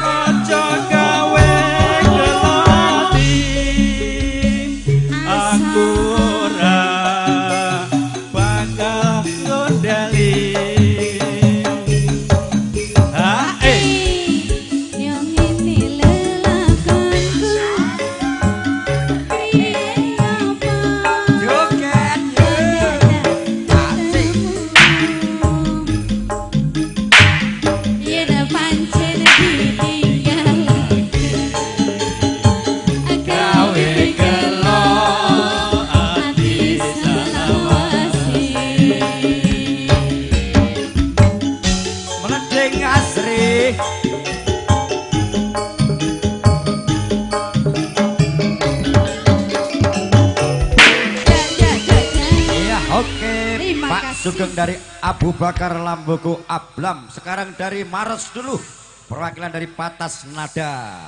Aja gawe gelati, aku ora bakal ngondali. Ha eh Yo ngene lelakonku piye apa Joget asik. Yen pancen ditinggal gawe gelo ati selawase. Meleding asri. Ya ya ya. Iya, oke. Terima Pak kasih. Sugeng dari Abu Bakar Lamboku Ablam. Sekarang dari Maros dulu. Perwakilan dari Patas Nada.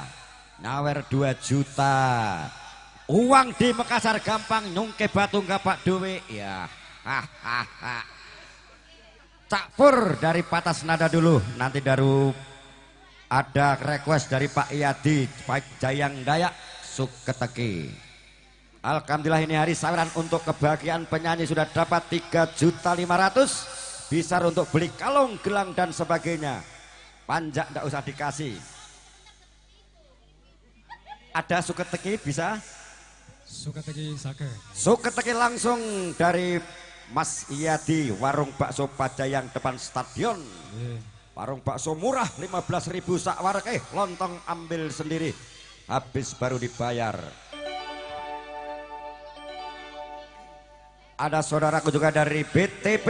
Nyawer 2 juta. Uang di Makassar gampang nyungke batu ngapak duwe. Ya. Hahaha. Cak Pur dari Patas Nada dulu. Nanti daru ada request dari Pak Iyadi, Pak Jayang Dayak Suketeki. Alhamdulillah ini hari saweran untuk kebahagiaan penyanyi sudah dapat 3.500.000. Bisa untuk beli kalung, gelang dan sebagainya. Panjak ndak usah dikasih. Ada Suketeki bisa? Suketeki sake. Suketeki langsung dari Mas Iyadi, warung bakso Pajayang depan stadion. Warung bakso murah 15.000 sak wareg, lontong ambil sendiri. Habis baru dibayar. Ada saudaraku juga dari BTP,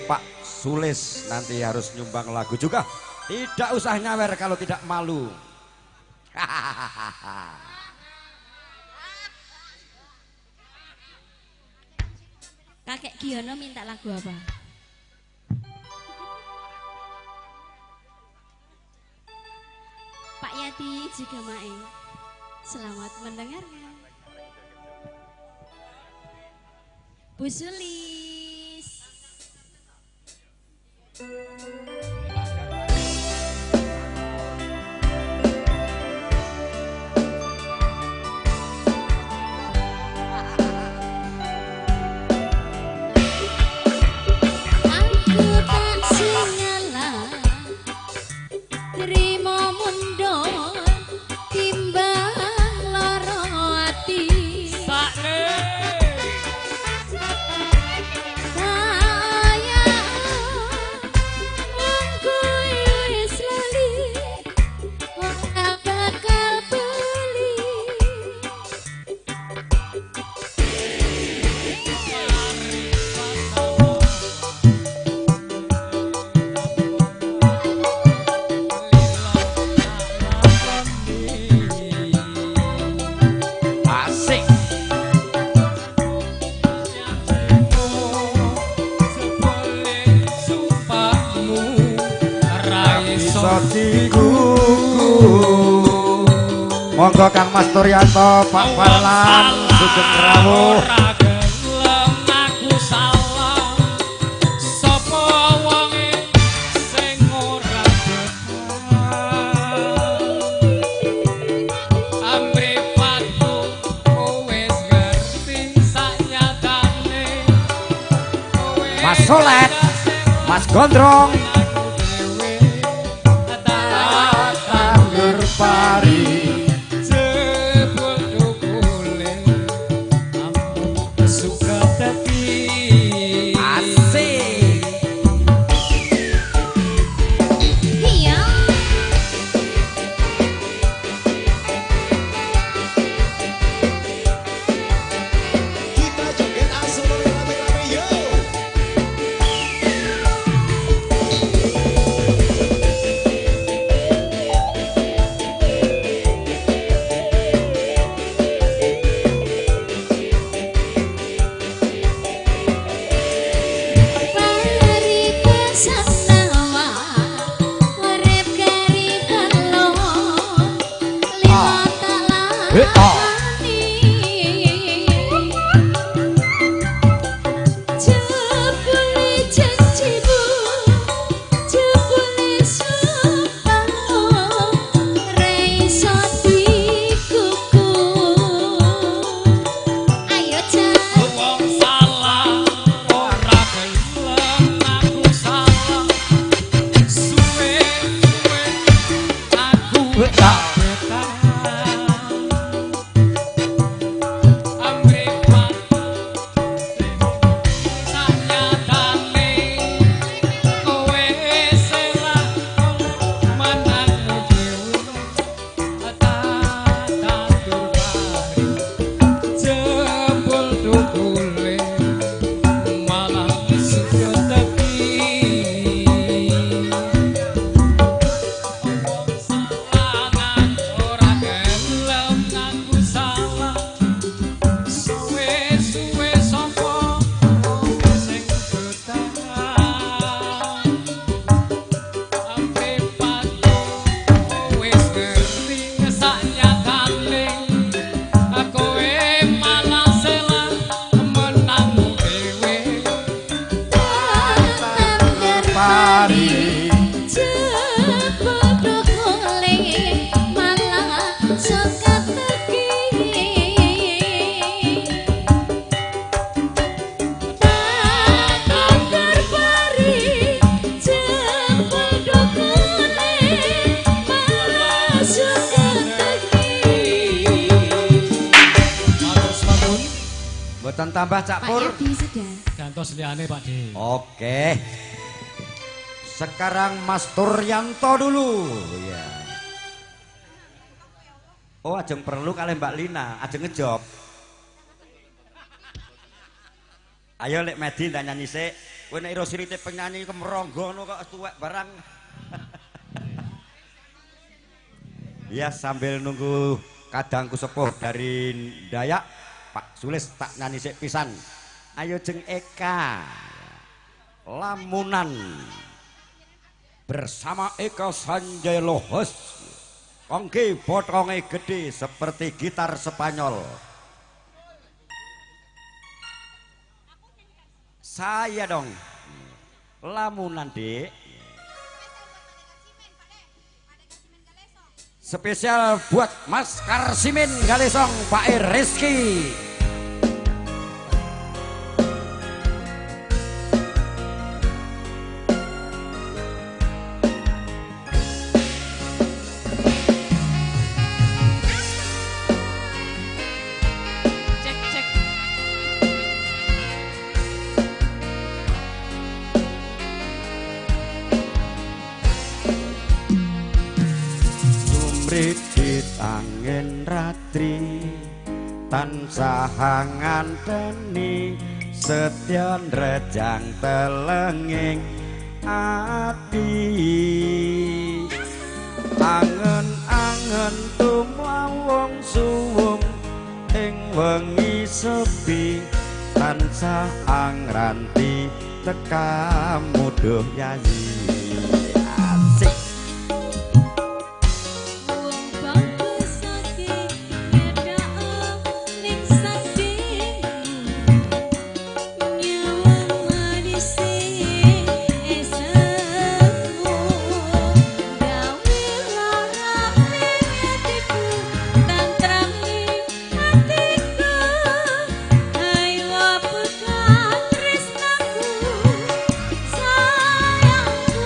Pak Sulis, nanti harus nyumbang lagu juga. Tidak usah nyawer kalau tidak malu. Hahaha. Kakek Giono minta lagu apa? Pak Yati juga Mae. Selamat mendengarkan. Bu Sulis. Aku tak singalah trimo mundur timbang lara ati. Sayang wong kuwi wis lali ora bakal bali. Asik. Sumpahmu ra iso digugu. Monggo Kang Mas Turyanto, Pak Farlan, sugeng rawuh. Ora gelem aku salah. Sapa wonge sing ora betah? Amripatku wis ngerti sanyatane. Kowe Mas Solet, Mas Gondrong, tandur pari. Jebul dukule amung Suketeki. Asik. Iya. Kita joget asal rame-rame yo. Mboten tambah Cak Pur. Pak Yadi sudah. Gantos liyane Pak D. Oke. Sekarang Mas Turyanto dulu. Ya. Oh, ajeng perlu kalih Mbak Lina, ajeng ngejob. Ayo lek Medi ndak nyanyi sik. Kowe nek ira sirite penyanyi kemronggo ngono kok tuwek barang. Ya sambil nunggu kadangku sepuh dari Dayak, Pak Sulis tak nyanyi sik pisan. Ayo jeng Eka. Lamunan bersama Eka Sanjaya Lohos. Kongki botonge gede seperti gitar Spanyol. Saya dong. Lamunan, Dik. Spesial buat Mas Karsimin Galesong, Pak Rizky. Cek cek. Sumridit angin ratri tansah nganteni setya nrejang telenging ati. Angen-angen tumawung suwung ing wengi sepi tansah angranti tekamu duh yayi. Asik. Wong bagus ake nyedhak ning sandingmu nyawang manis esemu gawe lara atiku tantrami atiku ayo pekat tresnaku sayangku.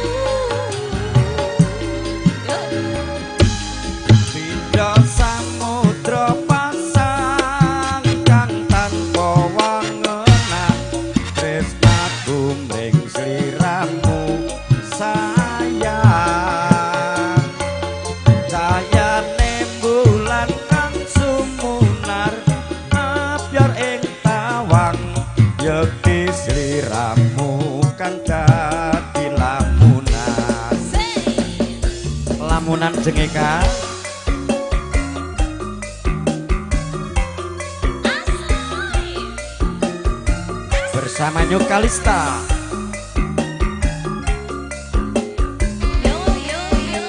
Pindha samudra pasang kang tanpa wangenan tresnaku mring sliramu sayang. Cayane bulan kang sumunar abyar ing tawang yekti sliramu kang dadi lamunan. Lamunan jengeka. Bersama New Kalista. Yo yo yo.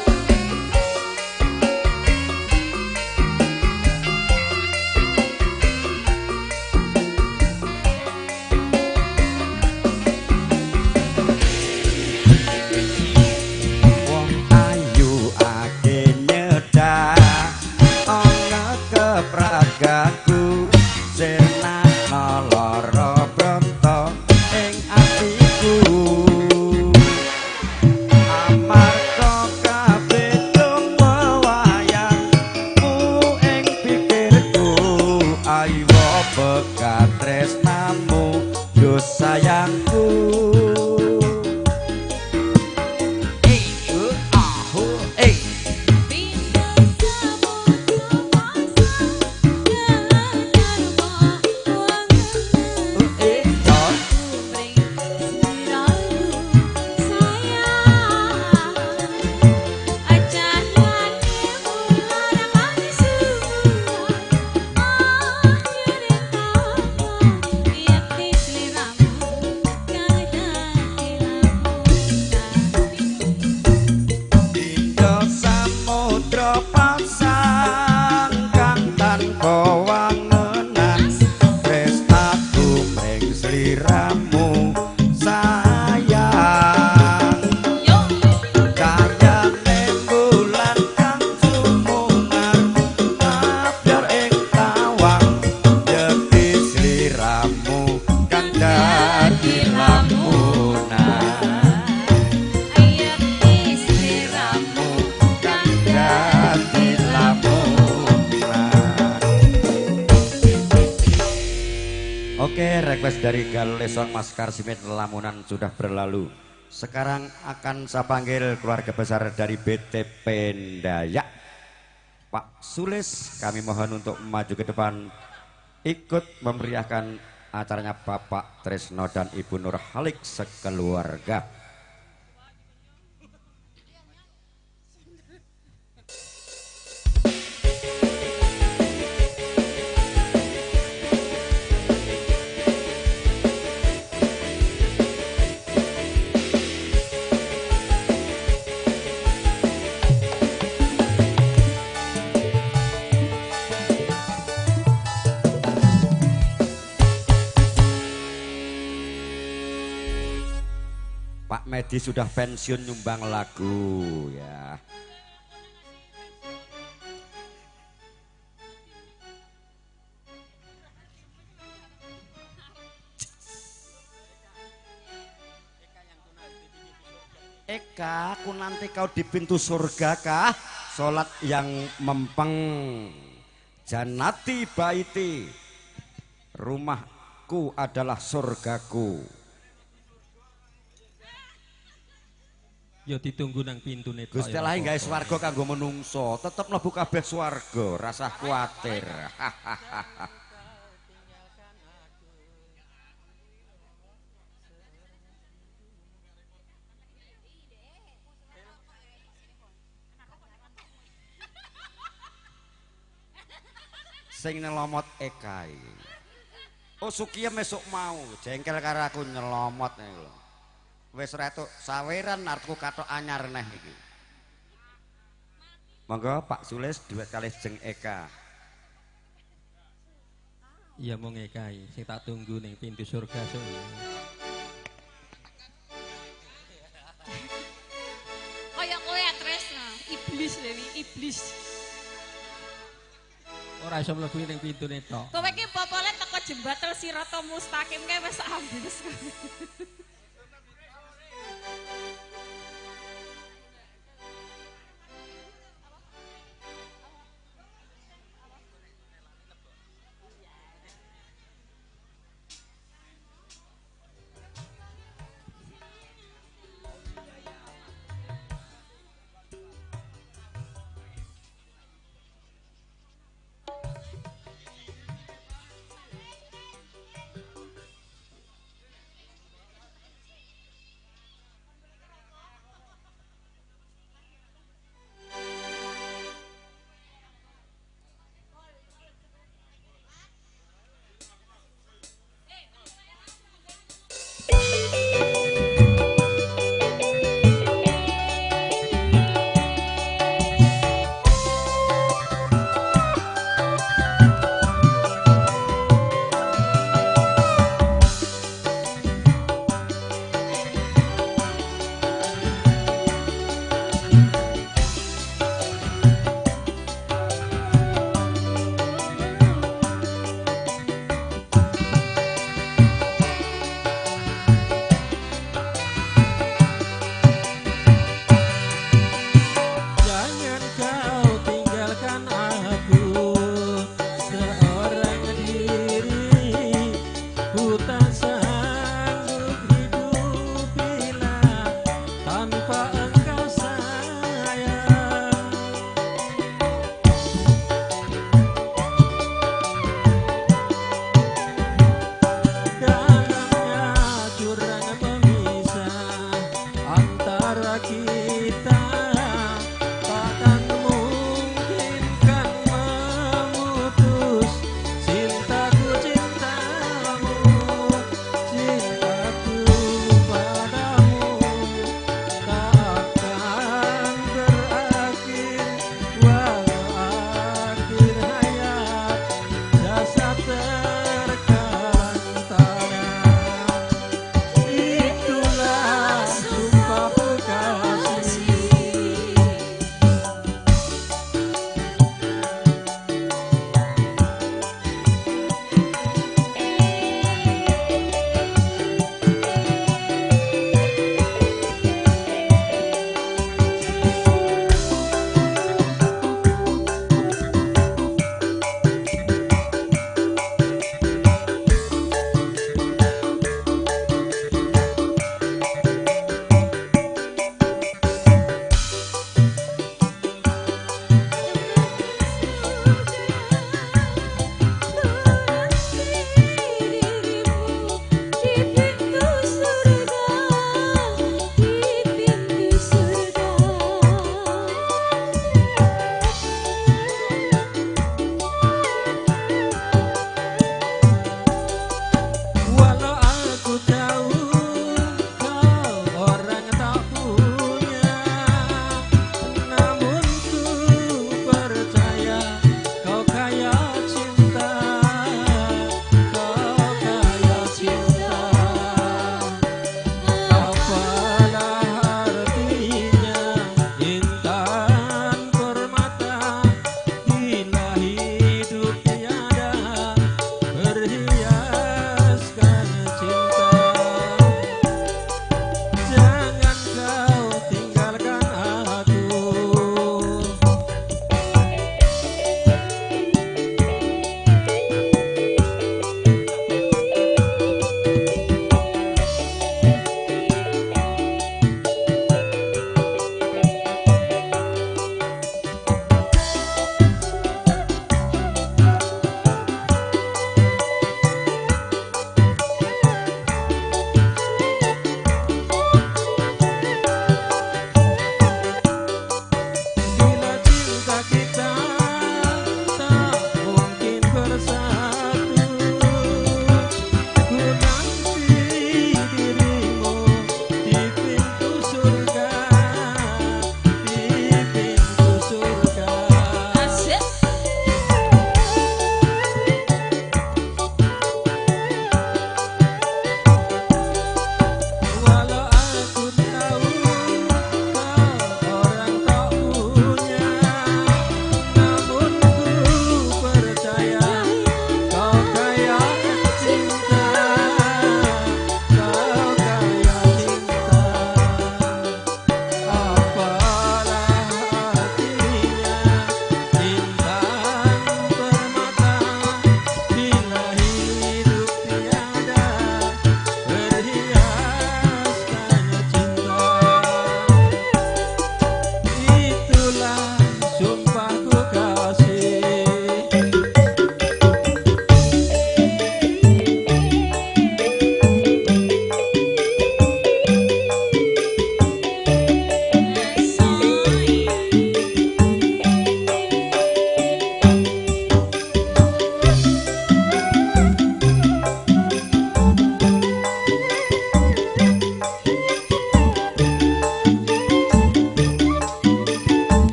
Wong ayu ake nyedak ana kepragaku senakno lara bronto ing atiku. Request dari Galesong Mas Karsimin Lamunan sudah berlalu. Sekarang akan saya panggil keluarga besar dari BTP Dayak, Pak Sulis, kami mohon untuk maju ke depan, ikut memeriahkan acaranya Bapak Tresno dan Ibu Nur Halik sekeluarga. Pak Medi sudah pensiun nyumbang lagu ya. Eka, aku nanti kau di pintu surga kah? Sholat yang mempeng. Janati baiti. Rumahku adalah surgaku. Ya ditunggu nang pintune tok. Gusti Allah gawe swarga kanggo menungso, tetep mlebu kabeh swarga, rasah kuwatir. Sing nyelomot Eka iki. Oh Sukiya mesuk mau, jengkel karo aku nyelomot lho. Wis retuk saweran arepku kathok anyar neh iki. Monggo Pak Sulis duet kalih Jeng Eka. Iya mong Eka iki sing tak tunggu ning pintu surga sok. Kaya kowe ya Tresna, iblis lho iblis. Ora iso mlebu ning pintune tok. Kowe iki popole teko jembatan Sirata Mustaqim kae wis ambles.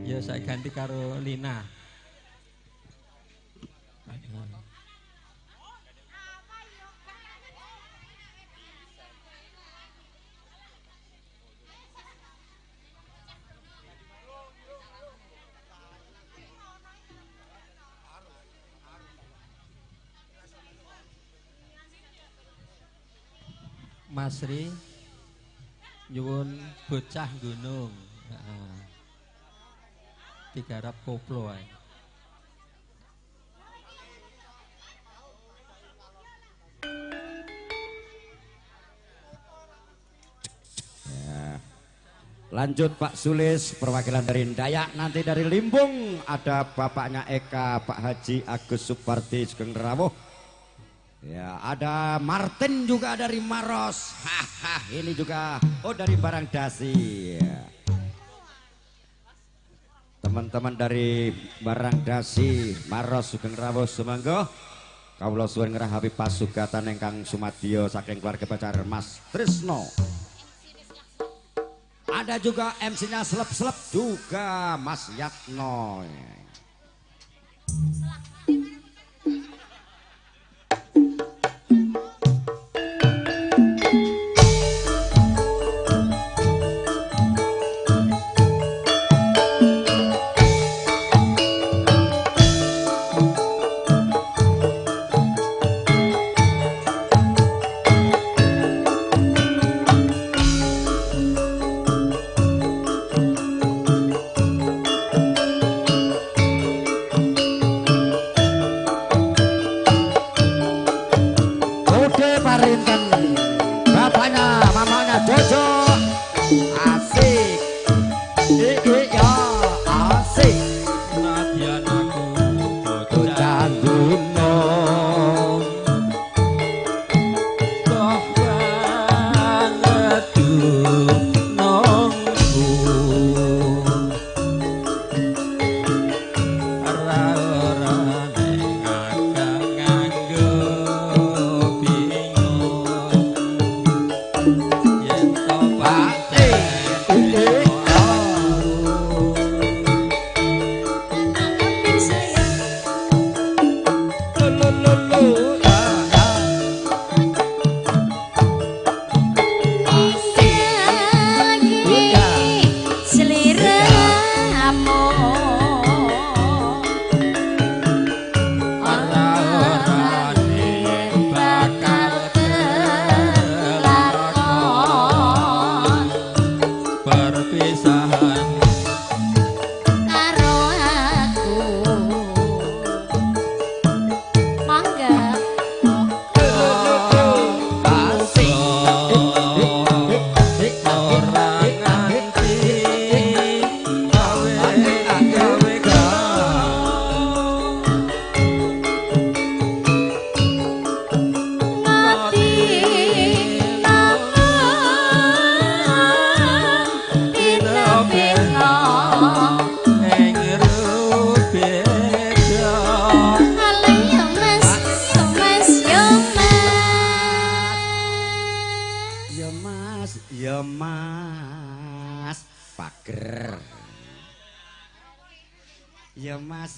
Ya saya ganti karo Lina. Mas Ri nyuwun bocah gunung. Heeh. Digarap koplo ae. Ya. Lanjut Pak Sulis, perwakilan dari Dayak, nanti dari Limbung ada bapaknya Eka, Pak Haji Agus Suparti Sugeng Rawuh. Ya, ada Martin juga dari Maros. Haha, ini juga oh dari Barangdasi. Ya. Teman-teman dari Barangdasi, Maros Sugeng Rawuh sumangga. Kawula suwun ngrahapi pasugatan ingkang sumadyo saking keluarga pacar Mas Trisno. Ada juga MC-nya selep-selep juga Mas Yatno.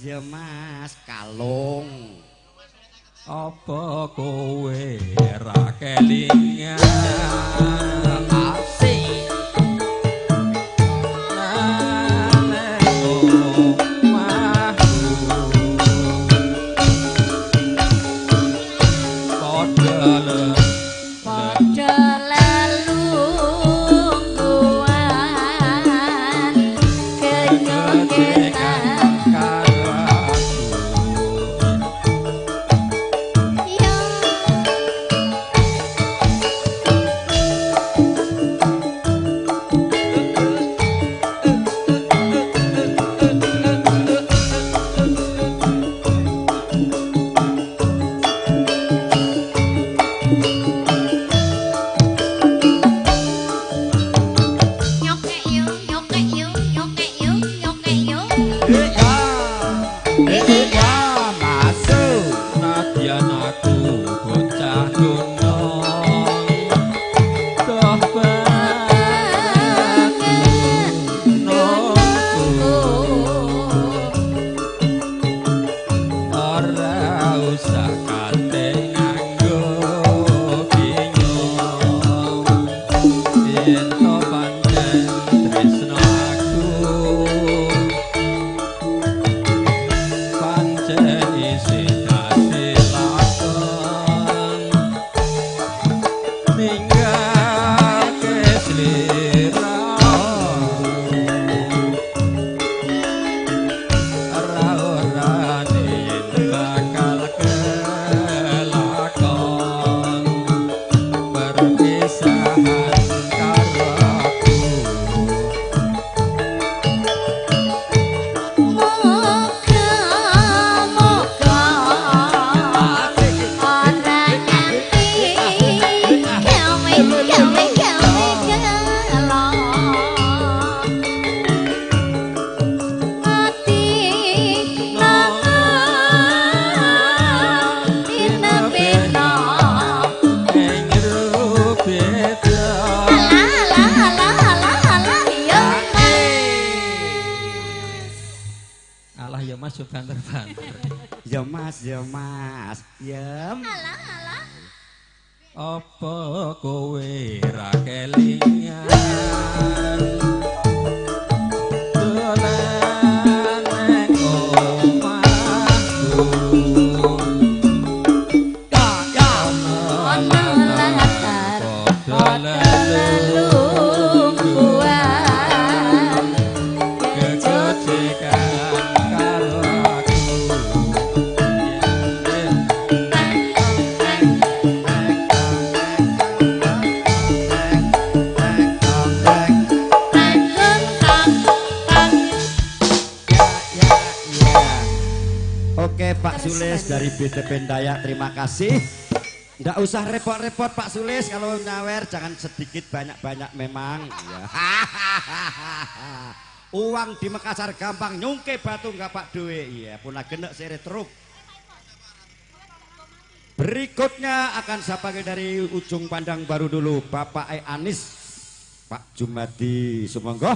Ya mas, kalung. Apa kowe ra kelingan? Asik. Oh. ya Mas yo banter-banter. Ya Mas, ya Mas. Ya. Alah alah. Apa kowe ra kelingan? Dolan nang omahku. Ya ya. Ono latar padha lelungguan kecocekan karo aku. Oke Pak Sulis dari BTP Dayak, terima kasih. Nggak usah repot-repot Pak Sulis, kalau nyawer jangan sedikit banyak-banyak memang. Ya. Uang di Makassar gampang, nyungke batu nggak pak duwe. Iya, punah genek sere truk. Berikutnya akan saya panggil dari ujung pandang baru dulu, Bapak E Anis, Pak Jumadi Sumonggo,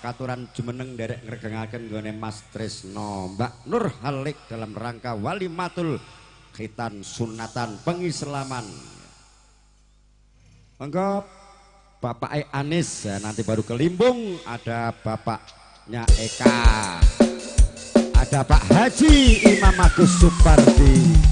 katuran jumeneng derek ngregengaken nggone Mas Tresno, Mbak Nur Halik dalam rangka walimatul khitan sunatan pengislaman. Monggo Bapak E Anis, ya, nanti baru ke Limbung ada bapaknya Eka, ada Pak Haji Imam Agus Supardi.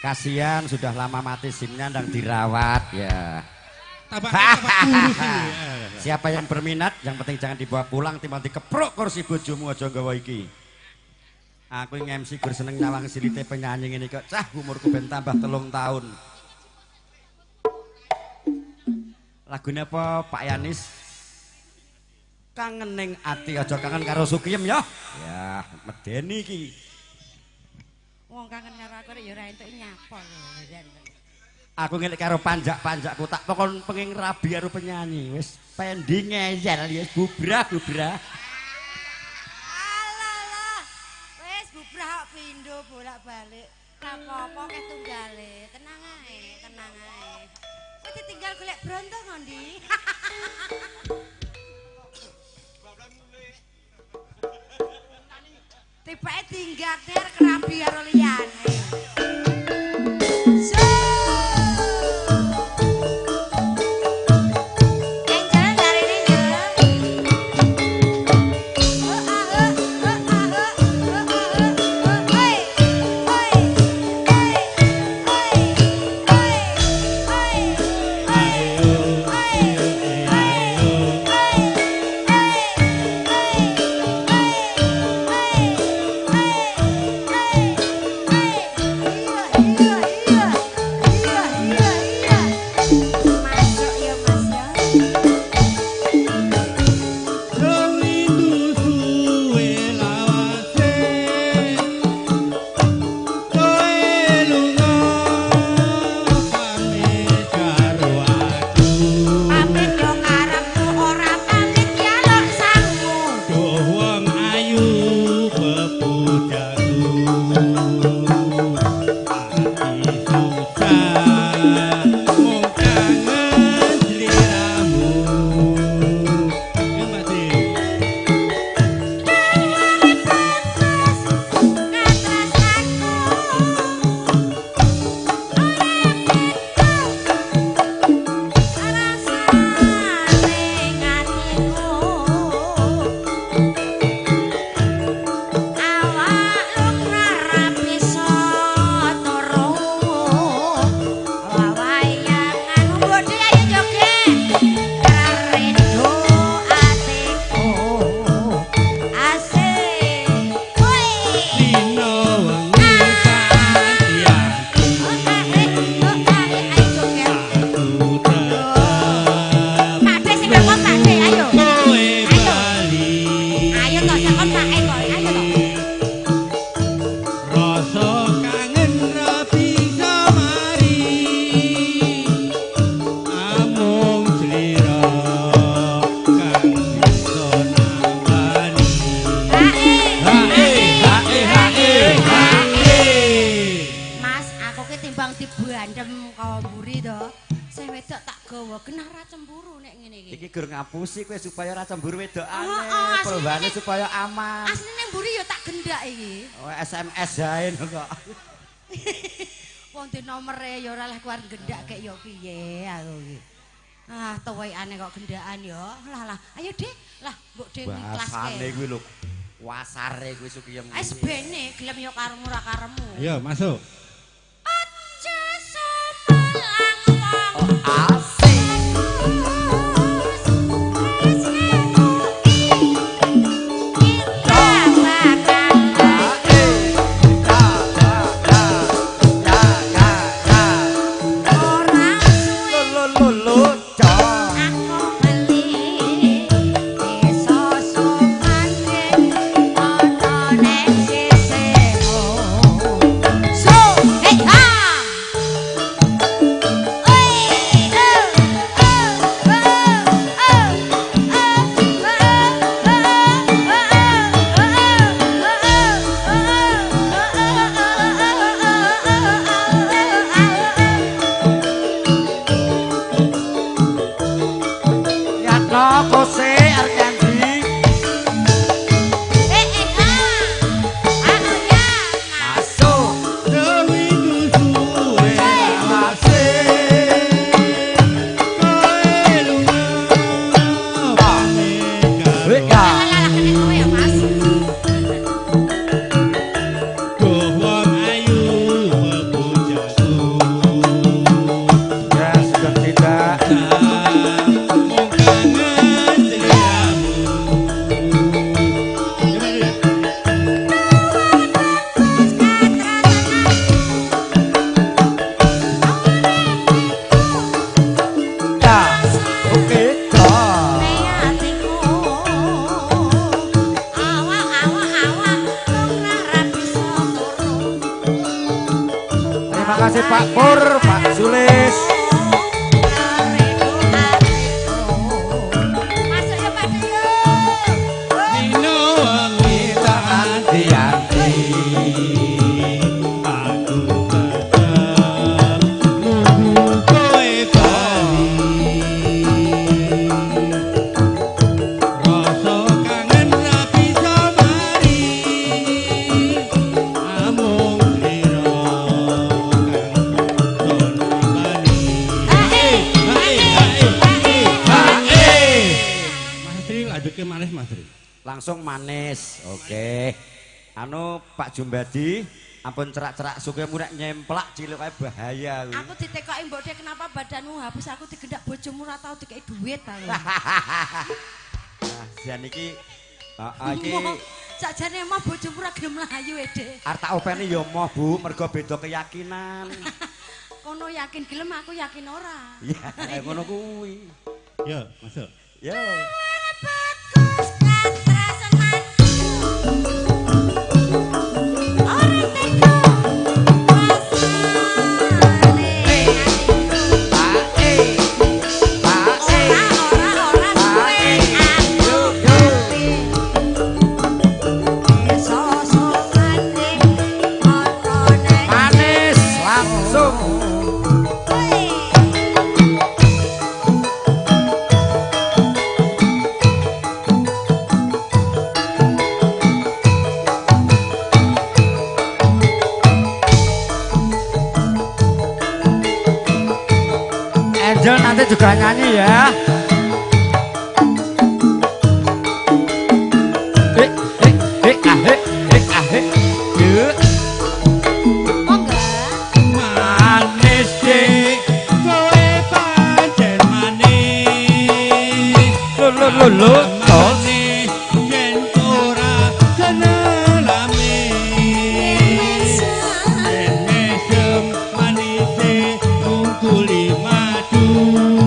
Kasihan sudah lama mati simnya ndang dirawat ya. Siapa yang berminat, yang penting jangan dibawa pulang, timbang dikeprok kursi bojomu aja nggawa iki. Aku nge-MC gur seneng nyawang silite penyanyi ngene kok. Cah umurku ben tambah 3 tahun. Lagune apa Pak Yanis? Kangen ning ati, aja kangen karo Sukiyem ya. Ya, medeni iki. Wong kangen karo aku ya ora entuk nyapa. Aku ngelik karo panjak-panjakku tak pokon pengen rabi karo penyanyi. Wis pendi ngeyel ya bubrah-bubrah. Alah alah. Wis bubrah kok pindho bolak-balik. Ra apa-apa keh tunggale. Tenang ae, tenang ae. Kowe ditinggal golek bronto ngondi? Tibake tinggatne arep rabi karo liyane. Sing wedok tak gawa genah ra cemburu nek ngene iki. Iki gur ngapusi kowe supaya ora cemburu wedokane, Oh, polwane supaya aman. Asline mburi ya tak gendak iki. Oh, SMS ae kok. Wong di nomere ya ora leh keluar gendak kek ya piye aku iki. Ah, tuwekane kok gendakan ya. Lah lah, ayo Dik. Lah, mbok Dik ikhlas Bahasane kuwi lho. Wasare kuwi sukiyem. Wis bene gelem ya karemu ora karemu. Ayo masuk. Aja sumelang wong. Asik. Pak Pur, Pak Sulis. Masuk ya Pak Deyo. Nino wengi tak anti-anti. Aku tetep nunggu kowe bali. Rasa kangen ra bisa mari. Amung manis Mas Tri. Langsung manis. Oke. Anu Pak Jumbadi, ampun cerak-cerak sukemu nek nyemplak cilik kae bahaya kuwi. Aku ditekoki mbok Dek kenapa badanmu habis aku digendak bojomu ora tau dikeki duit ta. Nah, jan iki heeh iki sakjane mah bojomu ora gelem mlayu e, Dek. Arep tak openi ya moh, Bu, mergo beda keyakinan. Kono yakin gelem aku yakin ora. Iya, ngono kuwi. Yo, masuk. Yo. Manis langsung. Angel nanti juga nyanyi ya. Manis Dik, kowe pancen manis. Lho lho lho. Manis yen ora senelame. Yen mesem manise ngungkuli madu.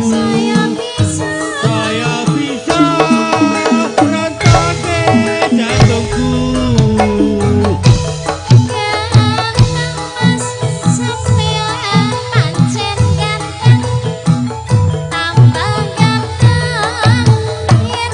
Saya bisa rontoke jantungku. Tambah ganteng, yen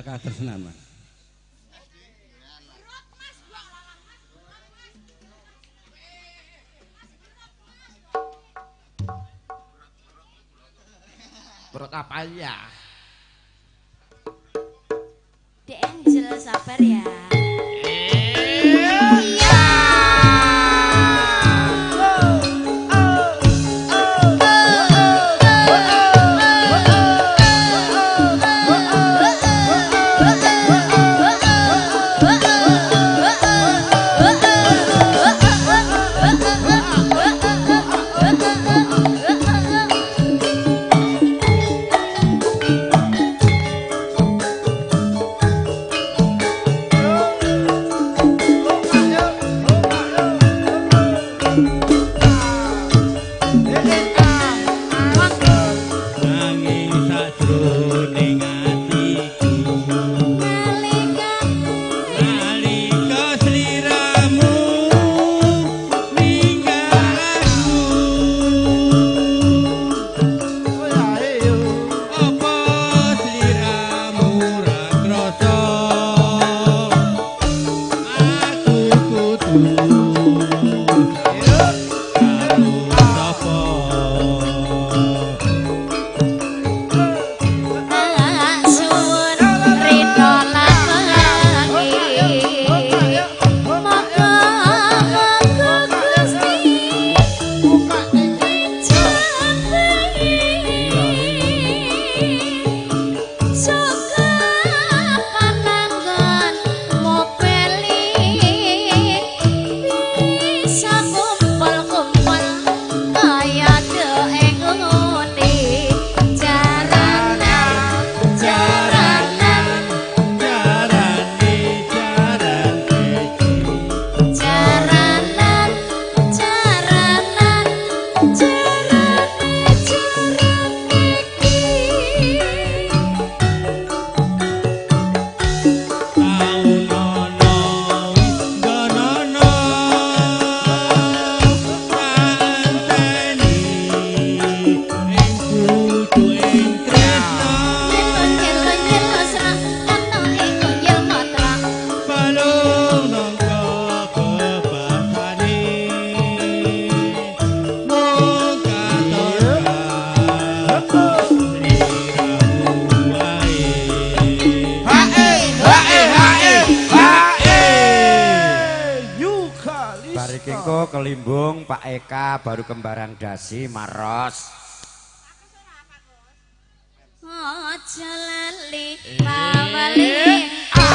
Spesial katresnan, Mas. Perut apa ya? The Angel sabar ya. Kelimbung Pak Eka baru kembaran dasi Maros. Aja lali pawelingku.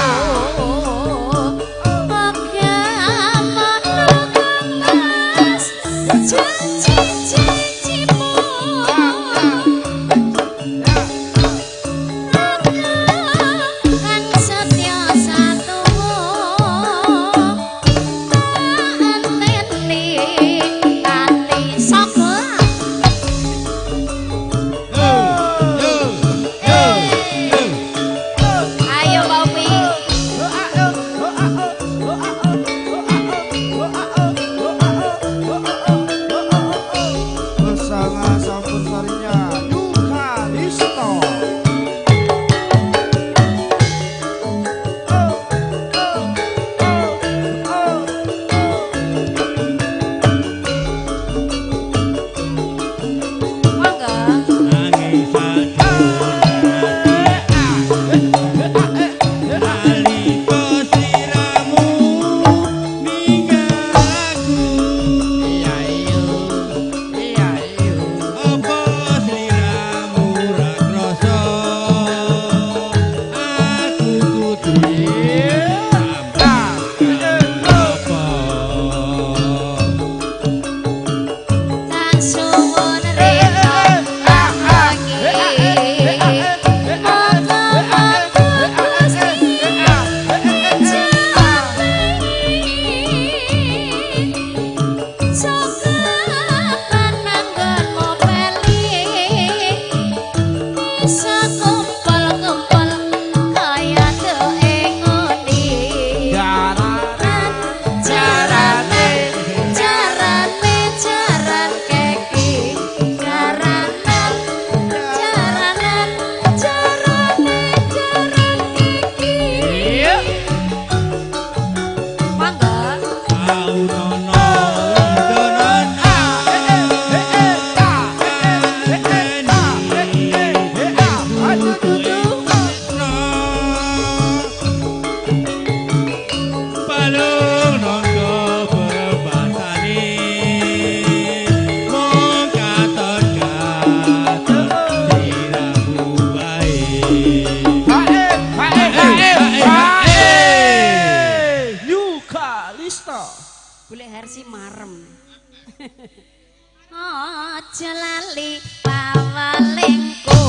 Aja lali pawalingku.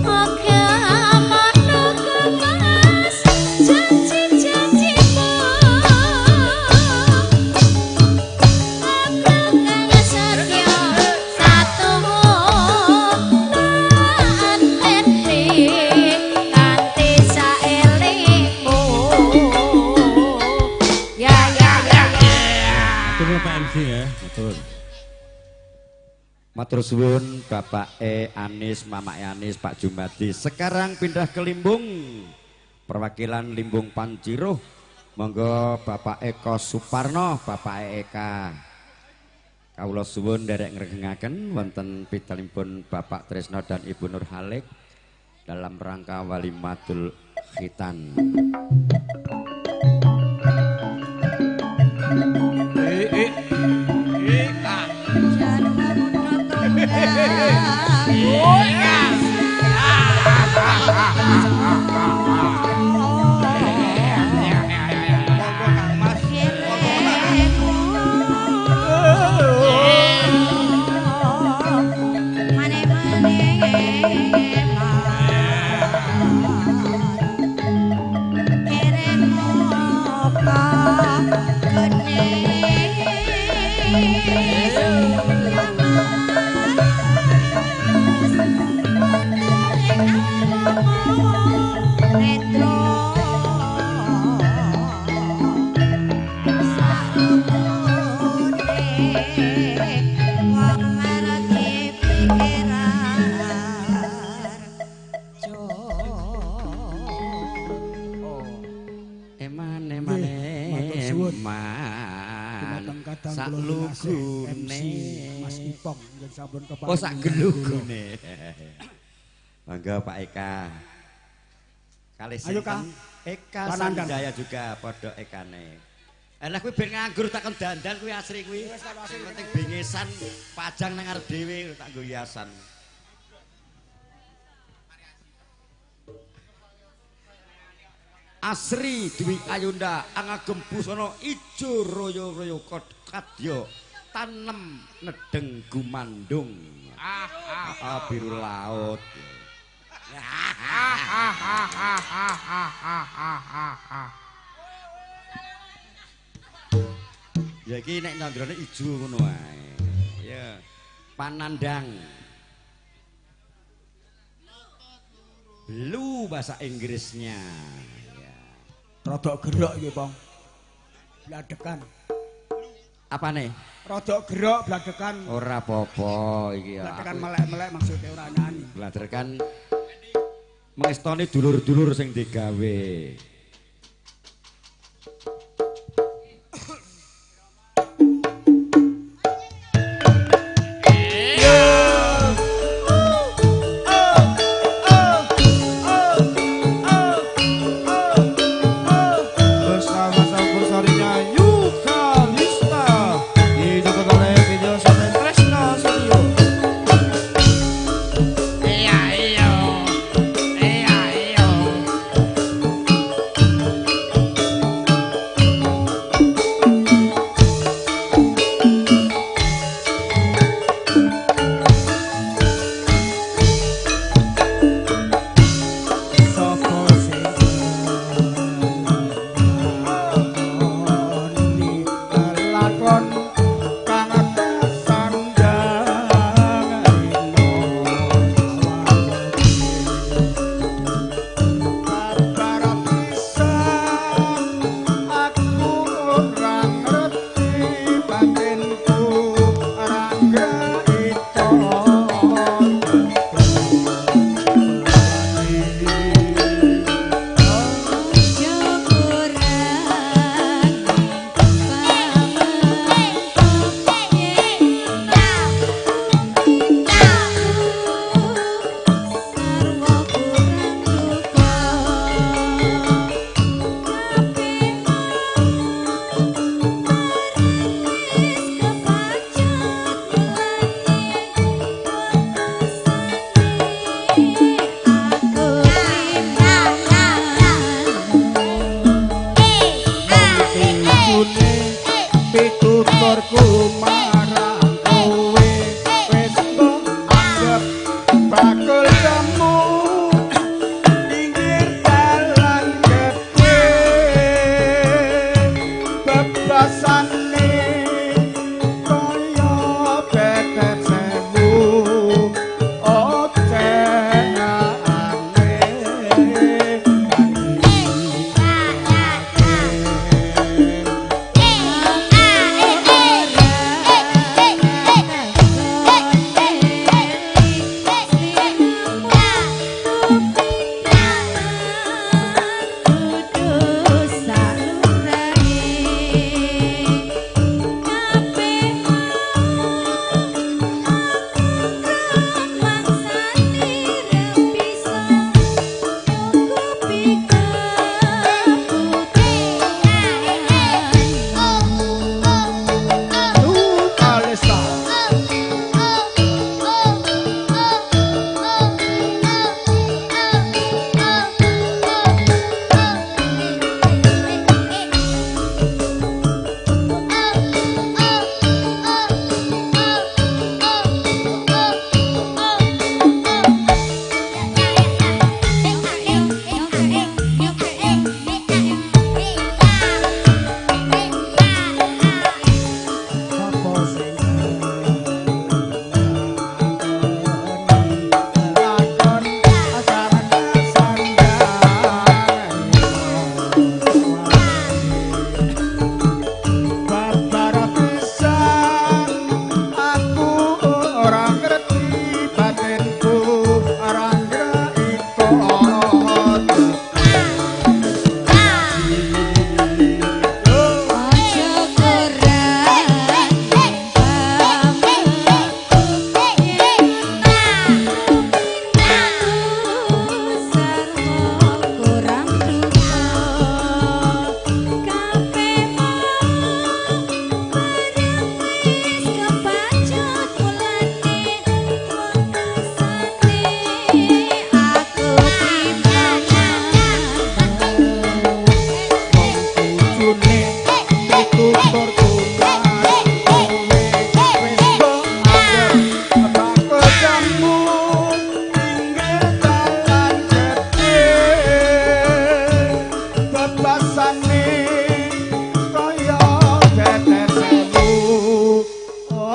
Oga mono kemas janji-janjimu. Aku kang setya satumu anteni kanthi saelingmu. Ya ya ya ya. Matur nuwun Pak MC ya, matur. Matur suwun Bapak E Anis, Mama E Anis, Pak Jumadi. Sekarang pindah ke Limbung. Perwakilan Limbung Panciruh. Monggo Bapak Eko Suparno, Bapak Eka. Kawula suwun nderek ngregengaken wonten pitalimipun Bapak Tresno dan Ibu Nur Halik dalam rangka Walimatul Khitan. MC Mas Ipong yang sampun kepareng. Oh sak gelugune. Monggo Pak Eka. Kalih sinten? Eka Sanjaya juga padha ekane. Lah kuwi ben nganggur tak kon dandan kuwi asri kuwi. Sing penting bengesan pajang nang ngarep dhewe tak nggo hiasan. Asri Dwi Ayunda angagem busana ijo royo-royo kadya tanem nedeng gumandung. Biru laut. Ya iki nek nyandrone ijo ngono wae. Ya panandang. Blue bahasa Inggrisnya. Rodok gerok iki, Pong. Bladekan. Apane? Rodok gerok bladekan. Ora apa-apa iki ya. Bladekan melek-melek maksudnya ora nyanyi. Bladekan mengestoni dulur-dulur sing digawe. Iya iya. Iya iya.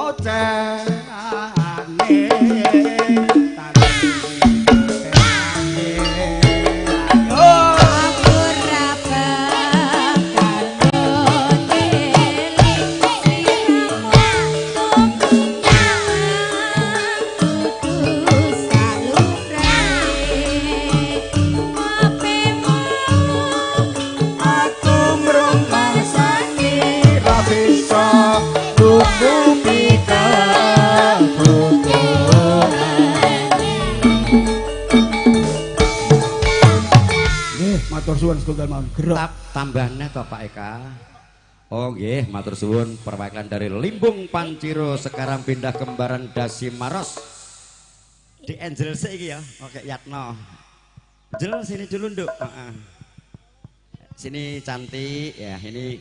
Ocehane Aku ora bakal noteli sliramu kudu salumrahe apemu aku mrumangsani ra bisa nutupi kabutuhane. Nggih, matur suwun setunggal mawon. Gerak. Tambahne to Pak Eka. Oh nggih, matur suwun perwakilan dari Limbung Panciro sekarang pindah ke Kembaran Dasi Maros. Di Angel sik iki ya. Oke, Yatno. Jel sini dulu, Nduk. Heeh. Sini cantik ya, ini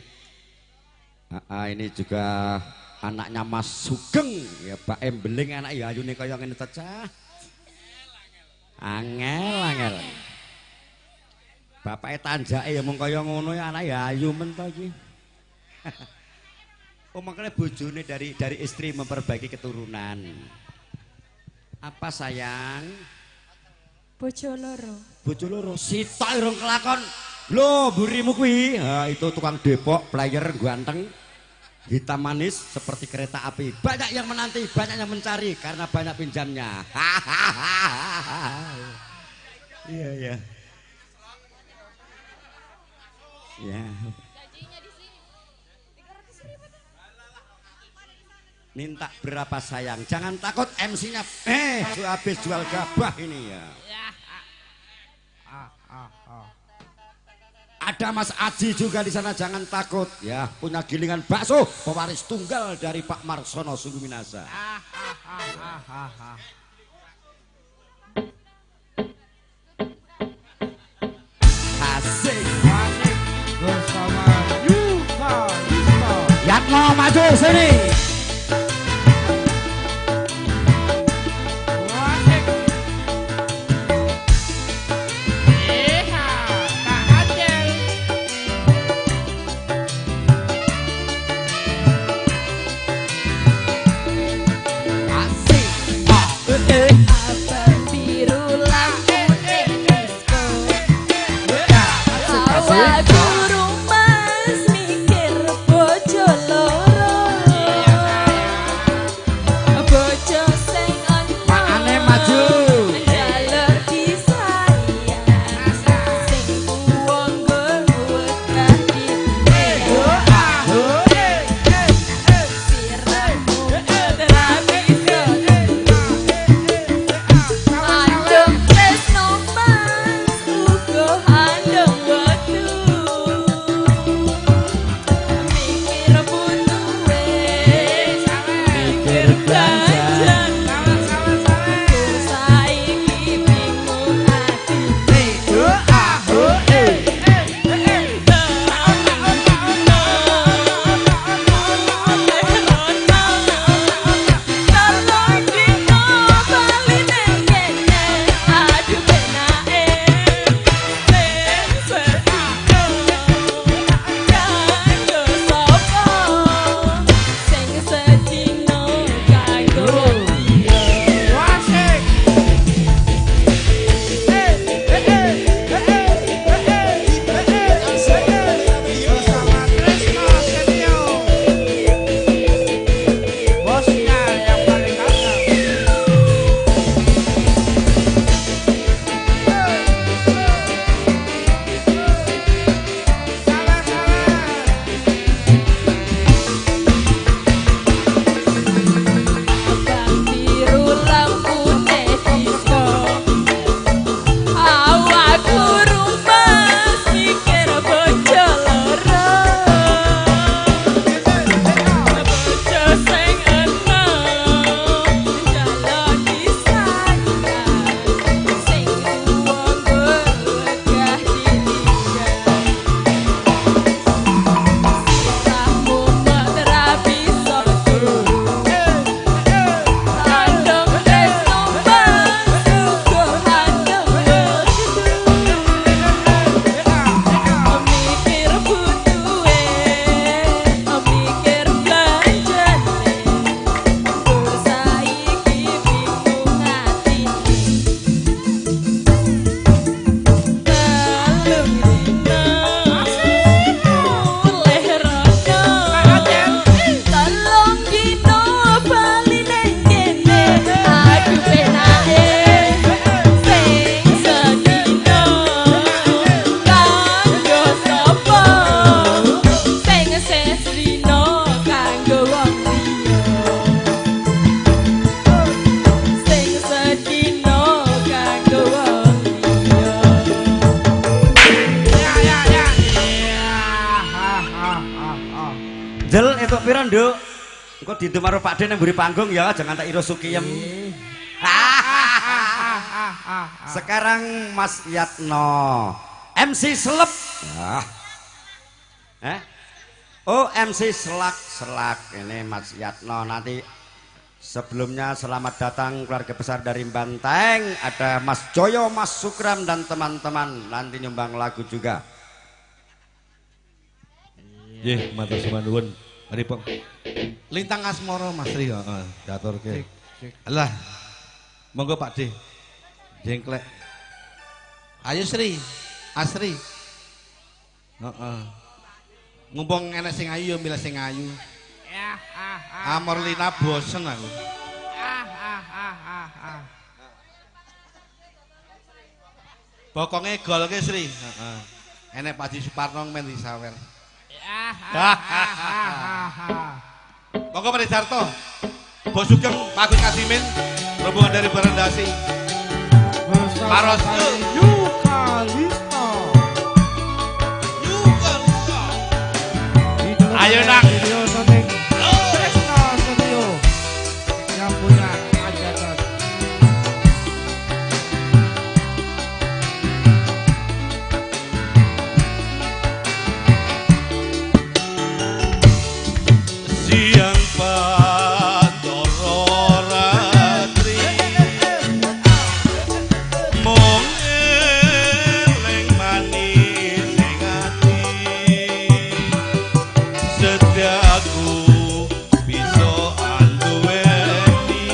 ini juga anaknya Mas Sugeng ya, Pak Embeling anak ya ayune kaya ngene cecah. Angel angel. Bapake tanjake ya mung kaya ngono ya anak ya ayu men to iki. Oh makanya bojone dari istri memperbaiki keturunan. Apa sayang? Bojo loro. Bojo loro sitok irung kelakon. Lho burimu kuwi. Ha itu tukang Depok, player ganteng, hitam manis seperti kereta api. Banyak yang menanti, banyak yang mencari karena banyak pinjamnya. Iya iya. Ya. Minta berapa sayang? Jangan takut MC-nya. Habis jual gabah ini ya. Ada Mas Aji juga di sana, jangan takut ya. Punya gilingan bakso, pewaris tunggal dari Pak Marsono Sungguminasa. Asik. Asik bersama Yuka Lista. Yatno maju sini. Asik. Eha, Kak Acel. Asik. Abang biru lampu disco. Aku rumas mikir bojo loro. Bojo sing ono. Pakane maju. Jalur disayang. Sing tuwa nggo wegah Sirahmu ora bisa Andong tresno mas uga andong wedu. Mikir butuhe, mikir belanjane. Pulsane Nduk. Engko didum karo Pak De nang mburi panggung ya, jangan tak ira sukiyem. Sekarang Mas Yatno, MC Selep. Ah. Oh, MC Selak-Selak. Ini Mas Yatno nanti. Sebelumnya selamat datang keluarga besar dari Banteng. Ada Mas Joyo, Mas Sukram dan teman-teman. Nanti nyumbang lagu juga. Nggih, matur suwun. Mari, Pong. Lintang Asmara Mas Tri, heeh, diaturke. Alah. Monggo Pak D. Jengklek. Ayo Sri, Asri. Heeh. Ngumpung enek sing ayu ya milih sing ayu. Amorlina bosen aku. Bokonge golke Sri. Heeh. Enek Pak Haji Suparno men disawer. Monggo Pak Darto. Bos Sugeng, Pak Agus Kasimin, rombongan dari Barandasi. Paros Yukalista. Yukalista. Ayo nak. Tresno Studio yang punya hajatan. Siang pantoro ratri mung eling manis ing ati setiaku bisa anduweni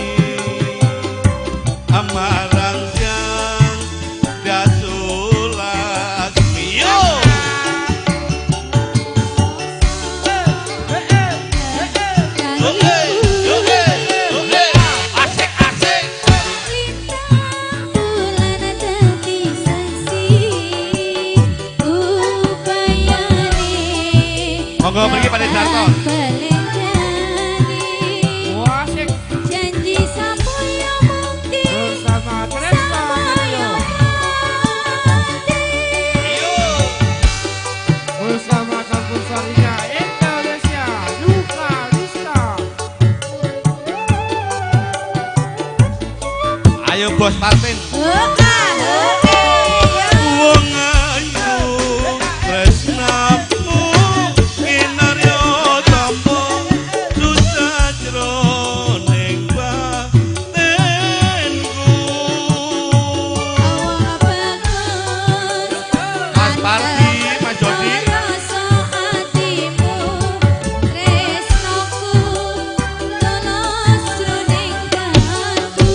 amarang siang dasulas yo. Monggo pergi Pak Darto. Janji sampoyo mukti bersama Tresno Studio. Bersama Kampung Sarinya Indonesia Yukalista. Ayo Bos Martin. Wong ayu tresnamu kinarya tampa susah jroning batinku. Mas Pardi, Mas Jody. Rasa atimu tresnoku tulus jroning kalbu.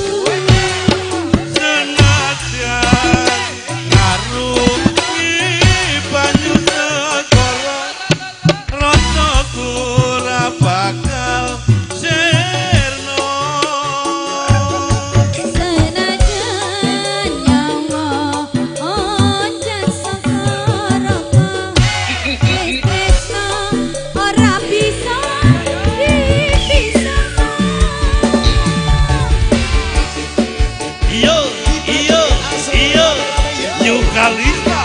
Senajan ngarungi banyu segara rasaku ora bakal sirna. Senajan nyawa oncat saka raka, wis tresno ora bisa dipisahno. Iyo, iyo, iyo, Yukalista.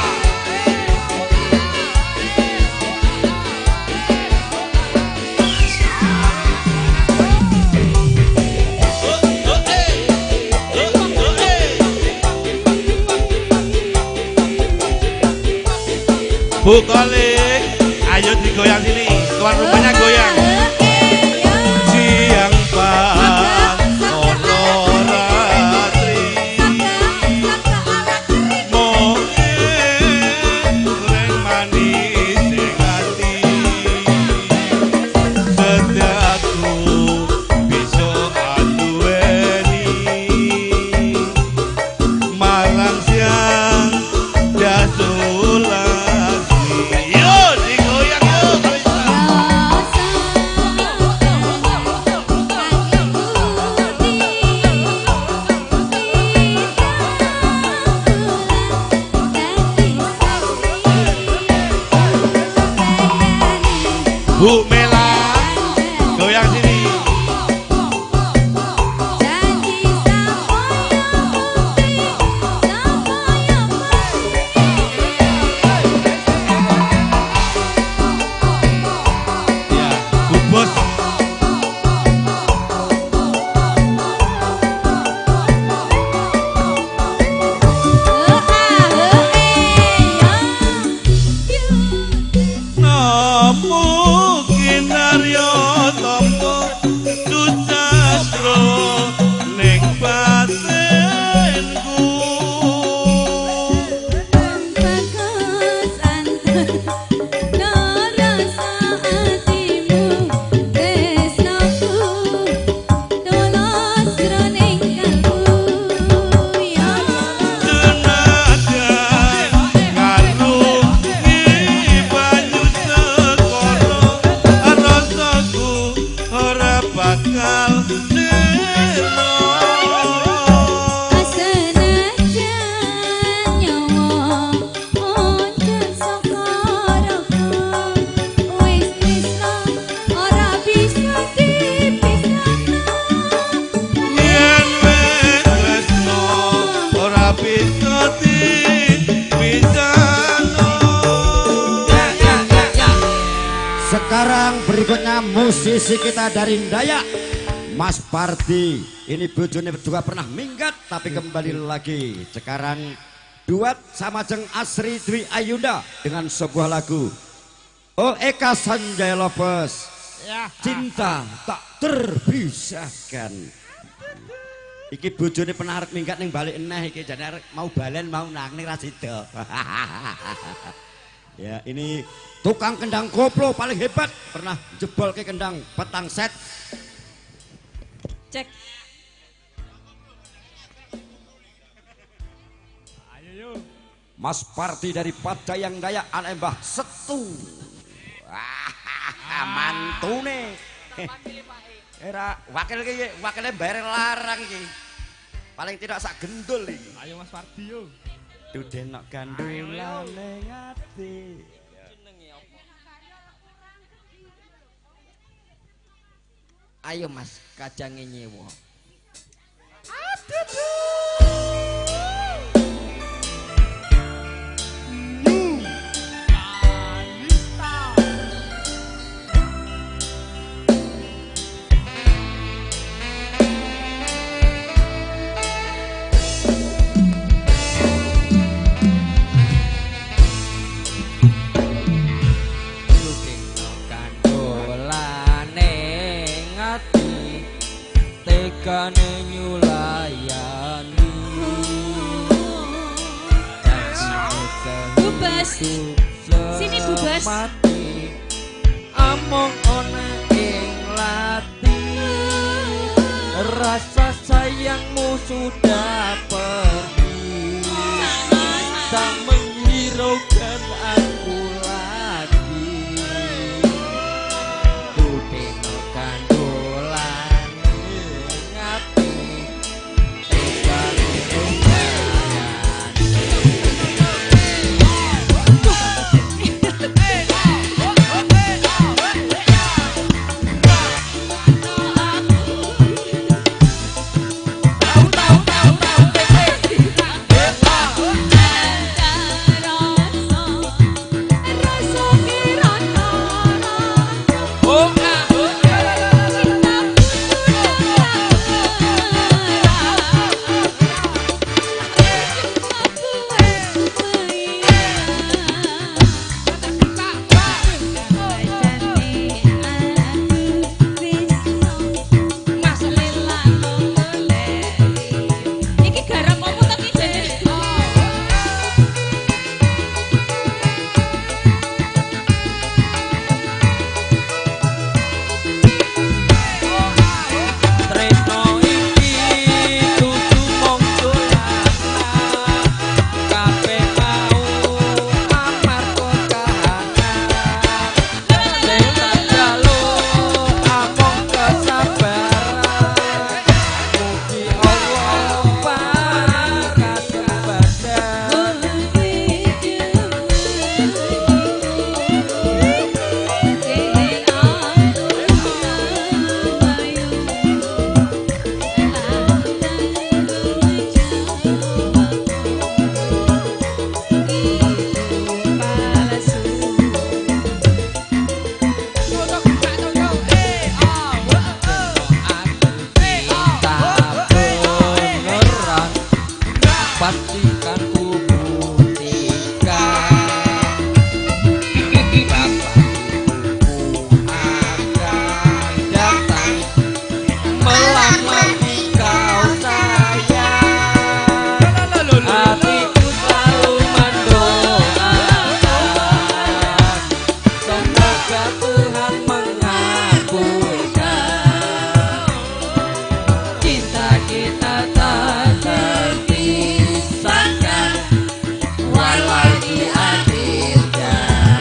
Bu Kolik, ayo digoyang sini, tuan rumahnya goyang. Siang pantoro ratri mung eling manis ing ati setiaku bisa anduweni marang siang dasulasmi. Yo digoyang yo Kalista. Bu Mela, goyang sini. Janji sampoyo mukti sampoyo Ya, Bu Bos. musisi kita dari Dayak, Mas Pardi. Ini bojone juga pernah minggat tapi kembali lagi. Sekarang duet sama Jeng Asri Dwi Ayunda dengan sebuah lagu. Oh Eka Sanjaya Lopez. Cinta tak terpisahkan. Iki bojone pernah arep minggat ning balik eneh iki jane arep mau balen mau nang ning ra sida. Ya, ini tukang kendang koplo paling hebat, pernah jebol ke kendang petang set. Cek. Ayo yo. Mas Parti dari Padayang Dayak anak Mbah Setu. Mantune. Era wakil iki wakile bayar larang iki. Paling tidak sak gendul iki. Ayo Mas Parti yo. Dudenok gandulane ati. Ayo Mas, kacange nyewa. Aduh. Tekane nyulayani. Bubas. Sini Bubas. Among ana ing lati. Rasa sayangmu sudah pergi. Tak menghiraukan aku lagi. Budeno kandolan. Pastikan ku buktikan bapak ibuku akan datang melamar kau sayang. Hatiku selalu mendoakan semoga Tuhan mengabulkan cinta kita tak terpisahkan walau di akhir jalan.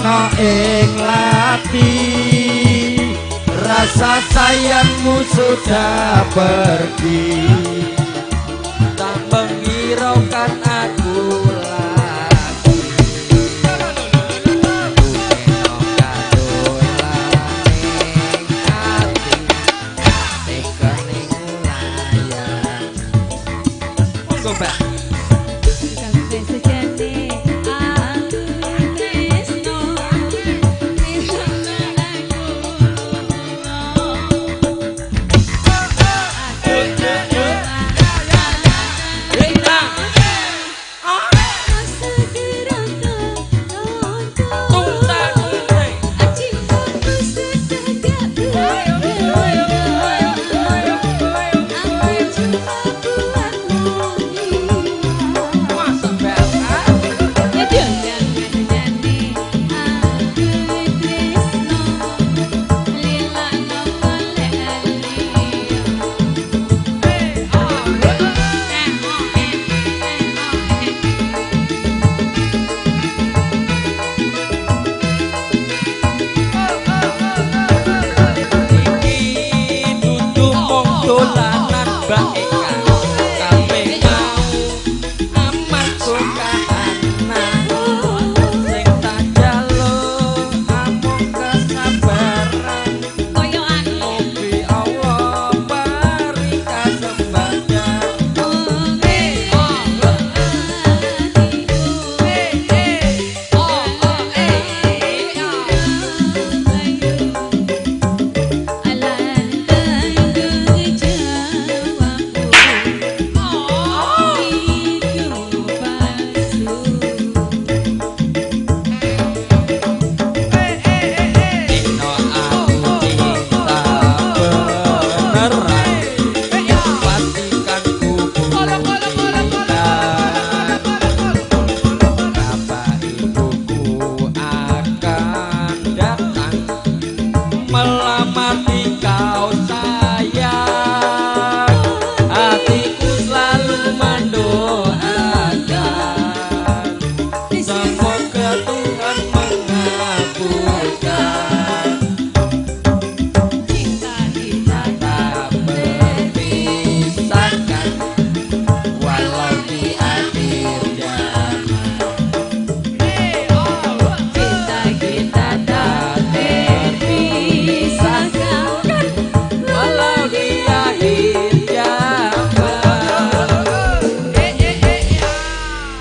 ana ing ati, rasa sayangmu sudah pergi, tak menghiraukan aku lagi. Monggo Mbak.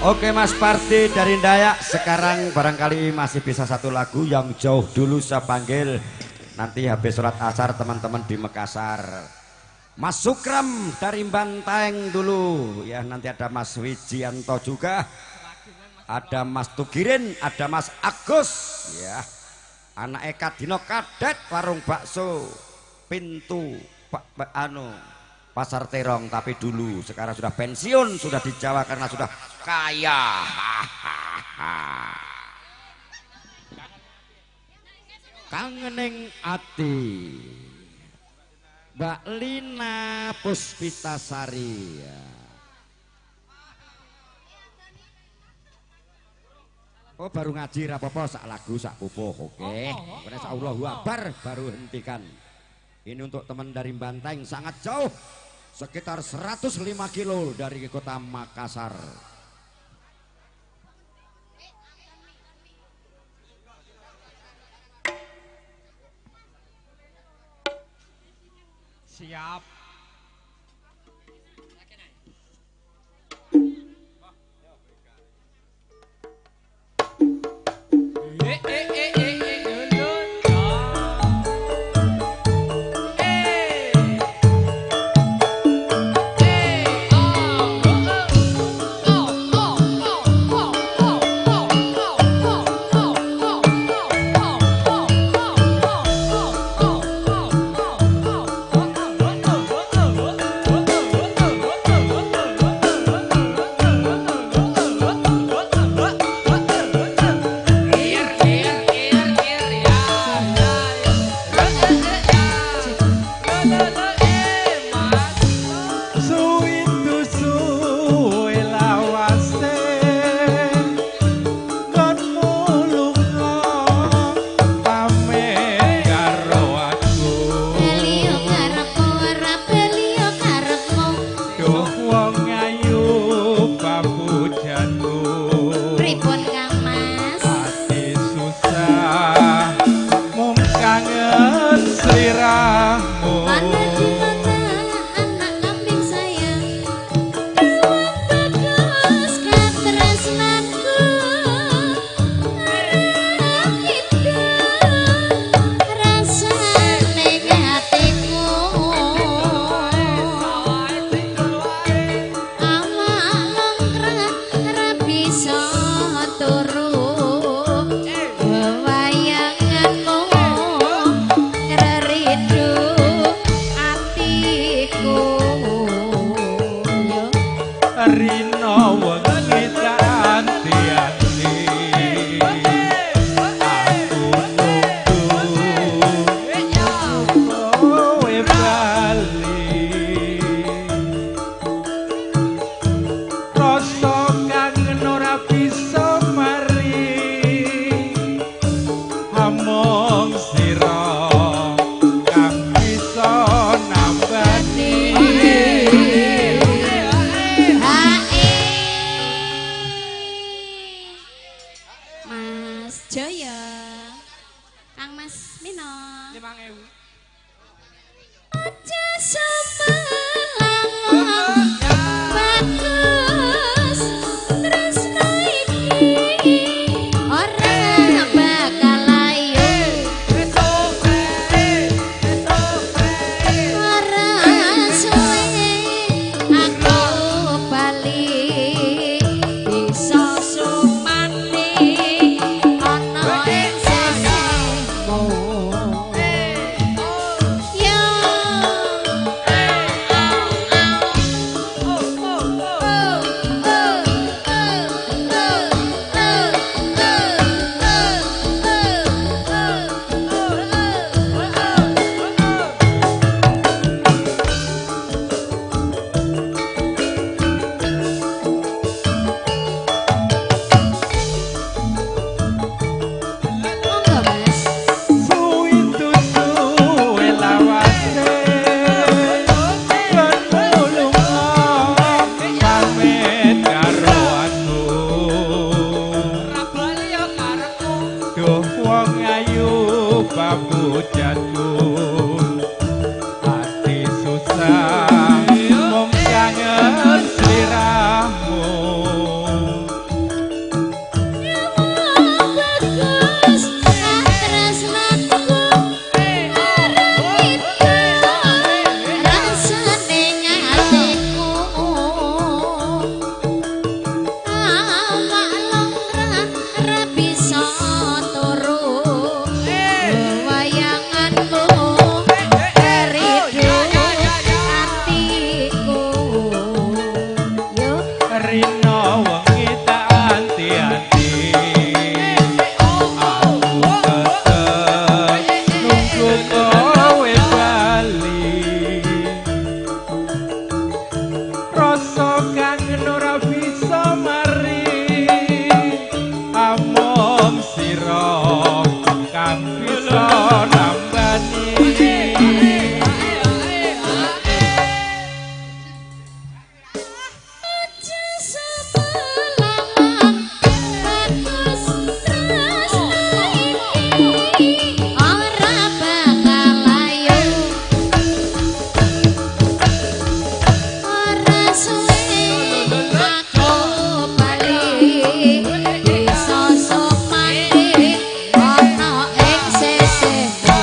Oke Mas Parti dari Dayak, sekarang barangkali masih bisa satu lagu yang jauh dulu saya panggil. Nanti habis sholat asar teman-teman di Makassar. Mas Sukram dari Banteng dulu. Ya nanti ada Mas Wijianto juga. Ada Mas Tugirin, ada Mas Agus. Ya. Anak Eka Dino Kadet warung bakso pintu anu Pasar Terong, tapi dulu sekarang sudah pensiun, sudah di Jawa karena sudah kaya. Kangening ati Mbak Lina Puspitasari. Oh baru ngaji rapopo sak lagu sak pupuh, oke. Kemudian Allahu Akbar baru hentikan. Ini untuk teman dari Banteng sangat jauh, sekitar 105 kilo dari kota Makassar. Siap. bali. Rasa kangen ora bisa mari, among sira kang bisa nambani. Mas Jaya, Kang Mas Mino. 5.000. Aja semelang bagus tresno iki ora bakal layu. Ora suwe aku bali bisa sumati ana ing sisihmu. Yo Monggo Mas. Suwi suwe lawase lunga pamit karo aku. Duh wong ayu papujanku, ati susah mung kangen sliramu. Bagus tresnaku arep itu rasane atiku. Awak longran ra bisa turu, wayanganmu teridu atiku. Yo Rino wengi tak anti-anti, aku tetep nunggu kowe bali. Rasa kangen ora bisa mari, among sira kang bisa nambani. Aja sebelang bagus tresno iki ora bakal layu. Ora suwe aku bali bisa sumati ana ing sisihmu.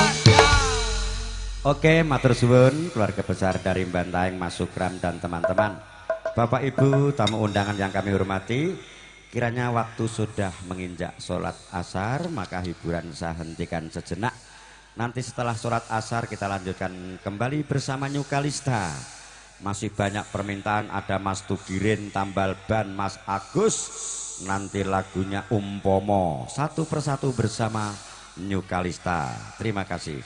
Oke, matur suwun keluarga besar dari Bantaeng, Mas Sukram dan teman-teman. Bapak Ibu, tamu undangan yang kami hormati, kiranya waktu sudah menginjak sholat asar, maka hiburan saya hentikan sejenak. Nanti setelah sholat asar kita lanjutkan kembali bersama New Kalista. Masih banyak permintaan, ada Mas Tugirin, Tambal Ban, Mas Agus, nanti lagunya Umpomo. Satu persatu bersama New Kalista. Terima kasih.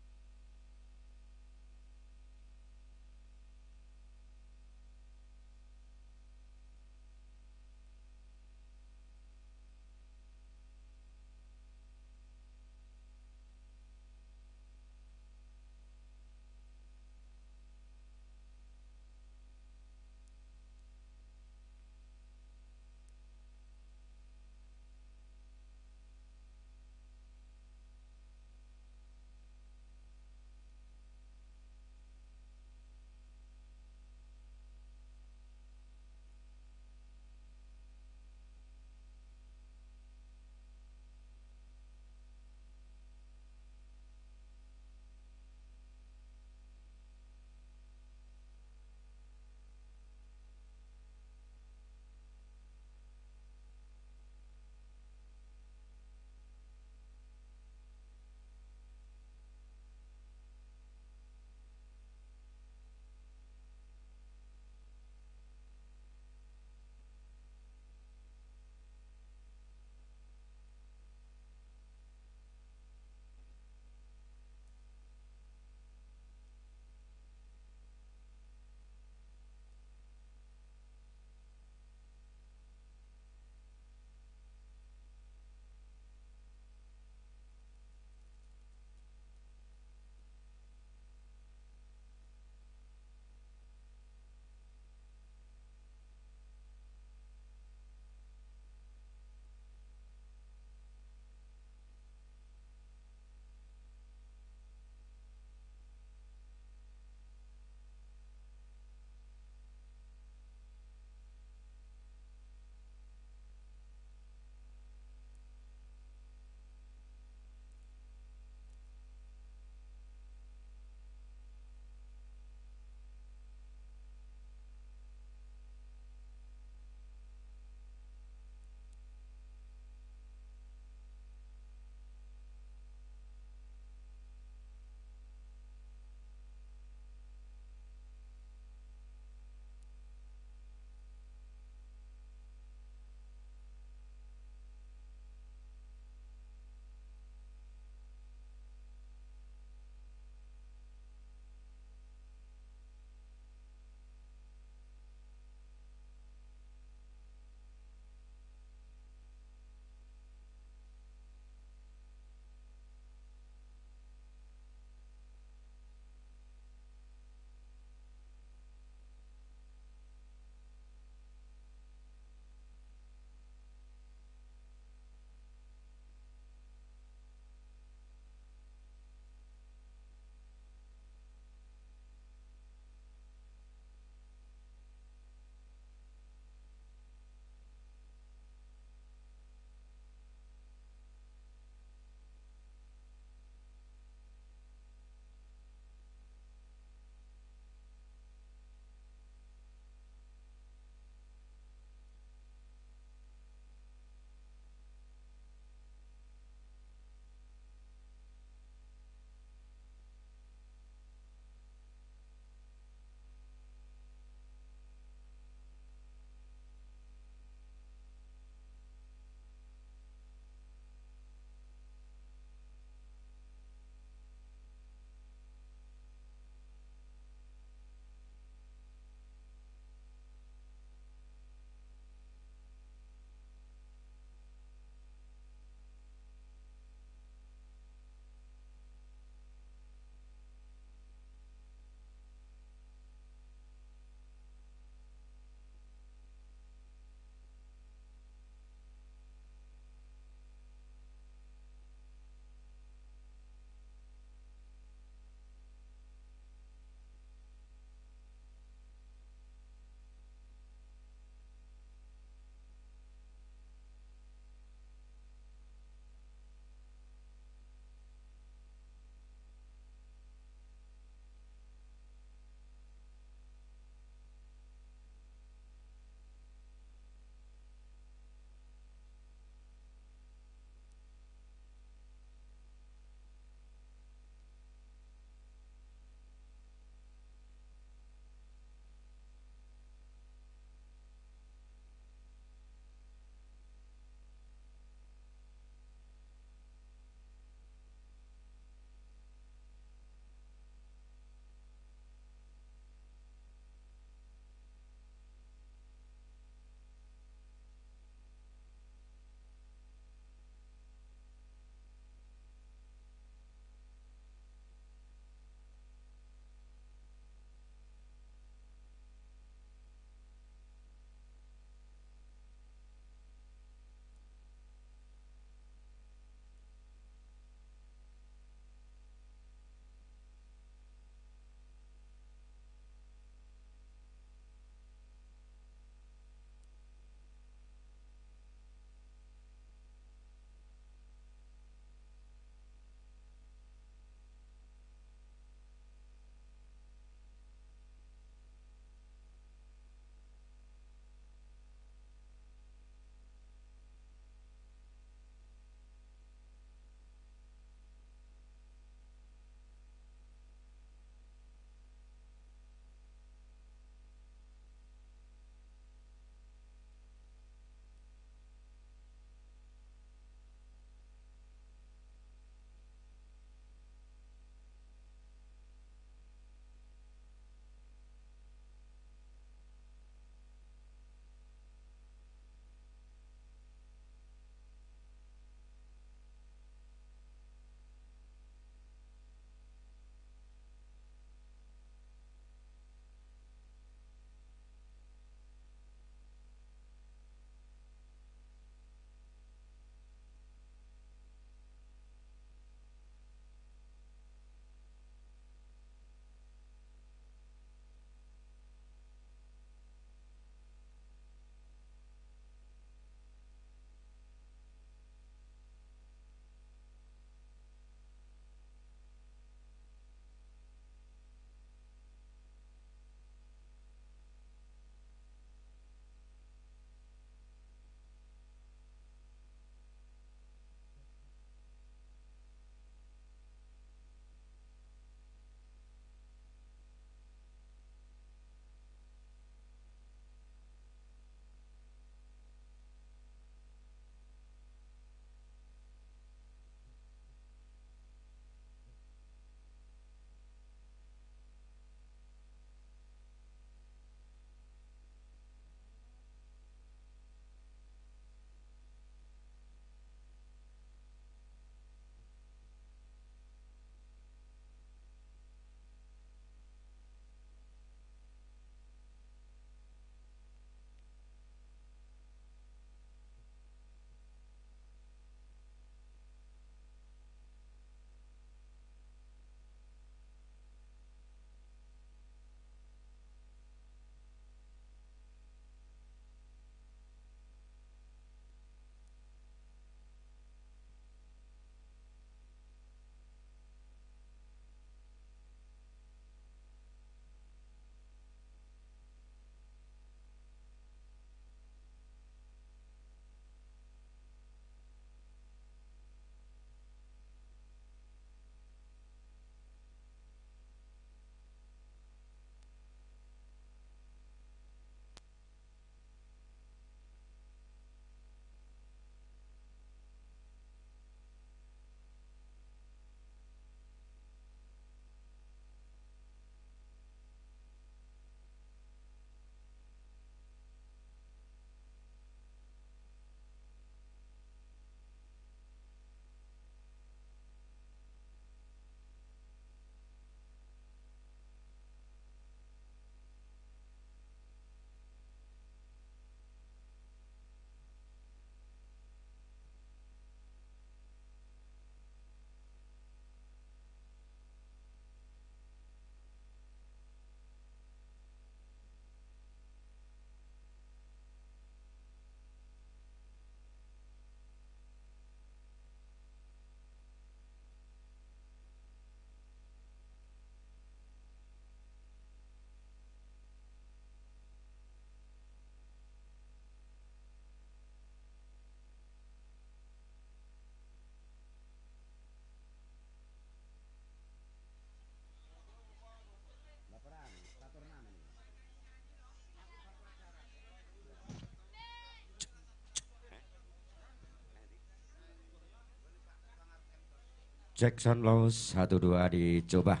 Jackson Lows 1 2 dicoba.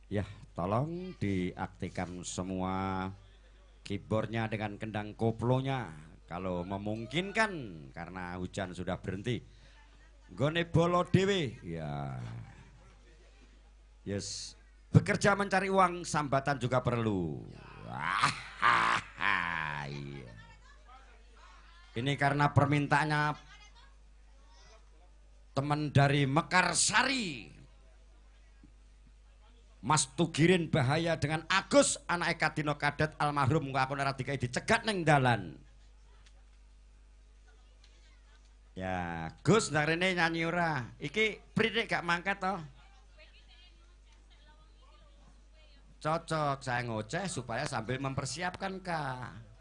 Ya, tolong diaktifkan semua keyboardnya dengan kendang koplonya kalau memungkinkan karena hujan sudah berhenti. Gone bolo dewe. Ya. Yes. Bekerja mencari uang sambatan juga perlu. Iya. Ini karena permintaannya teman dari Mekarsari, Mas Tugirin Bahaya dengan Agus anak Kadino Kadet almarhum aku ora dikai dicegat neng dalan. Ya, Gus nang rene nyanyi ora. Iki pritik gak mangkat toh? Cocok saya ngoceh supaya sambil mempersiapkan kak.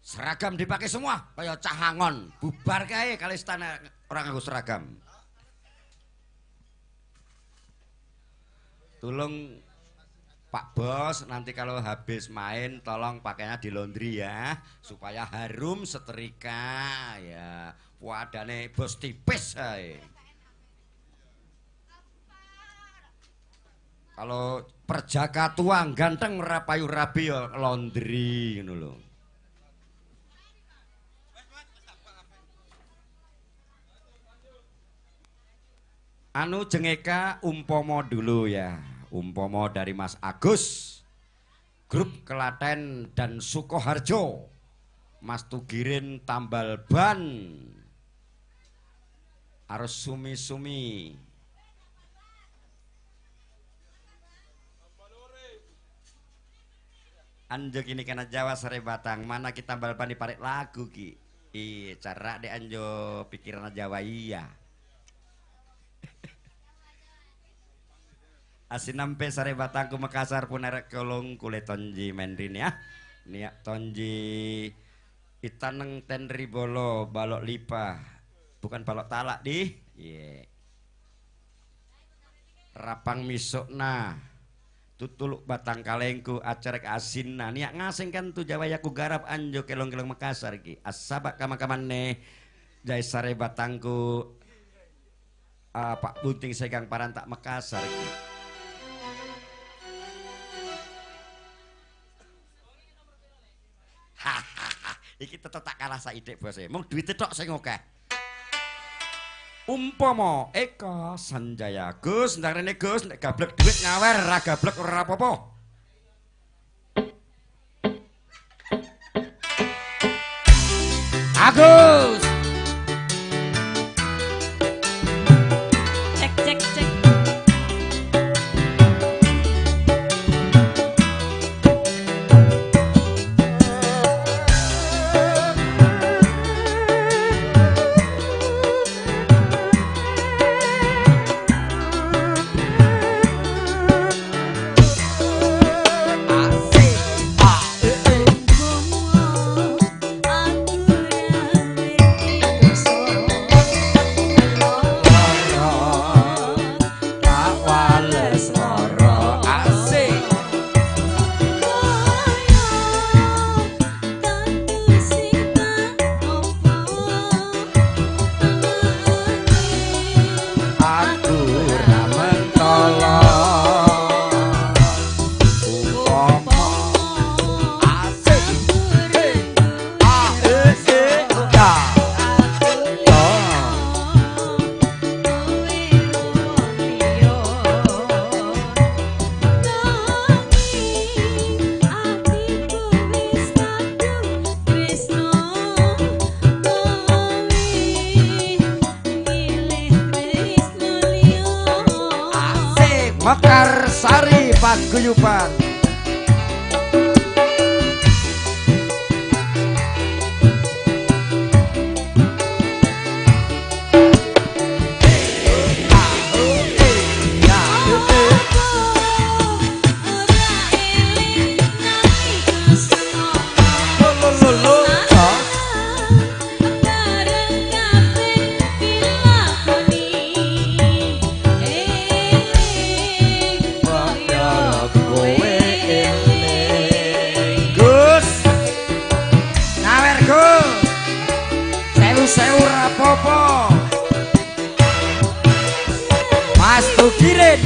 Seragam dipakai semua, kaya cahangon, bubar kae kali istana orang nganggo seragam. Tolong Pak Bos, nanti kalau habis main tolong pakainya di laundry ya, supaya harum setrika ya. Wadane bos tipis ae. Kalau perjaka tuang ganteng rapayu rabi ya laundry ngono lho. Anu jengeka umpomo dulu ya, umpomo dari Mas Agus, grup Klaten dan Sukoharjo, Mas Tugirin tambal ban, harus sumi-sumi. Anjo kini karena Jawa sare batang, mana kita tambal ban diparik lagu ki, iya cara deh anjo pikiran Jawa iya. Asinampe sare batangku Makassar punerek kolong kule tonji mendrin ya. Niak tonji itaneng tenri bolo balok lipa. Bukan balok talak di. Iya. Rapang misokna. Tutuluk batang kalengku acarek asinna. Niak ngasing kan tu Jawa yaku garap anjo kelong-kelong Makassar ki. Asabak kama-kamane jai sare batangku Pak Bunting Segang Parantak Makassar ki. Iki tetep tak kalah saithik bose. Mung duwite tok sing akeh. Umpama Eka Sanjaya Gus, ndang rene Gus, nek gablek duit nyawer, ra gablek ora apa-apa. Agus. Cek cek cek. Mekarsari Paguyuban. Kowe 200.000 rapopo. Mas Tukirin.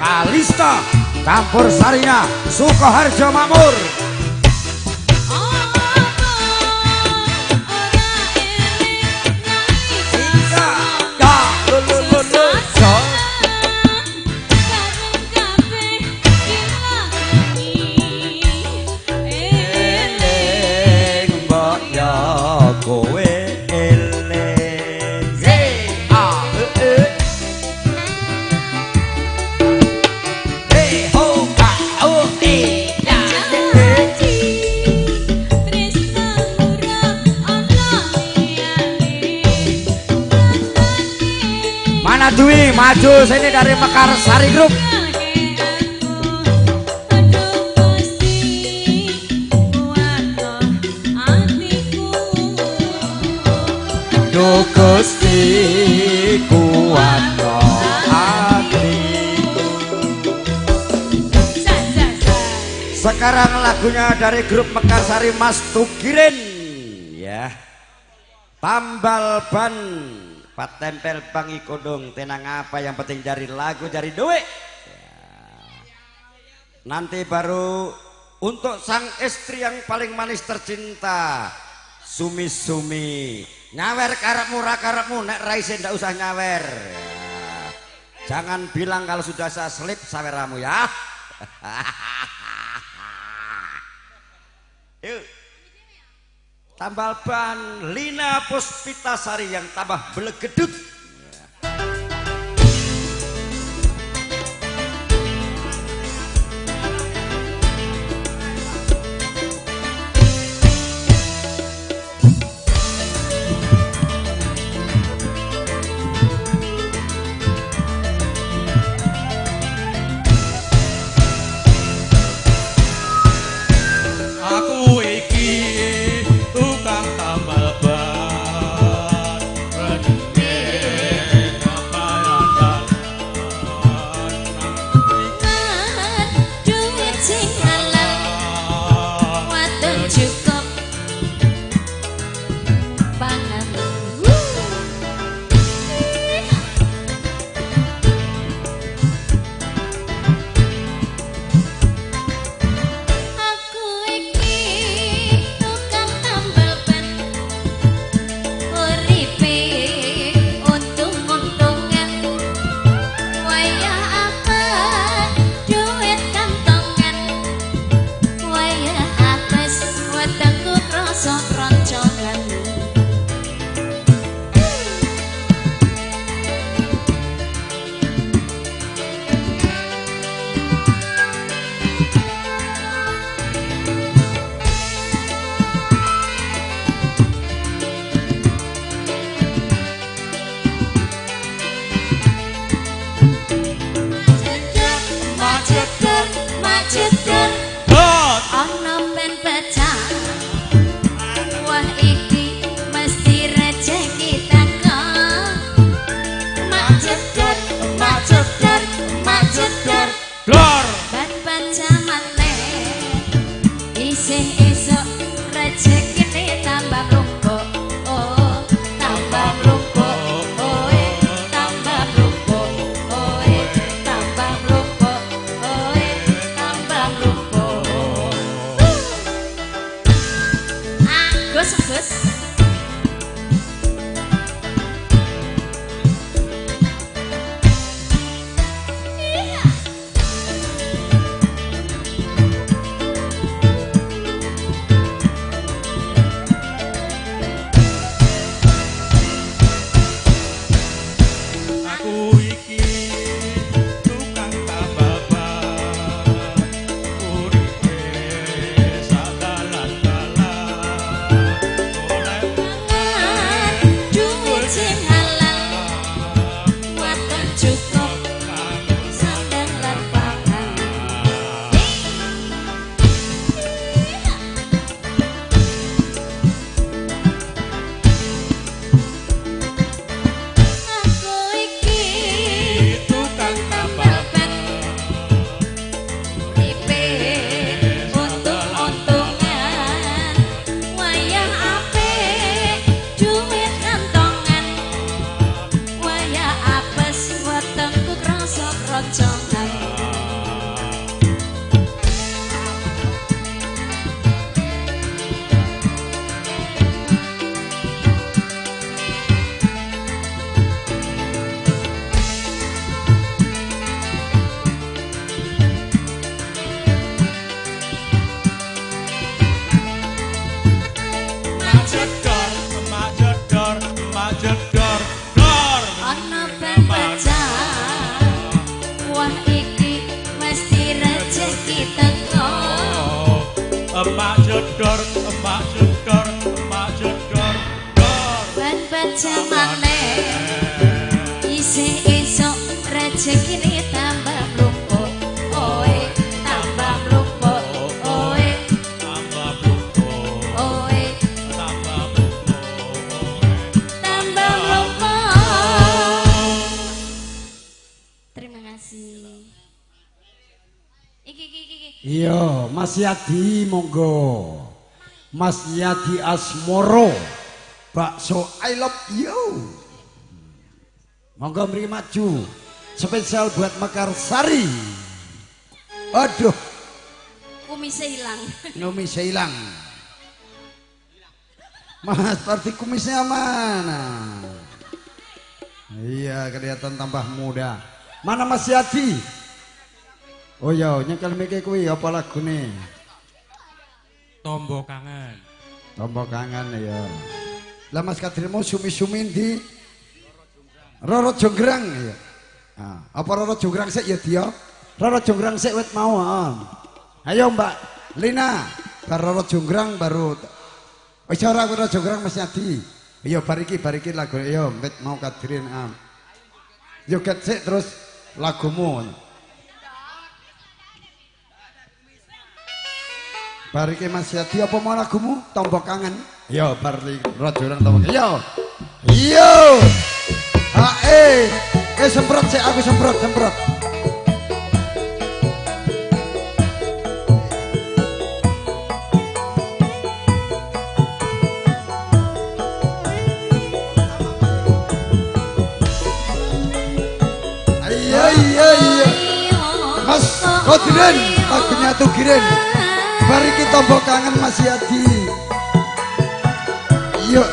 Kalista campur sarinya Sukoharjo Makmur. Mana Dwi maju sini dari Mekarsari Group. Duh Gusti kuatno atiku. Sekarang lagunya dari grup Mekarsari Mas Tukirin ya. Tambal ban Pat tempel bangi kodong tenang apa yang penting cari lagu cari duit ya. Nanti baru untuk sang istri yang paling manis tercinta Sumi Sumi nyawer karepmu ra karepmu nek raise ndak usah nyawer ya. Jangan bilang kalau sudah saya selip saweramu ya. Yuk. Tambal ban Lina Puspitasari yang tambah belegedut. Aku iki tukang tambal ban, renunge Dor. Ban pacamane isih esuk rejekine tambah mlumpuk. Oh, tambah mlumpuk. Oh, tambah mlumpuk. Oh, tambah mlumpuk. Oh, tambah mlumpuk. Agus, Gus. Aku iki tukang tambal ban, uripe sadalan-dalan, oleh Duit sing halal, waton cukup sandang lan pangan. Aku iki tukang tambal ban, uripe untung-untungan, wayah apik duit kantongan, wayah apes wetengku krasa kroncongan. Majedor, majedor, majedor, dor. Ana ban pecah, wah iki mesti rejeki teko. Majedor, majedor, majedor, dor. Ban pecah maneh isih esuk rejekine tambah mlumpuk. Oe tambah mlumpuk. Oe Tambah mlumpuk, oe tambah mlumpuk. tambah mlumpuk. Terima kasih. Iki iki iki. Iya, Mas Yadi monggo. Mas Yadi Asmoro. Bakso I love you. Monggo mriki maju. Spesial buat Mekarsari. Aduh, Kumise hilang. kumisnya hilang. Mas, berarti kumisnya mana? Iya, kelihatan tambah muda. Mana Mas Yadi? Oh iya, nyekel mike kuwi apa lagune? Tombo kangen. Tombo kangen ya. Lah Mas Kadir mau sumi-sumi ndi? Roro Jonggrang ya. Nah, apa Roro Jonggrang sik ya dia? Roro Jonggrang sik wit mau. Heeh. Ayo Mbak Lina, bar Roro Jonggrang baru. Wis ora Roro Jonggrang Mas Yadi. Iya bar iki lagu iya wit mau Kadirin. Ah. Joget sik terus lagumu. Bar iki Mas Yadi apa mau lagumu? Tombo kangen. Iya bar Roro Jonggrang tombo. Iya. Iya. Hae, semprot sik aku semprot, semprot. Iya iya iya. Mas Kodirin, lagunya Tugirin. Bar iki tombo kangen Mas Yadi. Yuk.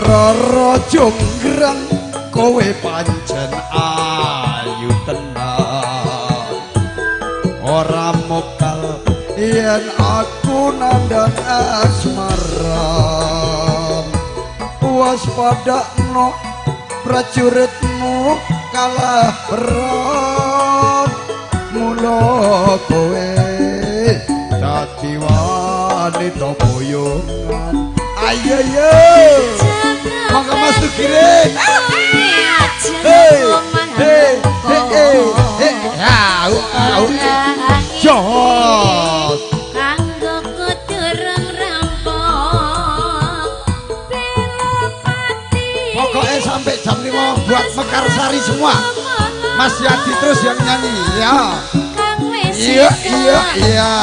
Roro Jonggrang kowe pancen ayu tenan, ora mokal yen aku nandhang asmaran. Waspadakno prajuritmu kalah berat, mula kowe dadi wanita boyongan. Ayo yo, monggo Mas Tugirin. Hei, hei, hei, hei, ya, au, jos. Kanggo kudu rampung. Belopati. Pokoknya sampai jam 5 buat Mekarsari semua. Mas Yadi terus yang nyanyi ya. Iya iya iya.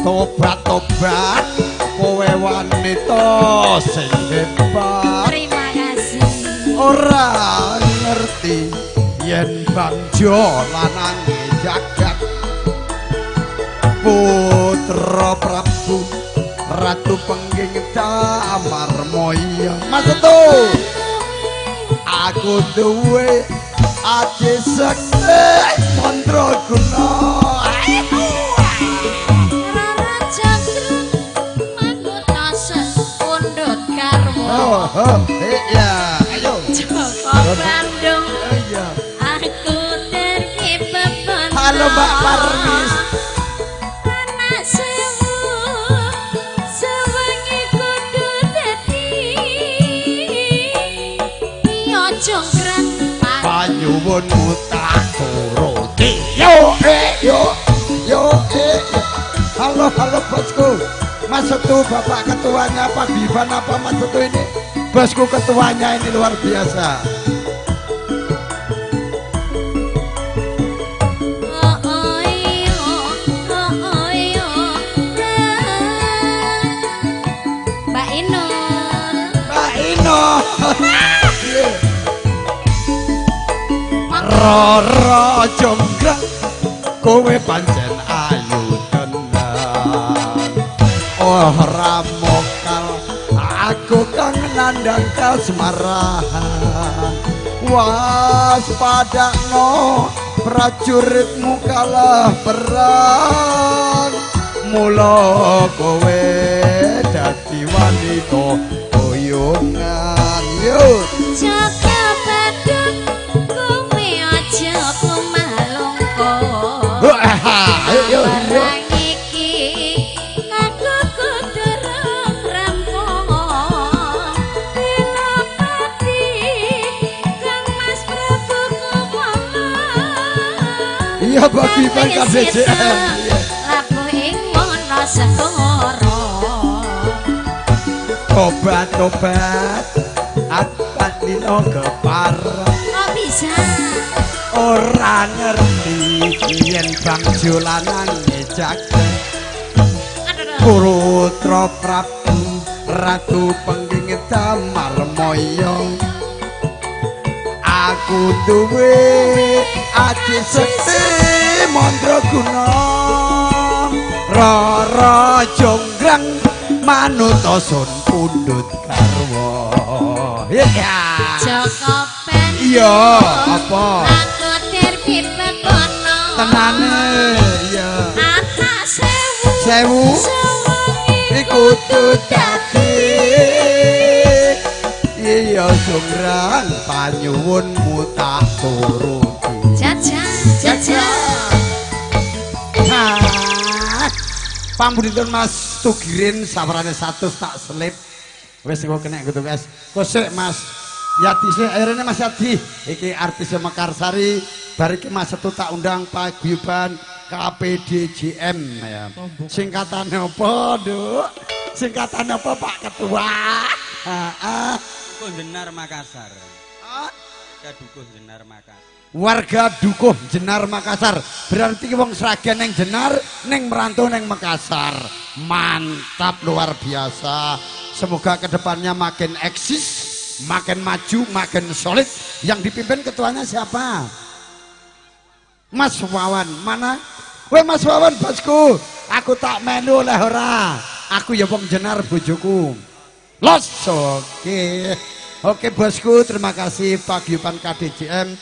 Tobat tobat kowe wanita sing hebat. Terima kasih. Ora ngerti yen bangjo lanange jagat. Putra Prabu Ratu Pengging Tamarmoyo. Mas Setu, aku duwe aji sekti mandraguna. Rara janggrang manut pundhut karwo. Oh, oh, iya, ayo. Joko Bandung. Iya. Aku terpipepen. Halo Mbak Parmis. Anak sewu sewengi kudu dadi. Iya jonggrang panyuwunmu tak turuti. Yo yo yo eh. Halo halo bosku. Mas Setu bapak ketuanya apa Biban apa Mas Setu ini? Bosku ketuanya ini luar biasa. Oh oh iyo, oh oh iyo. Mbak Inul. Mbak Inul. Roro jonggrang kowe pancen ayu tenan. Ora mokal aku kang nandang kasmarahan. Waspadakno prajuritmu kalah perang. Mula kowe dadi wanita boyongan. Yo Jaka Badut kowe aja kumalungko. Ayo yo. Perang iki aku kudu rampung. Pilopati Kang Mas Prabu Kumala. Iya bagi Bang KDJM. Labuh ing Wonosegoro. Tobat tobat apa dino kepareng. Kok bisa? Ora ngerti yen bangjo lanange jagat. Putra Prabu Ratu Pengging Tamarmoyo. Aku duwe aji sekti mandraguna. Rara jonggrang manut sun pundhut garwa. Iya. Joko Bandung. Iya, apa? Aku terpipekono. Tenane, iya. Anak sewu. Sewu. Sewengi Kudu dadi. Iya jonggrang panyuwunmu tak turuti. Jajah, jajah. Pambuditun Mas Tugirin sawarane 100 tak selip. Wis engko kena kudu wes. Kosek Mas Yadi sik akhirnya Mas Yadi iki artis Mekarsari bar iki Mas Setu tak undang paguyuban KPDJM ya. Singkatane apa, Nduk? Singkatane apa Pak Ketua? Heeh. Dukuh Jenar Makassar. Warga Dukuh Jenar Makassar. Warga Dukuh Jenar Makassar. Berarti wong Sragen neng Jenar, neng merantau neng Makassar. Mantap luar biasa. Semoga kedepannya makin eksis, makin maju, makin solid. Yang dipimpin ketuanya siapa? Mas Wawan. Mana? Weh Mas Wawan bosku, aku tak melu oleh ora. Aku ya wong Jenar bojoku. Los, oke. Oke bosku, terima kasih Paguyuban KDJM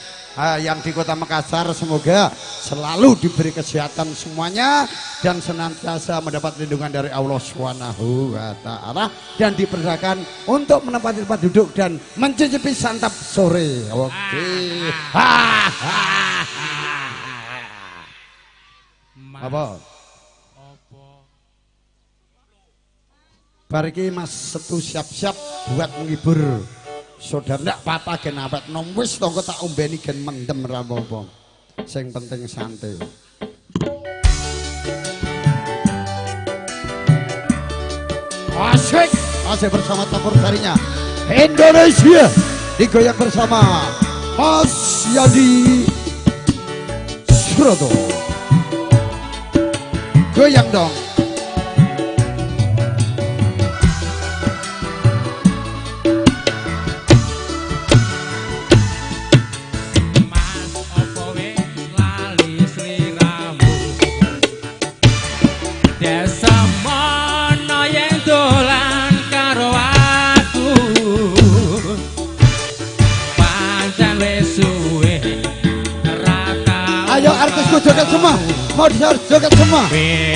yang di Kota Makassar. Semoga selalu diberi kesehatan semuanya dan senantiasa mendapat lindungan dari Allah Subhanahu wa Ta'ala dan dipersilakan untuk menempati tempat duduk dan mencicipi santap sore. Oke. Apa? Bar iki Mas Setu siap-siap buat menghibur saudara. Ndak apa-apa gen awet nom wis tonggo tak ombeni gen mendem ra apa-apa. Sing penting santai. Asik, masih bersama campur sarinya Indonesia digoyang bersama Mas Yadi Suroto. Goyang dong. Mas opo wis lali sliramu desa mono yen dolan karo aku pancen wis suwe ra tau. Ayo artisku joget semua, mau joget semua,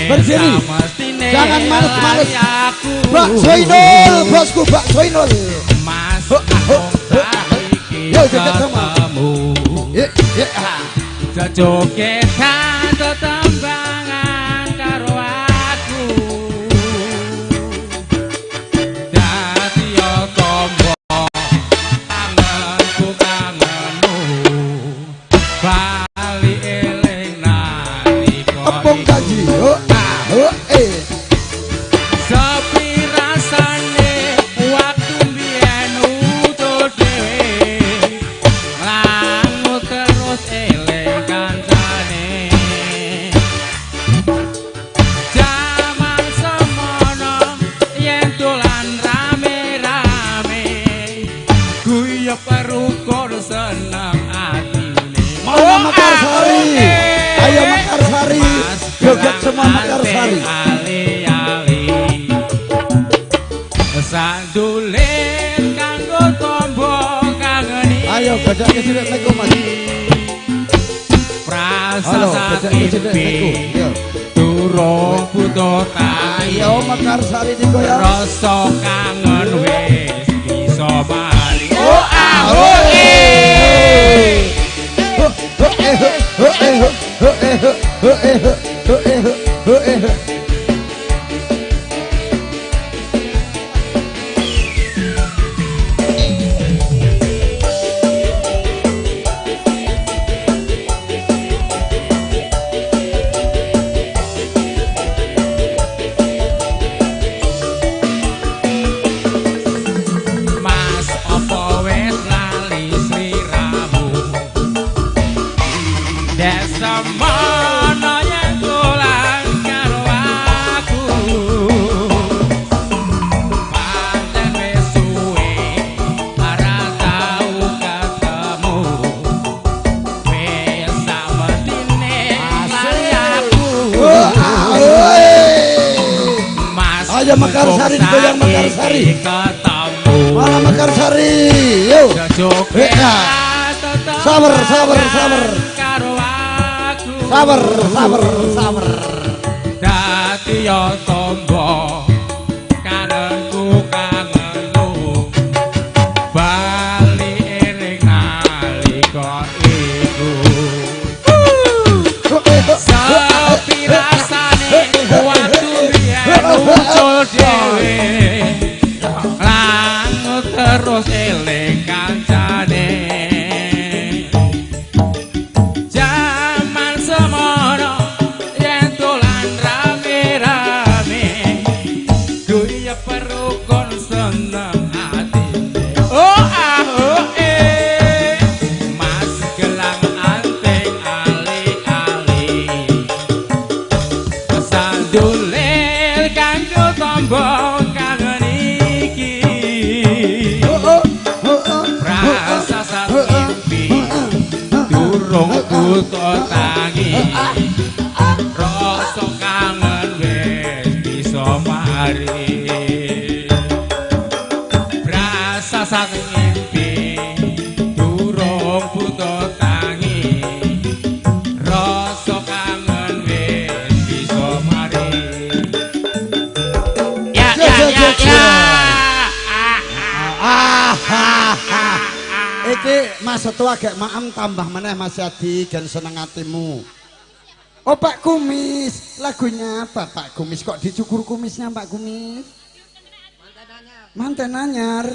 berdiri, jangan males-males. Bak Soinul, bosku Bak Soinul. Mas aku saiki Yo joget semua. ketemu. Ye, ye, ah. Jogetan tetembangan karo aku. Dadi yo tombo kangenku kangenmu. Bali eling nalika Tepung gaji, ho, ah, ho, eh. Sepi rasane waktu mbiyen utuh dhewe. Langu terus eling kancane. Jaman semono yen dolan rame-rame. Guyub rukun seneng atine. Mana Mekarsari? Ayo Mekarsari, joget semua Mekarsari. Ali-ali sandulen kanggo tombo kangen iki. Ayo baca ke sini meko Mas. Prasa Halo, baca ke sini meko. mimpi Yo. durung butuh tangi. Ayo Mekarsari digoyang. Rasa kangen wis bisa mari. Oh, ah, oh, eh. Ho, ho, eh, ho, eh, ho, eh, ho, eh, ho, eh, ho, eh, ho. Mas opo wis lali sliramu desa mono yen dolan karo aku pancen wis suwe ora tau ketemu wis samestine lali aku. Oh, ah, oh, eh. Mas Ayo Mekarsari digoyang Mekarsari. ketemu Mana Mekarsari? Yo. Joget Eh, Sabar, sabar, sabar. karo aku. Sabar, sabar, sabar. Dadi yo tombo kangenku kangenmu. Bali eling nalika iku. Sepi rasane waktu biyen ucul dhewe. Langut terus eling kancane. Jaman semono yen dolan rame-rame. Guyub rukun seneng atine. Oh ah oh eh. Mas gelang anting ali-ali. Sandulil kanggo tombo kangen iki. Rasa mimpi durung buta tangi. Rasa kangen wis bisa mari. Rasa mimpi durung buta tangi. Rasa kangen wis bisa mari. Ya ya ya ya. Ah, ah, ah. Iki Mas Setu agak maem tambah meneh Mas Yadi gen seneng atimu. Oh Pak Kumis, lagunya apa Pak Kumis? Kok dicukur kumisnya Pak Kumis? Manten anyar.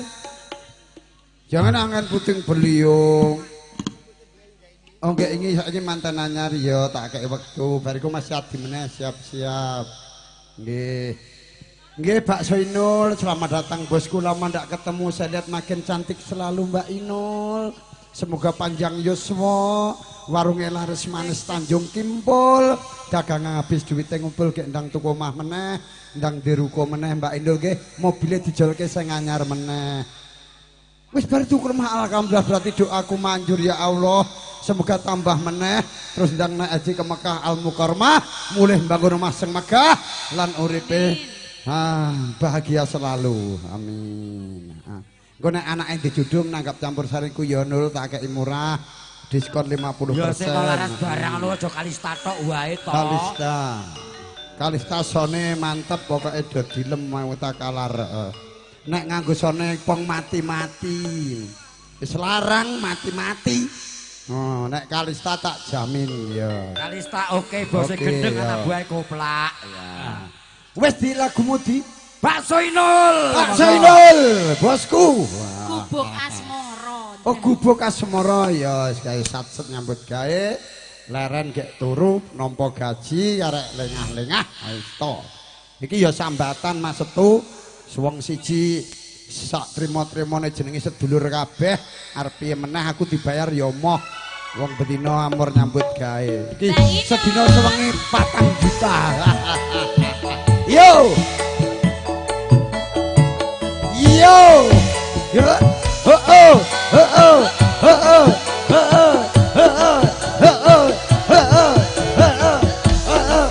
Jangan angan puting beliung. Oh nggak ini saiki manten anyar ya tak kei wektu. Bariku Mas Yadi meneh siap-siap. Nggih. Nggih Bakso Inul, selamat datang bosku, lama ndak ketemu, saya lihat makin cantik selalu Mbak Inul. Semoga panjang yuswa, warunge laris manis Tanjung Kimpul, dagangan habis duwite ngumpul gek ndang tuku omah meneh, ndang diruko meneh Mbak Inul nggih, mobile dijolke sing anyar meneh. Wis bar tuku rumah alhamdulillah, berarti doaku manjur ya Allah. Semoga tambah meneh terus ndang naik haji ke Mekah Al Mukarramah, mulih mbangun rumah sing megah lan uripe bahagia selalu. Amin. Engko nek anake dijudung nanggap campur sariku ya Nul tak kei murah, diskon 50%. Ya sing laras barang lu aja Kalista tok wae to. Kalista. Kalista sone mantep pokoke do dilem mau tak kalar. Nek nganggo sone pong mati-mati. Wis larang mati-mati. Oh, nek Kalista tak jamin ya. Kalista oke, bose gendeng anak buahe koplak. Ya. Wis di lagumu di Bakso Inul. Bakso Inul, bosku. Gubuk Asmara. Oh, Gubuk Asmara ya wis gawe satset nyambut gawe. Leren gek turu nampa gaji arek lengah-lengah wis to. Iki ya sambatan Mas Setu. Wong siji sak trimo-trimone jenenge sedulur kabeh arep piye meneh aku dibayar ya moh wong bedina amor nyambut gawe. Iki sedina sewengi 4 juta. Yo. Yo. Yo. Oh oh oh oh oh oh oh oh oh oh oh.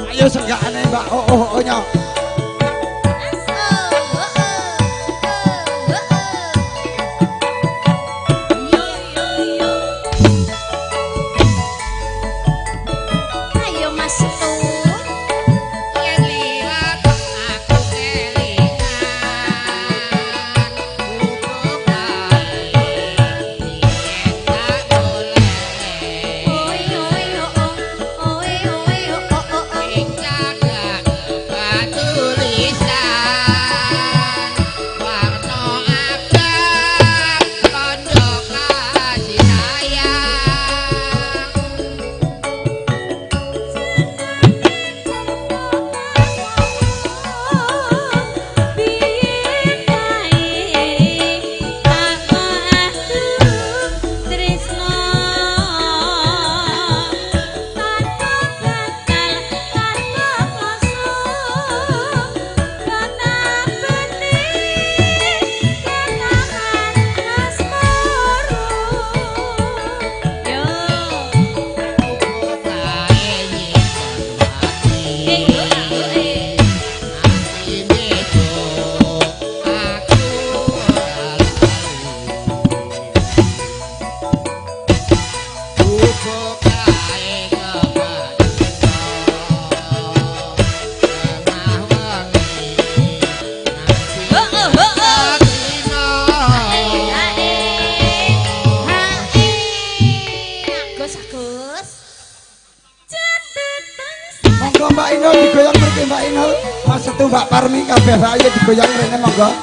Ayo senggakane Mbak oh oh oh nyo. Mbak Parmi kabeh ayo digoyang rene monggo.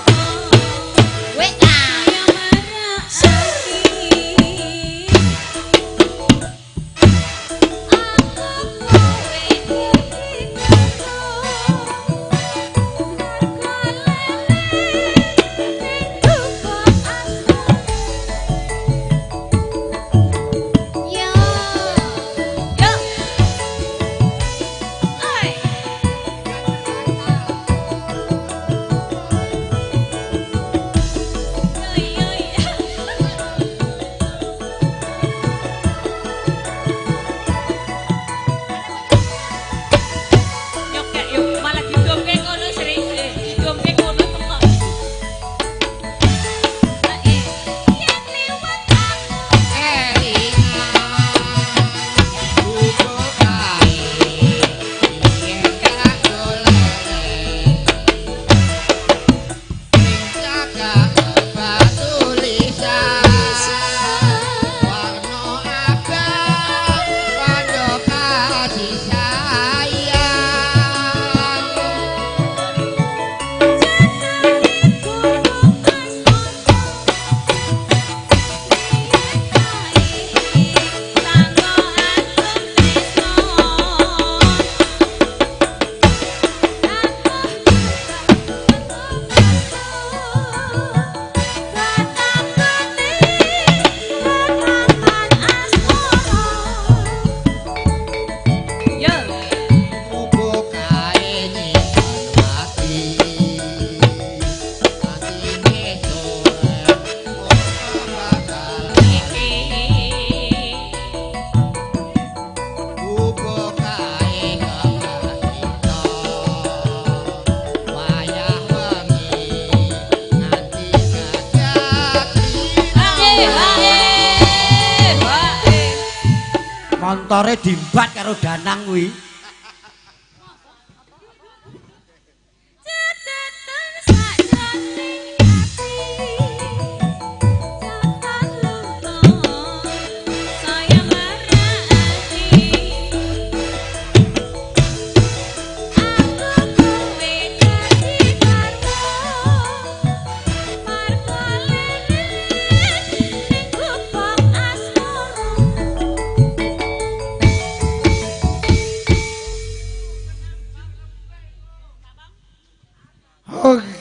Montore dimbat karo Danang kuwi.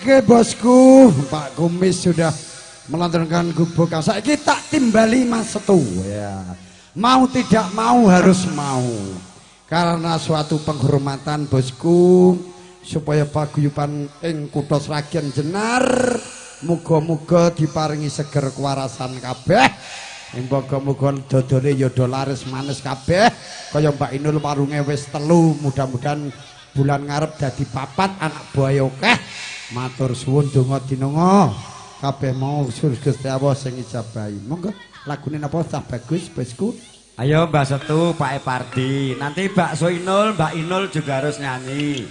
Oke bosku, Pak Kumis sudah melantunkan gubuk. Saiki tak timbali Mas Setu ya. Mau tidak mau harus mau. Karena suatu penghormatan bosku supaya paguyuban ing kutha Sragen Jenar muga-muga diparingi seger kewarasan kabeh. Muga-muga dodole ya do laris manis kabeh. Kaya Mbak Inul warunge wis 3, mudah-mudahan bulan ngarep dadi 4, anak buahe akeh. Matur suwun donga dinonga kabeh mau Gusti Allah sing ijabahi. Monggo lagune napa sah bagus bosku. Ayo Mbak Setu, Pak Epardi. Nanti Bakso Inul, Mbak Inul juga harus nyanyi.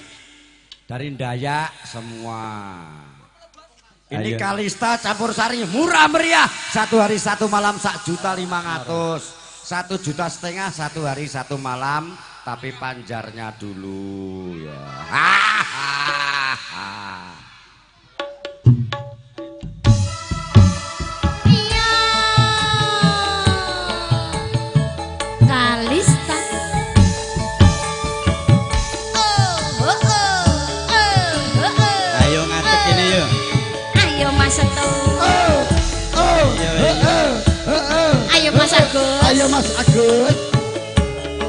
Dari Dayak semua. Ini Kalista campur sari murah meriah. 1 hari 1 malam 1.500.000. 1,5 juta 1 hari 1 malam, tapi panjarnya dulu ya. Iya. Kalista. Oh, oh, oh, oh, oh. Ayo ngadeg ini yuk. Ayo Mas Setu. Oh, oh, oh, oh. Ayo Mas Agus. Ayo Mas Agus.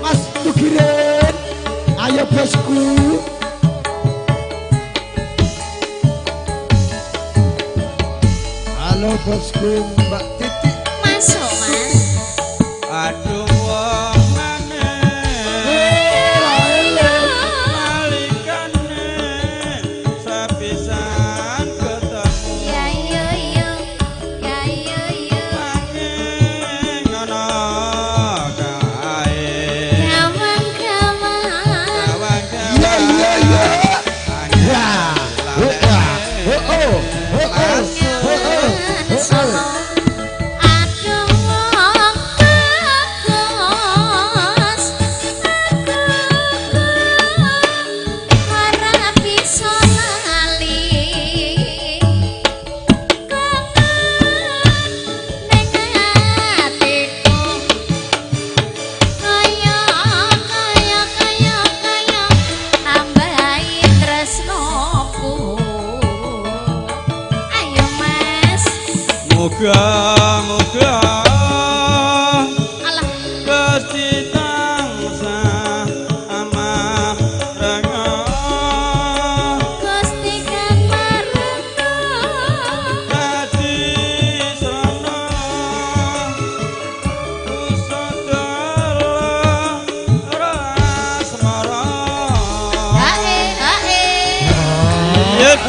Mas Tugirin. Ayo bosku. Halo bosku Mbak Titi. Masuk Mas. Aduh wong maneh nalikane sepisan ketemu. Ya yo yo. Ya yo yo. Angin ngono kae. Gawang-gawang. Iya iya iya. Ya. Oh oh oh oh. Aduh wong bagus, aku ora bisa lali. Kangen ning atiku, kaya kaya kaya kaya nambahi tresnoku. Ayo Mas. Muga-muga Alah. Gusti tansah amarga. Gusti kang mareka dadi srana usadala asmara. Hae hae. Yep.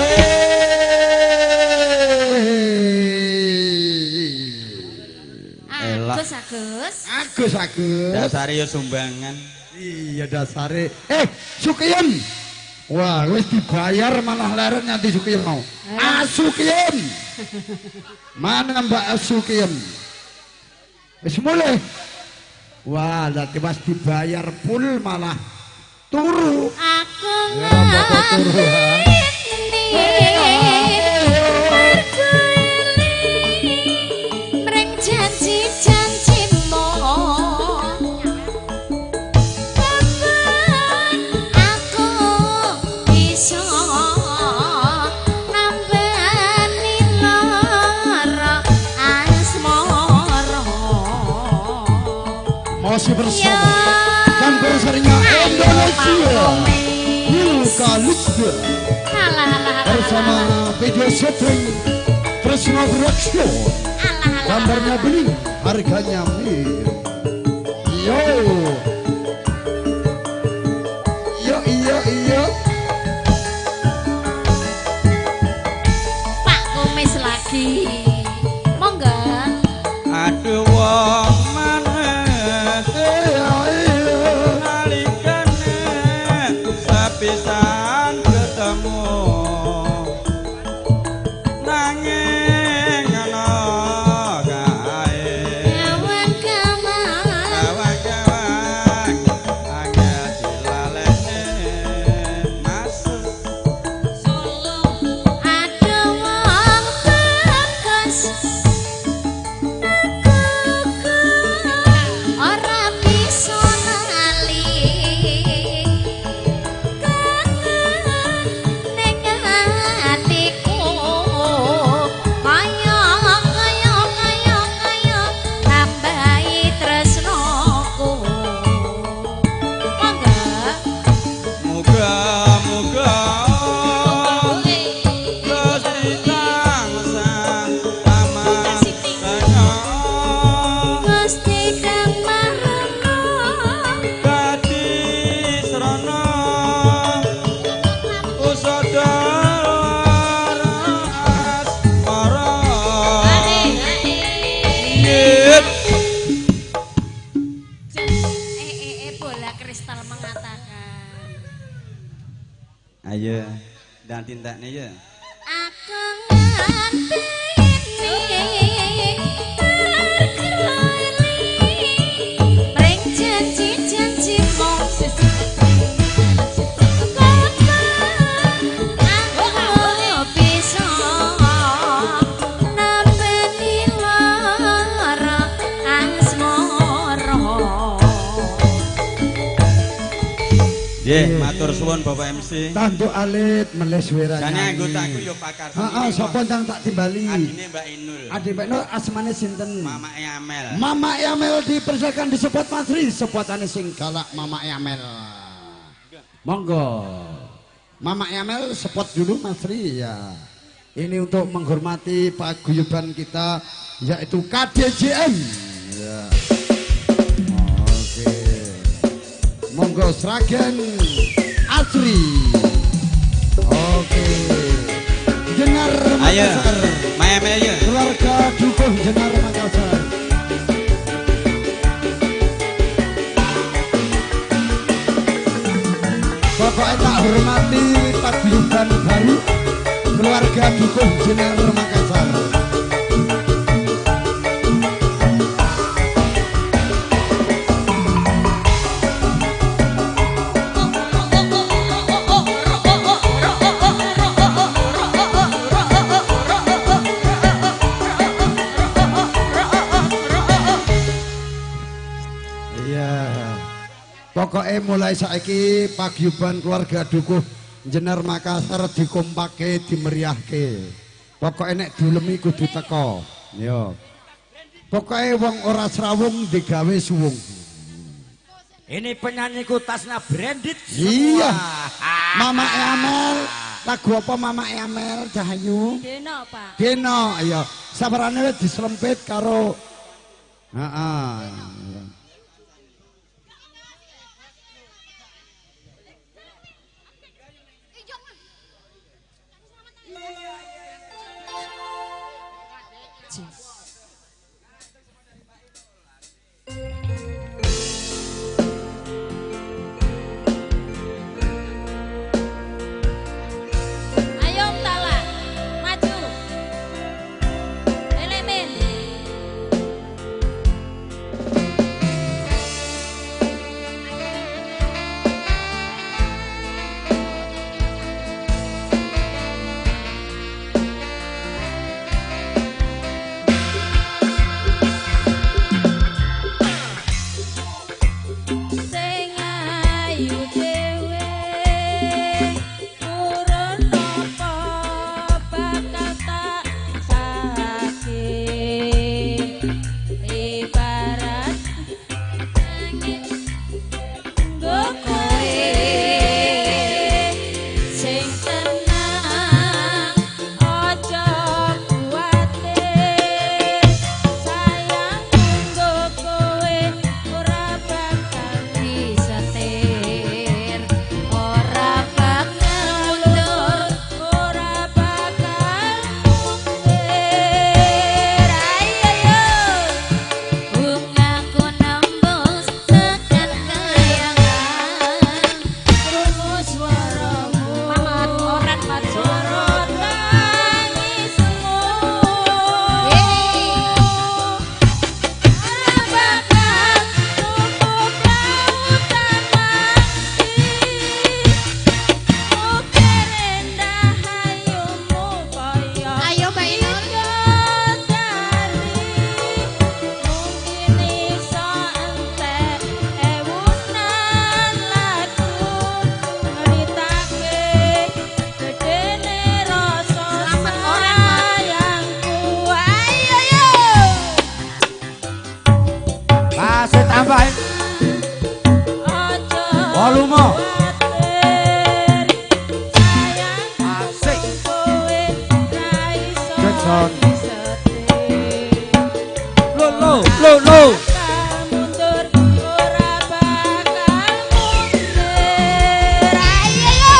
Agus Agus. Agus Agus. Dasare ya sumbangan. Iya dasare. Sukiyem. Wah, wis dibayar malah leren nyanti Sukiyem mau. Asukiyem. Mana Mbak Asukiyem? Wis mulai. Wah, lha pas dibayar full malah turu. Aku Ya, apa turu, ha? mring janji-janjimu. Kapan aku bisa nambani lara asmara. Masih bersama campur sarinya Indonesia. Kalista bersama video syuting Tresno Production. Gambarnya bening, harganya mir. Yo, yo iyo iyo. Pak Kumis lagi, monggo. Aduh wong maneh. Entekne ya. Aku nganteni terkelili mring janji-janjimu kapan aku bisa nambani lara asmara. Nggih, matur suwun Bapak MC. Tanduk alit meles wiranya. Jane anggotaku ya pakar. Heeh, sapa ndang tak timbali? Adine Mbak Inul. Adi Mbak Inul asmane sinten? Mama Amel. Mama Amel dipersilakan disebut Mas Ri, sebutane sing galak Mama Amel. Monggo. Mama Amel spot dulu Mas Ri ya. Ini untuk menghormati paguyuban kita yaitu KDJM. Ya. Oke. Monggo Sragen Asri. Oke. Jenar Makassar. Ayo, Maya ya. Keluarga Dukuh Jenar Makassar. Pokoknya tak hormati paguyuban baru keluarga Dukuh Jenar Makassar. Pokoknya mulai saiki paguyuban keluarga Dukuh Jenar Makassar dikompake dimeriahke. Pokoknya nek dilemi kudu teko. Yo. Pokoknya wong ora srawung digawe suwung. Ini penyanyiku tasnya branded semua. Iya. Mama Amel, lagu apa Mama Amel Cahayu? Deno, Pak. Deno, iya. Sabarane wis dislempit karo heeh. Ayo Tala, maju. Elemen. Sing ayu dhewe urun apa bakal tak sakit ibarat angin nggo kowe sing tenang aja kuwatir sayang nggo kowe ora bakal disetir ora bakal mundur ora bakal mundur. Ayo yo bungaku nembus tekan kayangan krungu swaramu mamat ora mat swara tangismu ora bakal tutup lautan mati ukir endah hayumu kaya Ayo Mbak Inul. bidadari mungkin iso entek ewunan lagu nyritake gedene rasa Selamat orang, Mas. sayangku. Ayo yo Masih tambahin aja volume. kuwatir sayangku Asik. kowe ra iso Jackson. disetir Lo lo lo lo. Bakal mundur ora bakal mundur. Ayo yo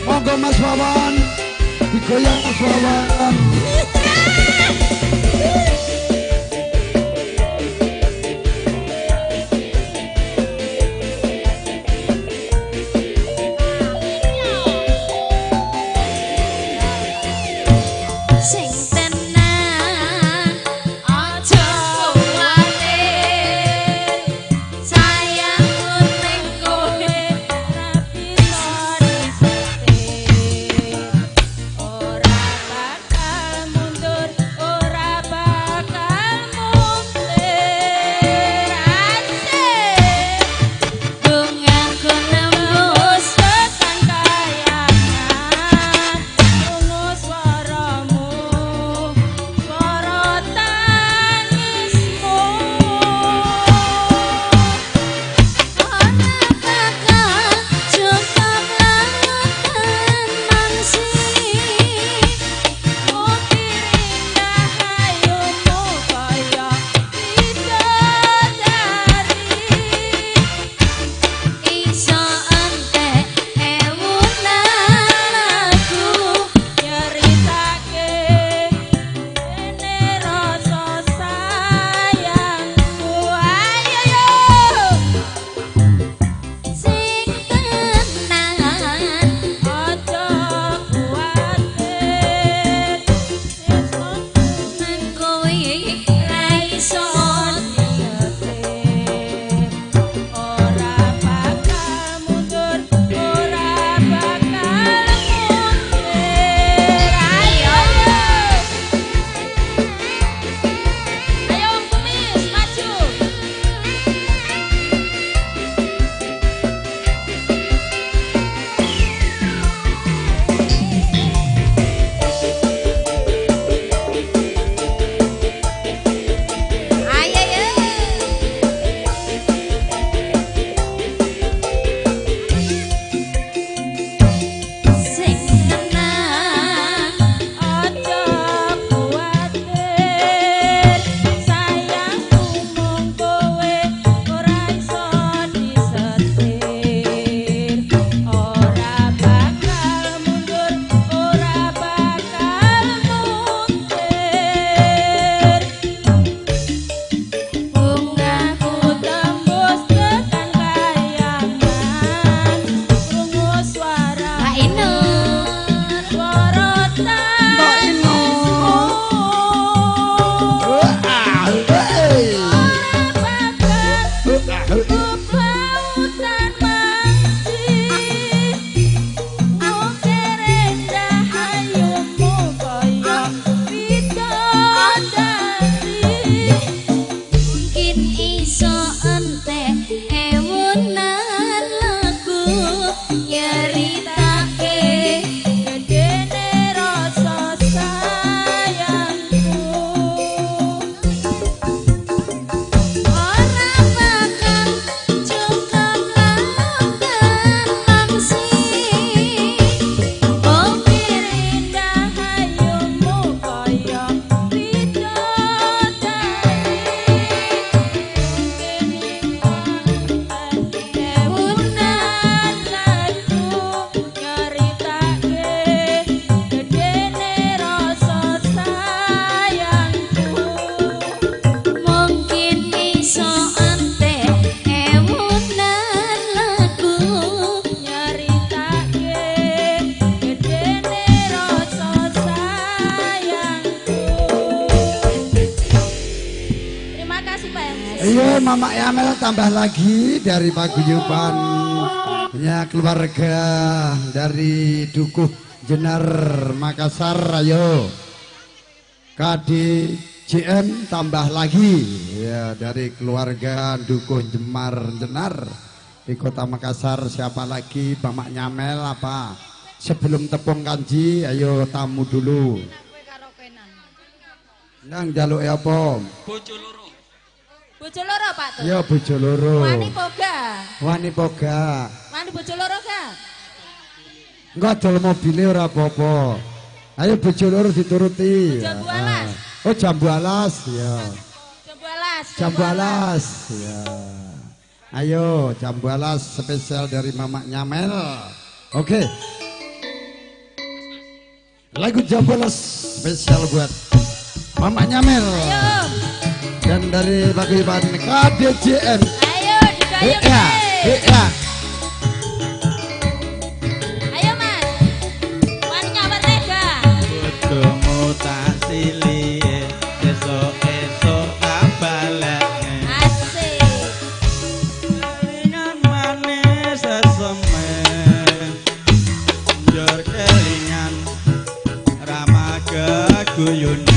Monggo Mas Wawan, digoyang Mas Wawan. Mama Yamel tambah lagi dari paguyuban ya keluarga dari Dukuh Jenar Makassar. Ayo KDJM tambah lagi ya dari keluarga Dukuh Jemar Jenar di Kota Makassar. Siapa lagi Mama Nyamel apa? Sebelum tepung kanji ayo tamu dulu. Nang jaluk apa? Bojo loro. Bojo loro Pak tuh. Ya bojo loro. Wani poga. Wani poga. Wani bojo loro ga? Engko adol mobile ora apa-apa. Ayo bojo loro dituruti. Jambu alas. Oh jambu alas ya. Jambu alas. Jambu alas ya. Ayo jambu alas spesial dari Mama Nyamel. Oke. Lagu jambu alas spesial buat Mama Nyamel. Ayo. Dan dari paguyuban KDJM. Ayo digayung. Iya, iya. Ayo Mas. Wani nyawar tega. Bojomu tak silih, esuk-esuk tak balekne. Asik. Kelingan manis seseme. Njur kelingan ramah geguyune.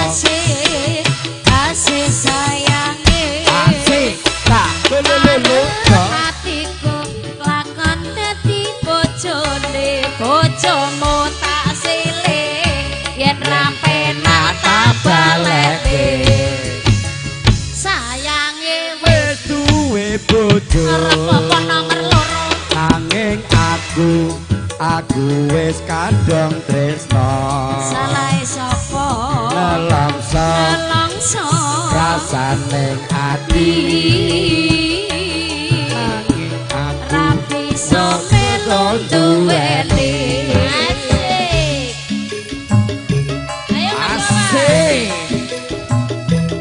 Asik, asik sayange. Asik, tak lulu hatiku lakon dadi bojone, bojomu tak silih yen ra penak tak baleke. Sayange wis duwe bojo. Ora apa-apa nomor loro. Nanging aku wis kadung tresno. Salahe sapa? Nelongso, nelongso rasane ati. Aku ra bisa melu duweni. Asik. Ayo asik.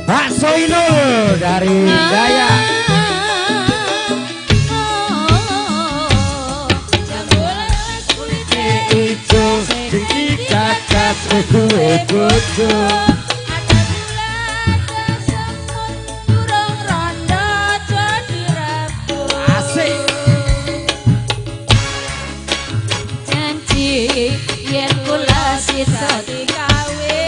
Bakso Inul dari Daya. Ijo sing digagas duwe bojo. Ada gula tersebut durung rondo jadi rebut. Asik. Janji yen kula sisa digawe.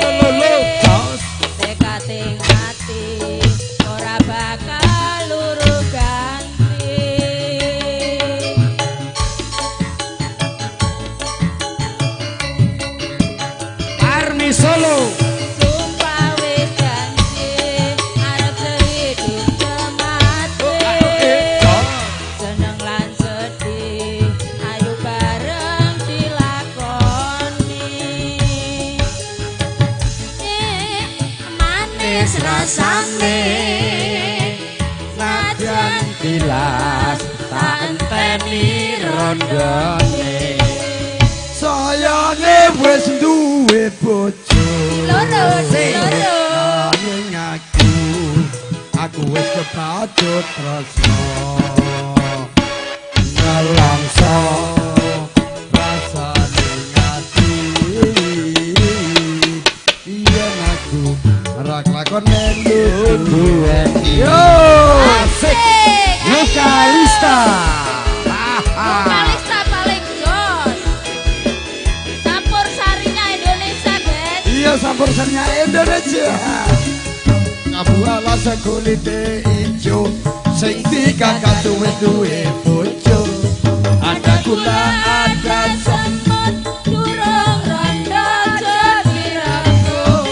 Tekate ati ora bakal luru ganti. Army Solo. Sumpah wis janji arep sehidup semati. Seneng lan sedih ayo bareng dilakoni. Manis rasane Nadyan tilas tak enteni rondone. Sayange wis duwe bojo. Loro, loro. Nanging aku wis kebacut tresno. Nelongso rasane ati. Yen aku ora kelakon melu duweni. Yo asik. Lukalista. Lukalista paling jos. Campur sarinya Indonesia, guys. Iya, campur sarinya Indonesia. Jambu alas kulite ijo sing digagas wis duwe bojo. Ada gula, ada semut, durung rondo jadi rebut.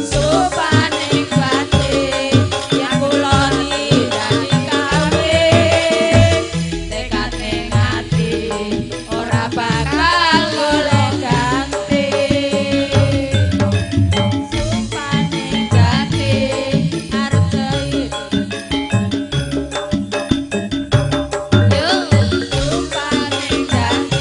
Supane batin yang kula dadi kawin. Tekad ning ati ora bakal golek ganti. Supane batin arep sehidup. Yo, supane janji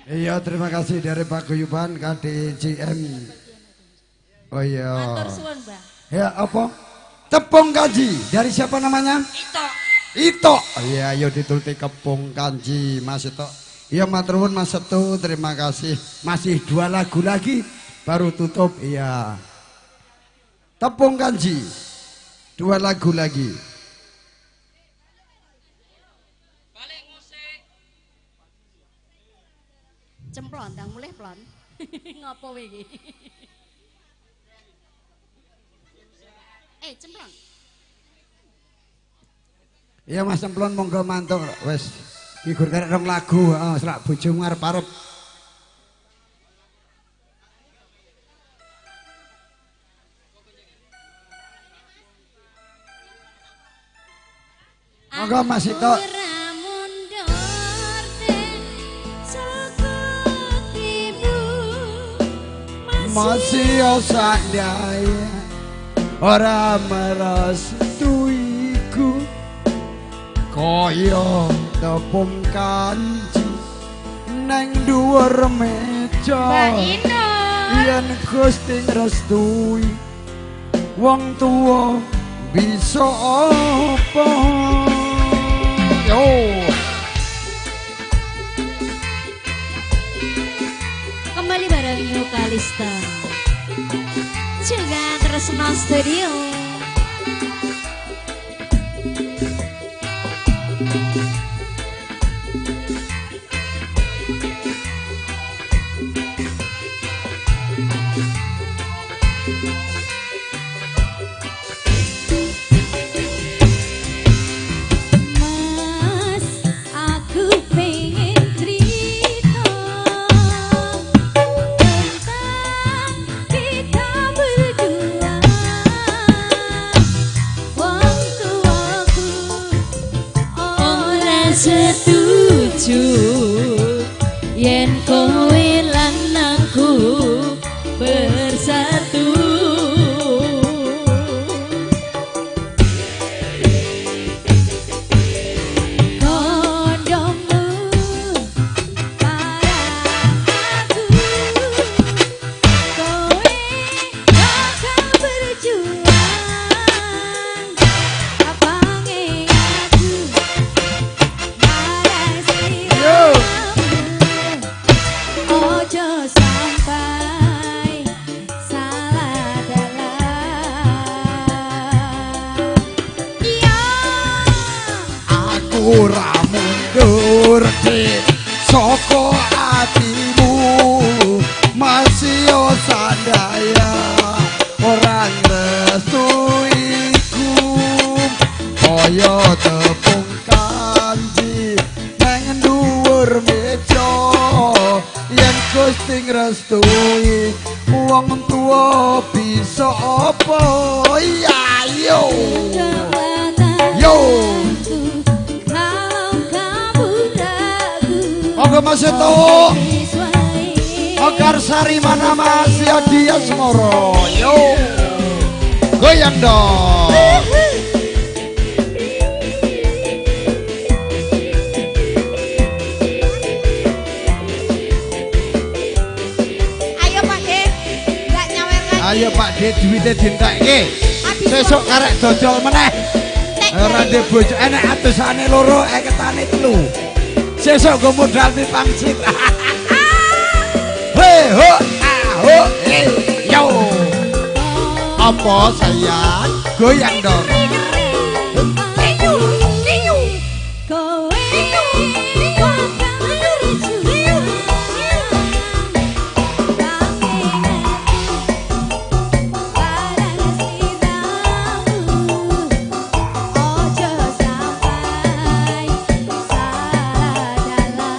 Iya, terima kasih dari Paguyuban KDCM. Oh iya. Matur suwun, Mbak. Ya, apa? Tepung kanji. Dari siapa namanya? Ito. Ito. Oh, iya, ayo ditulti kepung kanji, Mas Ito. Iya, matur nuwun Mas Setu, terima kasih. Masih 2 lagu lagi baru tutup. Iya. Tepung kanji. 2 lagu lagi. Cemplon, ndang mulih plon. Ngopo kowe iki? Cemplon. Iya Mas Cemplon monggo mantuk wis. Iki gur karek rong lagu, heeh, selak bojomu arep-arep. Monggo Mas Ito. Masih sandaya ora merestuiku kaya tepung kanji neng dhuwur meja. Mbak Ino yen Gusti ngrestui wong tuwa bisa apa. Yo. Kembali bareng New Kalista juga Tresno Studio. Mas, aku pengen cerita tentang kita berdua. Wong tuaku ora setuju yen kowe lan aku bersatu. Kondomu marang aku, kowe bakal berjuang. Apange aku marang sliramu, ojo sampai salah dalan. Iya. Aku ora mundur dik saka atimu, masih sandaya ora ngrestuiku kaya tepung kanji nang dhuwur meja. Yen Gusti ngrestui wong tuwa bisa apa. Ya yo. Yo. Kalau kamu ragu, Monggo Mas Seto. Mekarsari mana Mas Yadi Asmoro. Yo. Goyang dong. Ayo Pak De, nggak nyawer lagi. Ayo Pak De duwite dientekke. Sesuk karek dodol meneh. Ora ndek bojo enek atusane loro, eketane 3. Sesuk nggo modal pangsit. He ho ah ho he yo. Apa sayang? Goyang dong. Kowe bakal berjuang. Barang sliramu, ojo sampai salah dalan.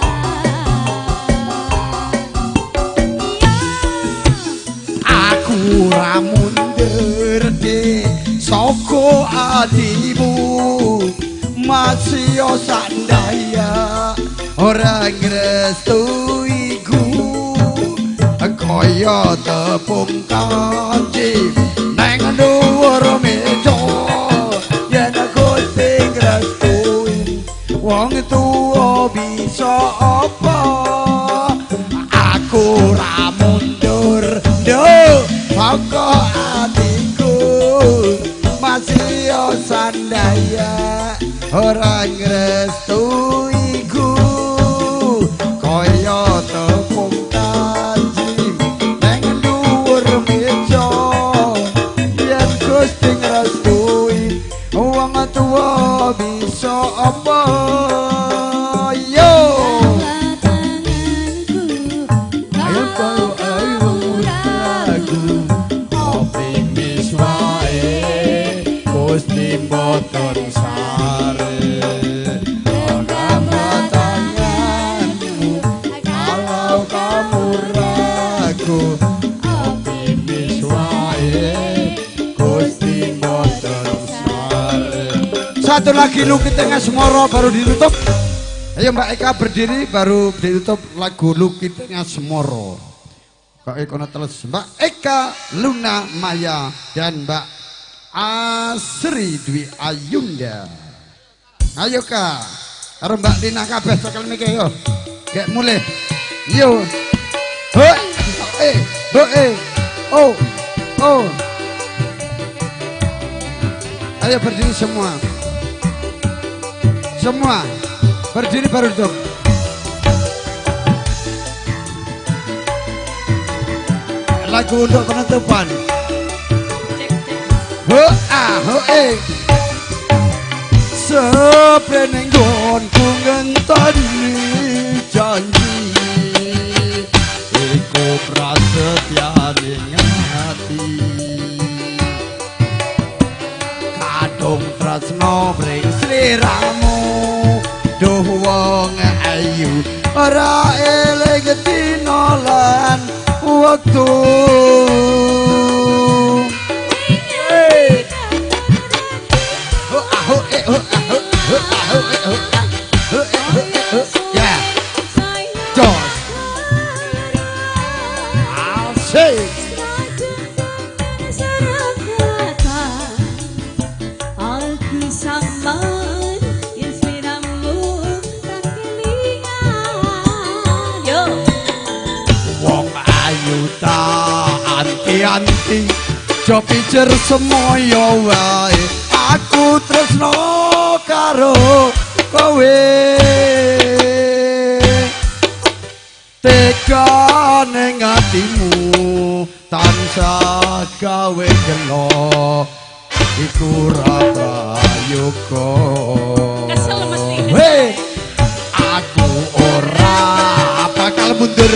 Aku ora mundur dik saka atimu, masih sandaya ora ngrestuiku kaya tepung kanji nang dhuwur meja. Yen Gusti ngrestui wong tuwa bisa apa. ora ngrestui ku kaya tepung kanji nang dhuwur meja yen Gusti ngrestui wong tuwa bisa apa yo ayo ayo ayo ragu optimis wae Gusti mboten sare agama tanganmu kalau kamu ragu optimis wae Gusti mboten sare. Satu lagi Lukiteng Asmara baru ditutup. Ayo Mbak Eka berdiri baru ditutup lagu Lukiteng Asmara. Kok kono teles Mbak Eka Luna Maya dan Mbak Asri Dwi Ayunda. Ayo Kak, karo Mbak Lina kabeh cekel mike yo. Gek mulih. Yo. Ho eh ho eh oh oh. Ayo berdiri semua. Semua berdiri baru duduk. Lagu untuk penutupan. Ho ah ho eh. Seprene nggonku ngenteni janji iku prasetyane ati kadung tresno mring sliramu duh wong ayu ora eling dina lan wektu. Ho ah ho eh ho ah ho ho ah ho eh ho ah ho eh ho eh ho ya jos asik. Aku samar yen sliramu tak kelingan. Yo wong ayu ta anti-anti jo pijer semoyo wae aku tresno karo kowe tega ning atimu tansah gawe gelo iku ra prayoga. Kesel mesti. Hei, aku ora bakal mundur,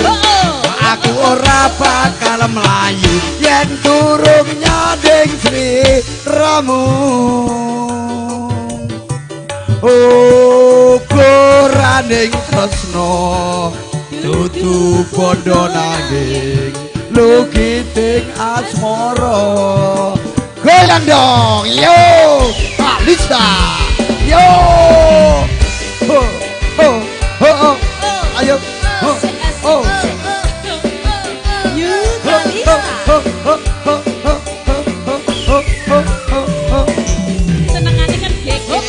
aku ora bakal mlayu yen durung nyanding sliramu. Ukuraning tresno dudu bondo nanging lukiting asmara. Goyang dong, yo, Pak Lisa, yo, ho, ho, ho, ho, ayo, ho, ho, Yuka Lisa. Ho, ho, ho, ho, ho, ho, ho, ho, ho, ho. Senengane kan geger.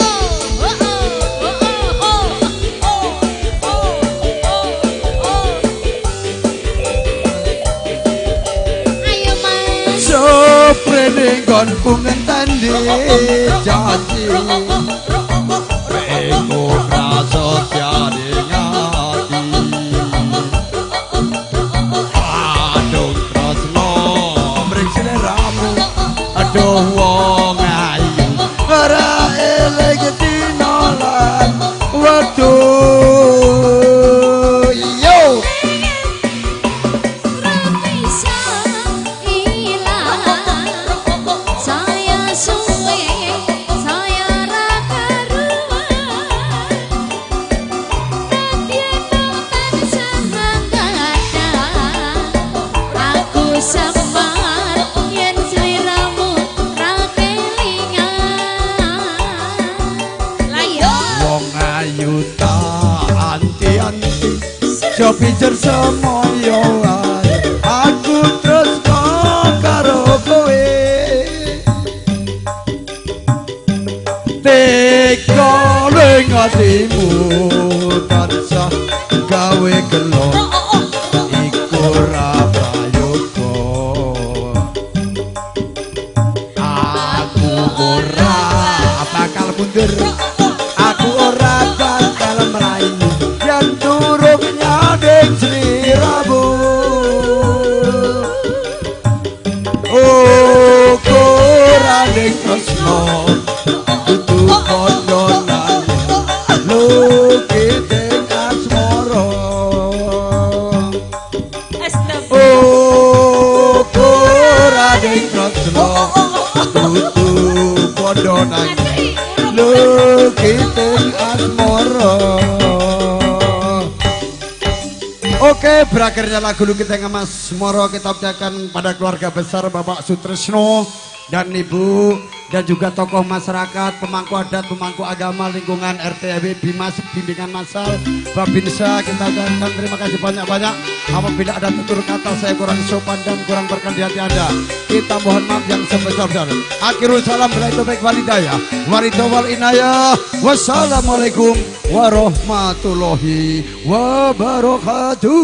Ayo Mas. Seprene nggonku ngenteni janji iku prasetyane ati aduh tresno mring sliramu aduh wong ayu ora eling dina lan wektu. Yo Bisa ilang saya suwe saya ra karuan nadyan tansah nggadang aku semar yen sliramu ra kelingan. Ayo wong ayu ta anti-anti jo pijer semoyo wae aku tresno karo kowe teka ning atimu tansah gawe gelo iku ora prayoga aku ora bakal mundur Lukiting Asmara. Oke, berakhirnya lagu Lukiting Asmara kita ucapkan pada keluarga besar Bapak Sutrisno dan Ibu dan juga tokoh masyarakat, pemangku adat, pemangku agama, lingkungan RT RW, Bimas, bimbingan massal, Babinsa, kita ucapkan terima kasih banyak-banyak. Apabila ada tutur kata saya kurang sopan dan kurang berkenan di hati Anda, kita mohon maaf yang sebesar-besarnya. Akhirul salam bila taufik wal hidayah, waridho wal inayah. Wassalamualaikum warahmatullahi wabarakatuh.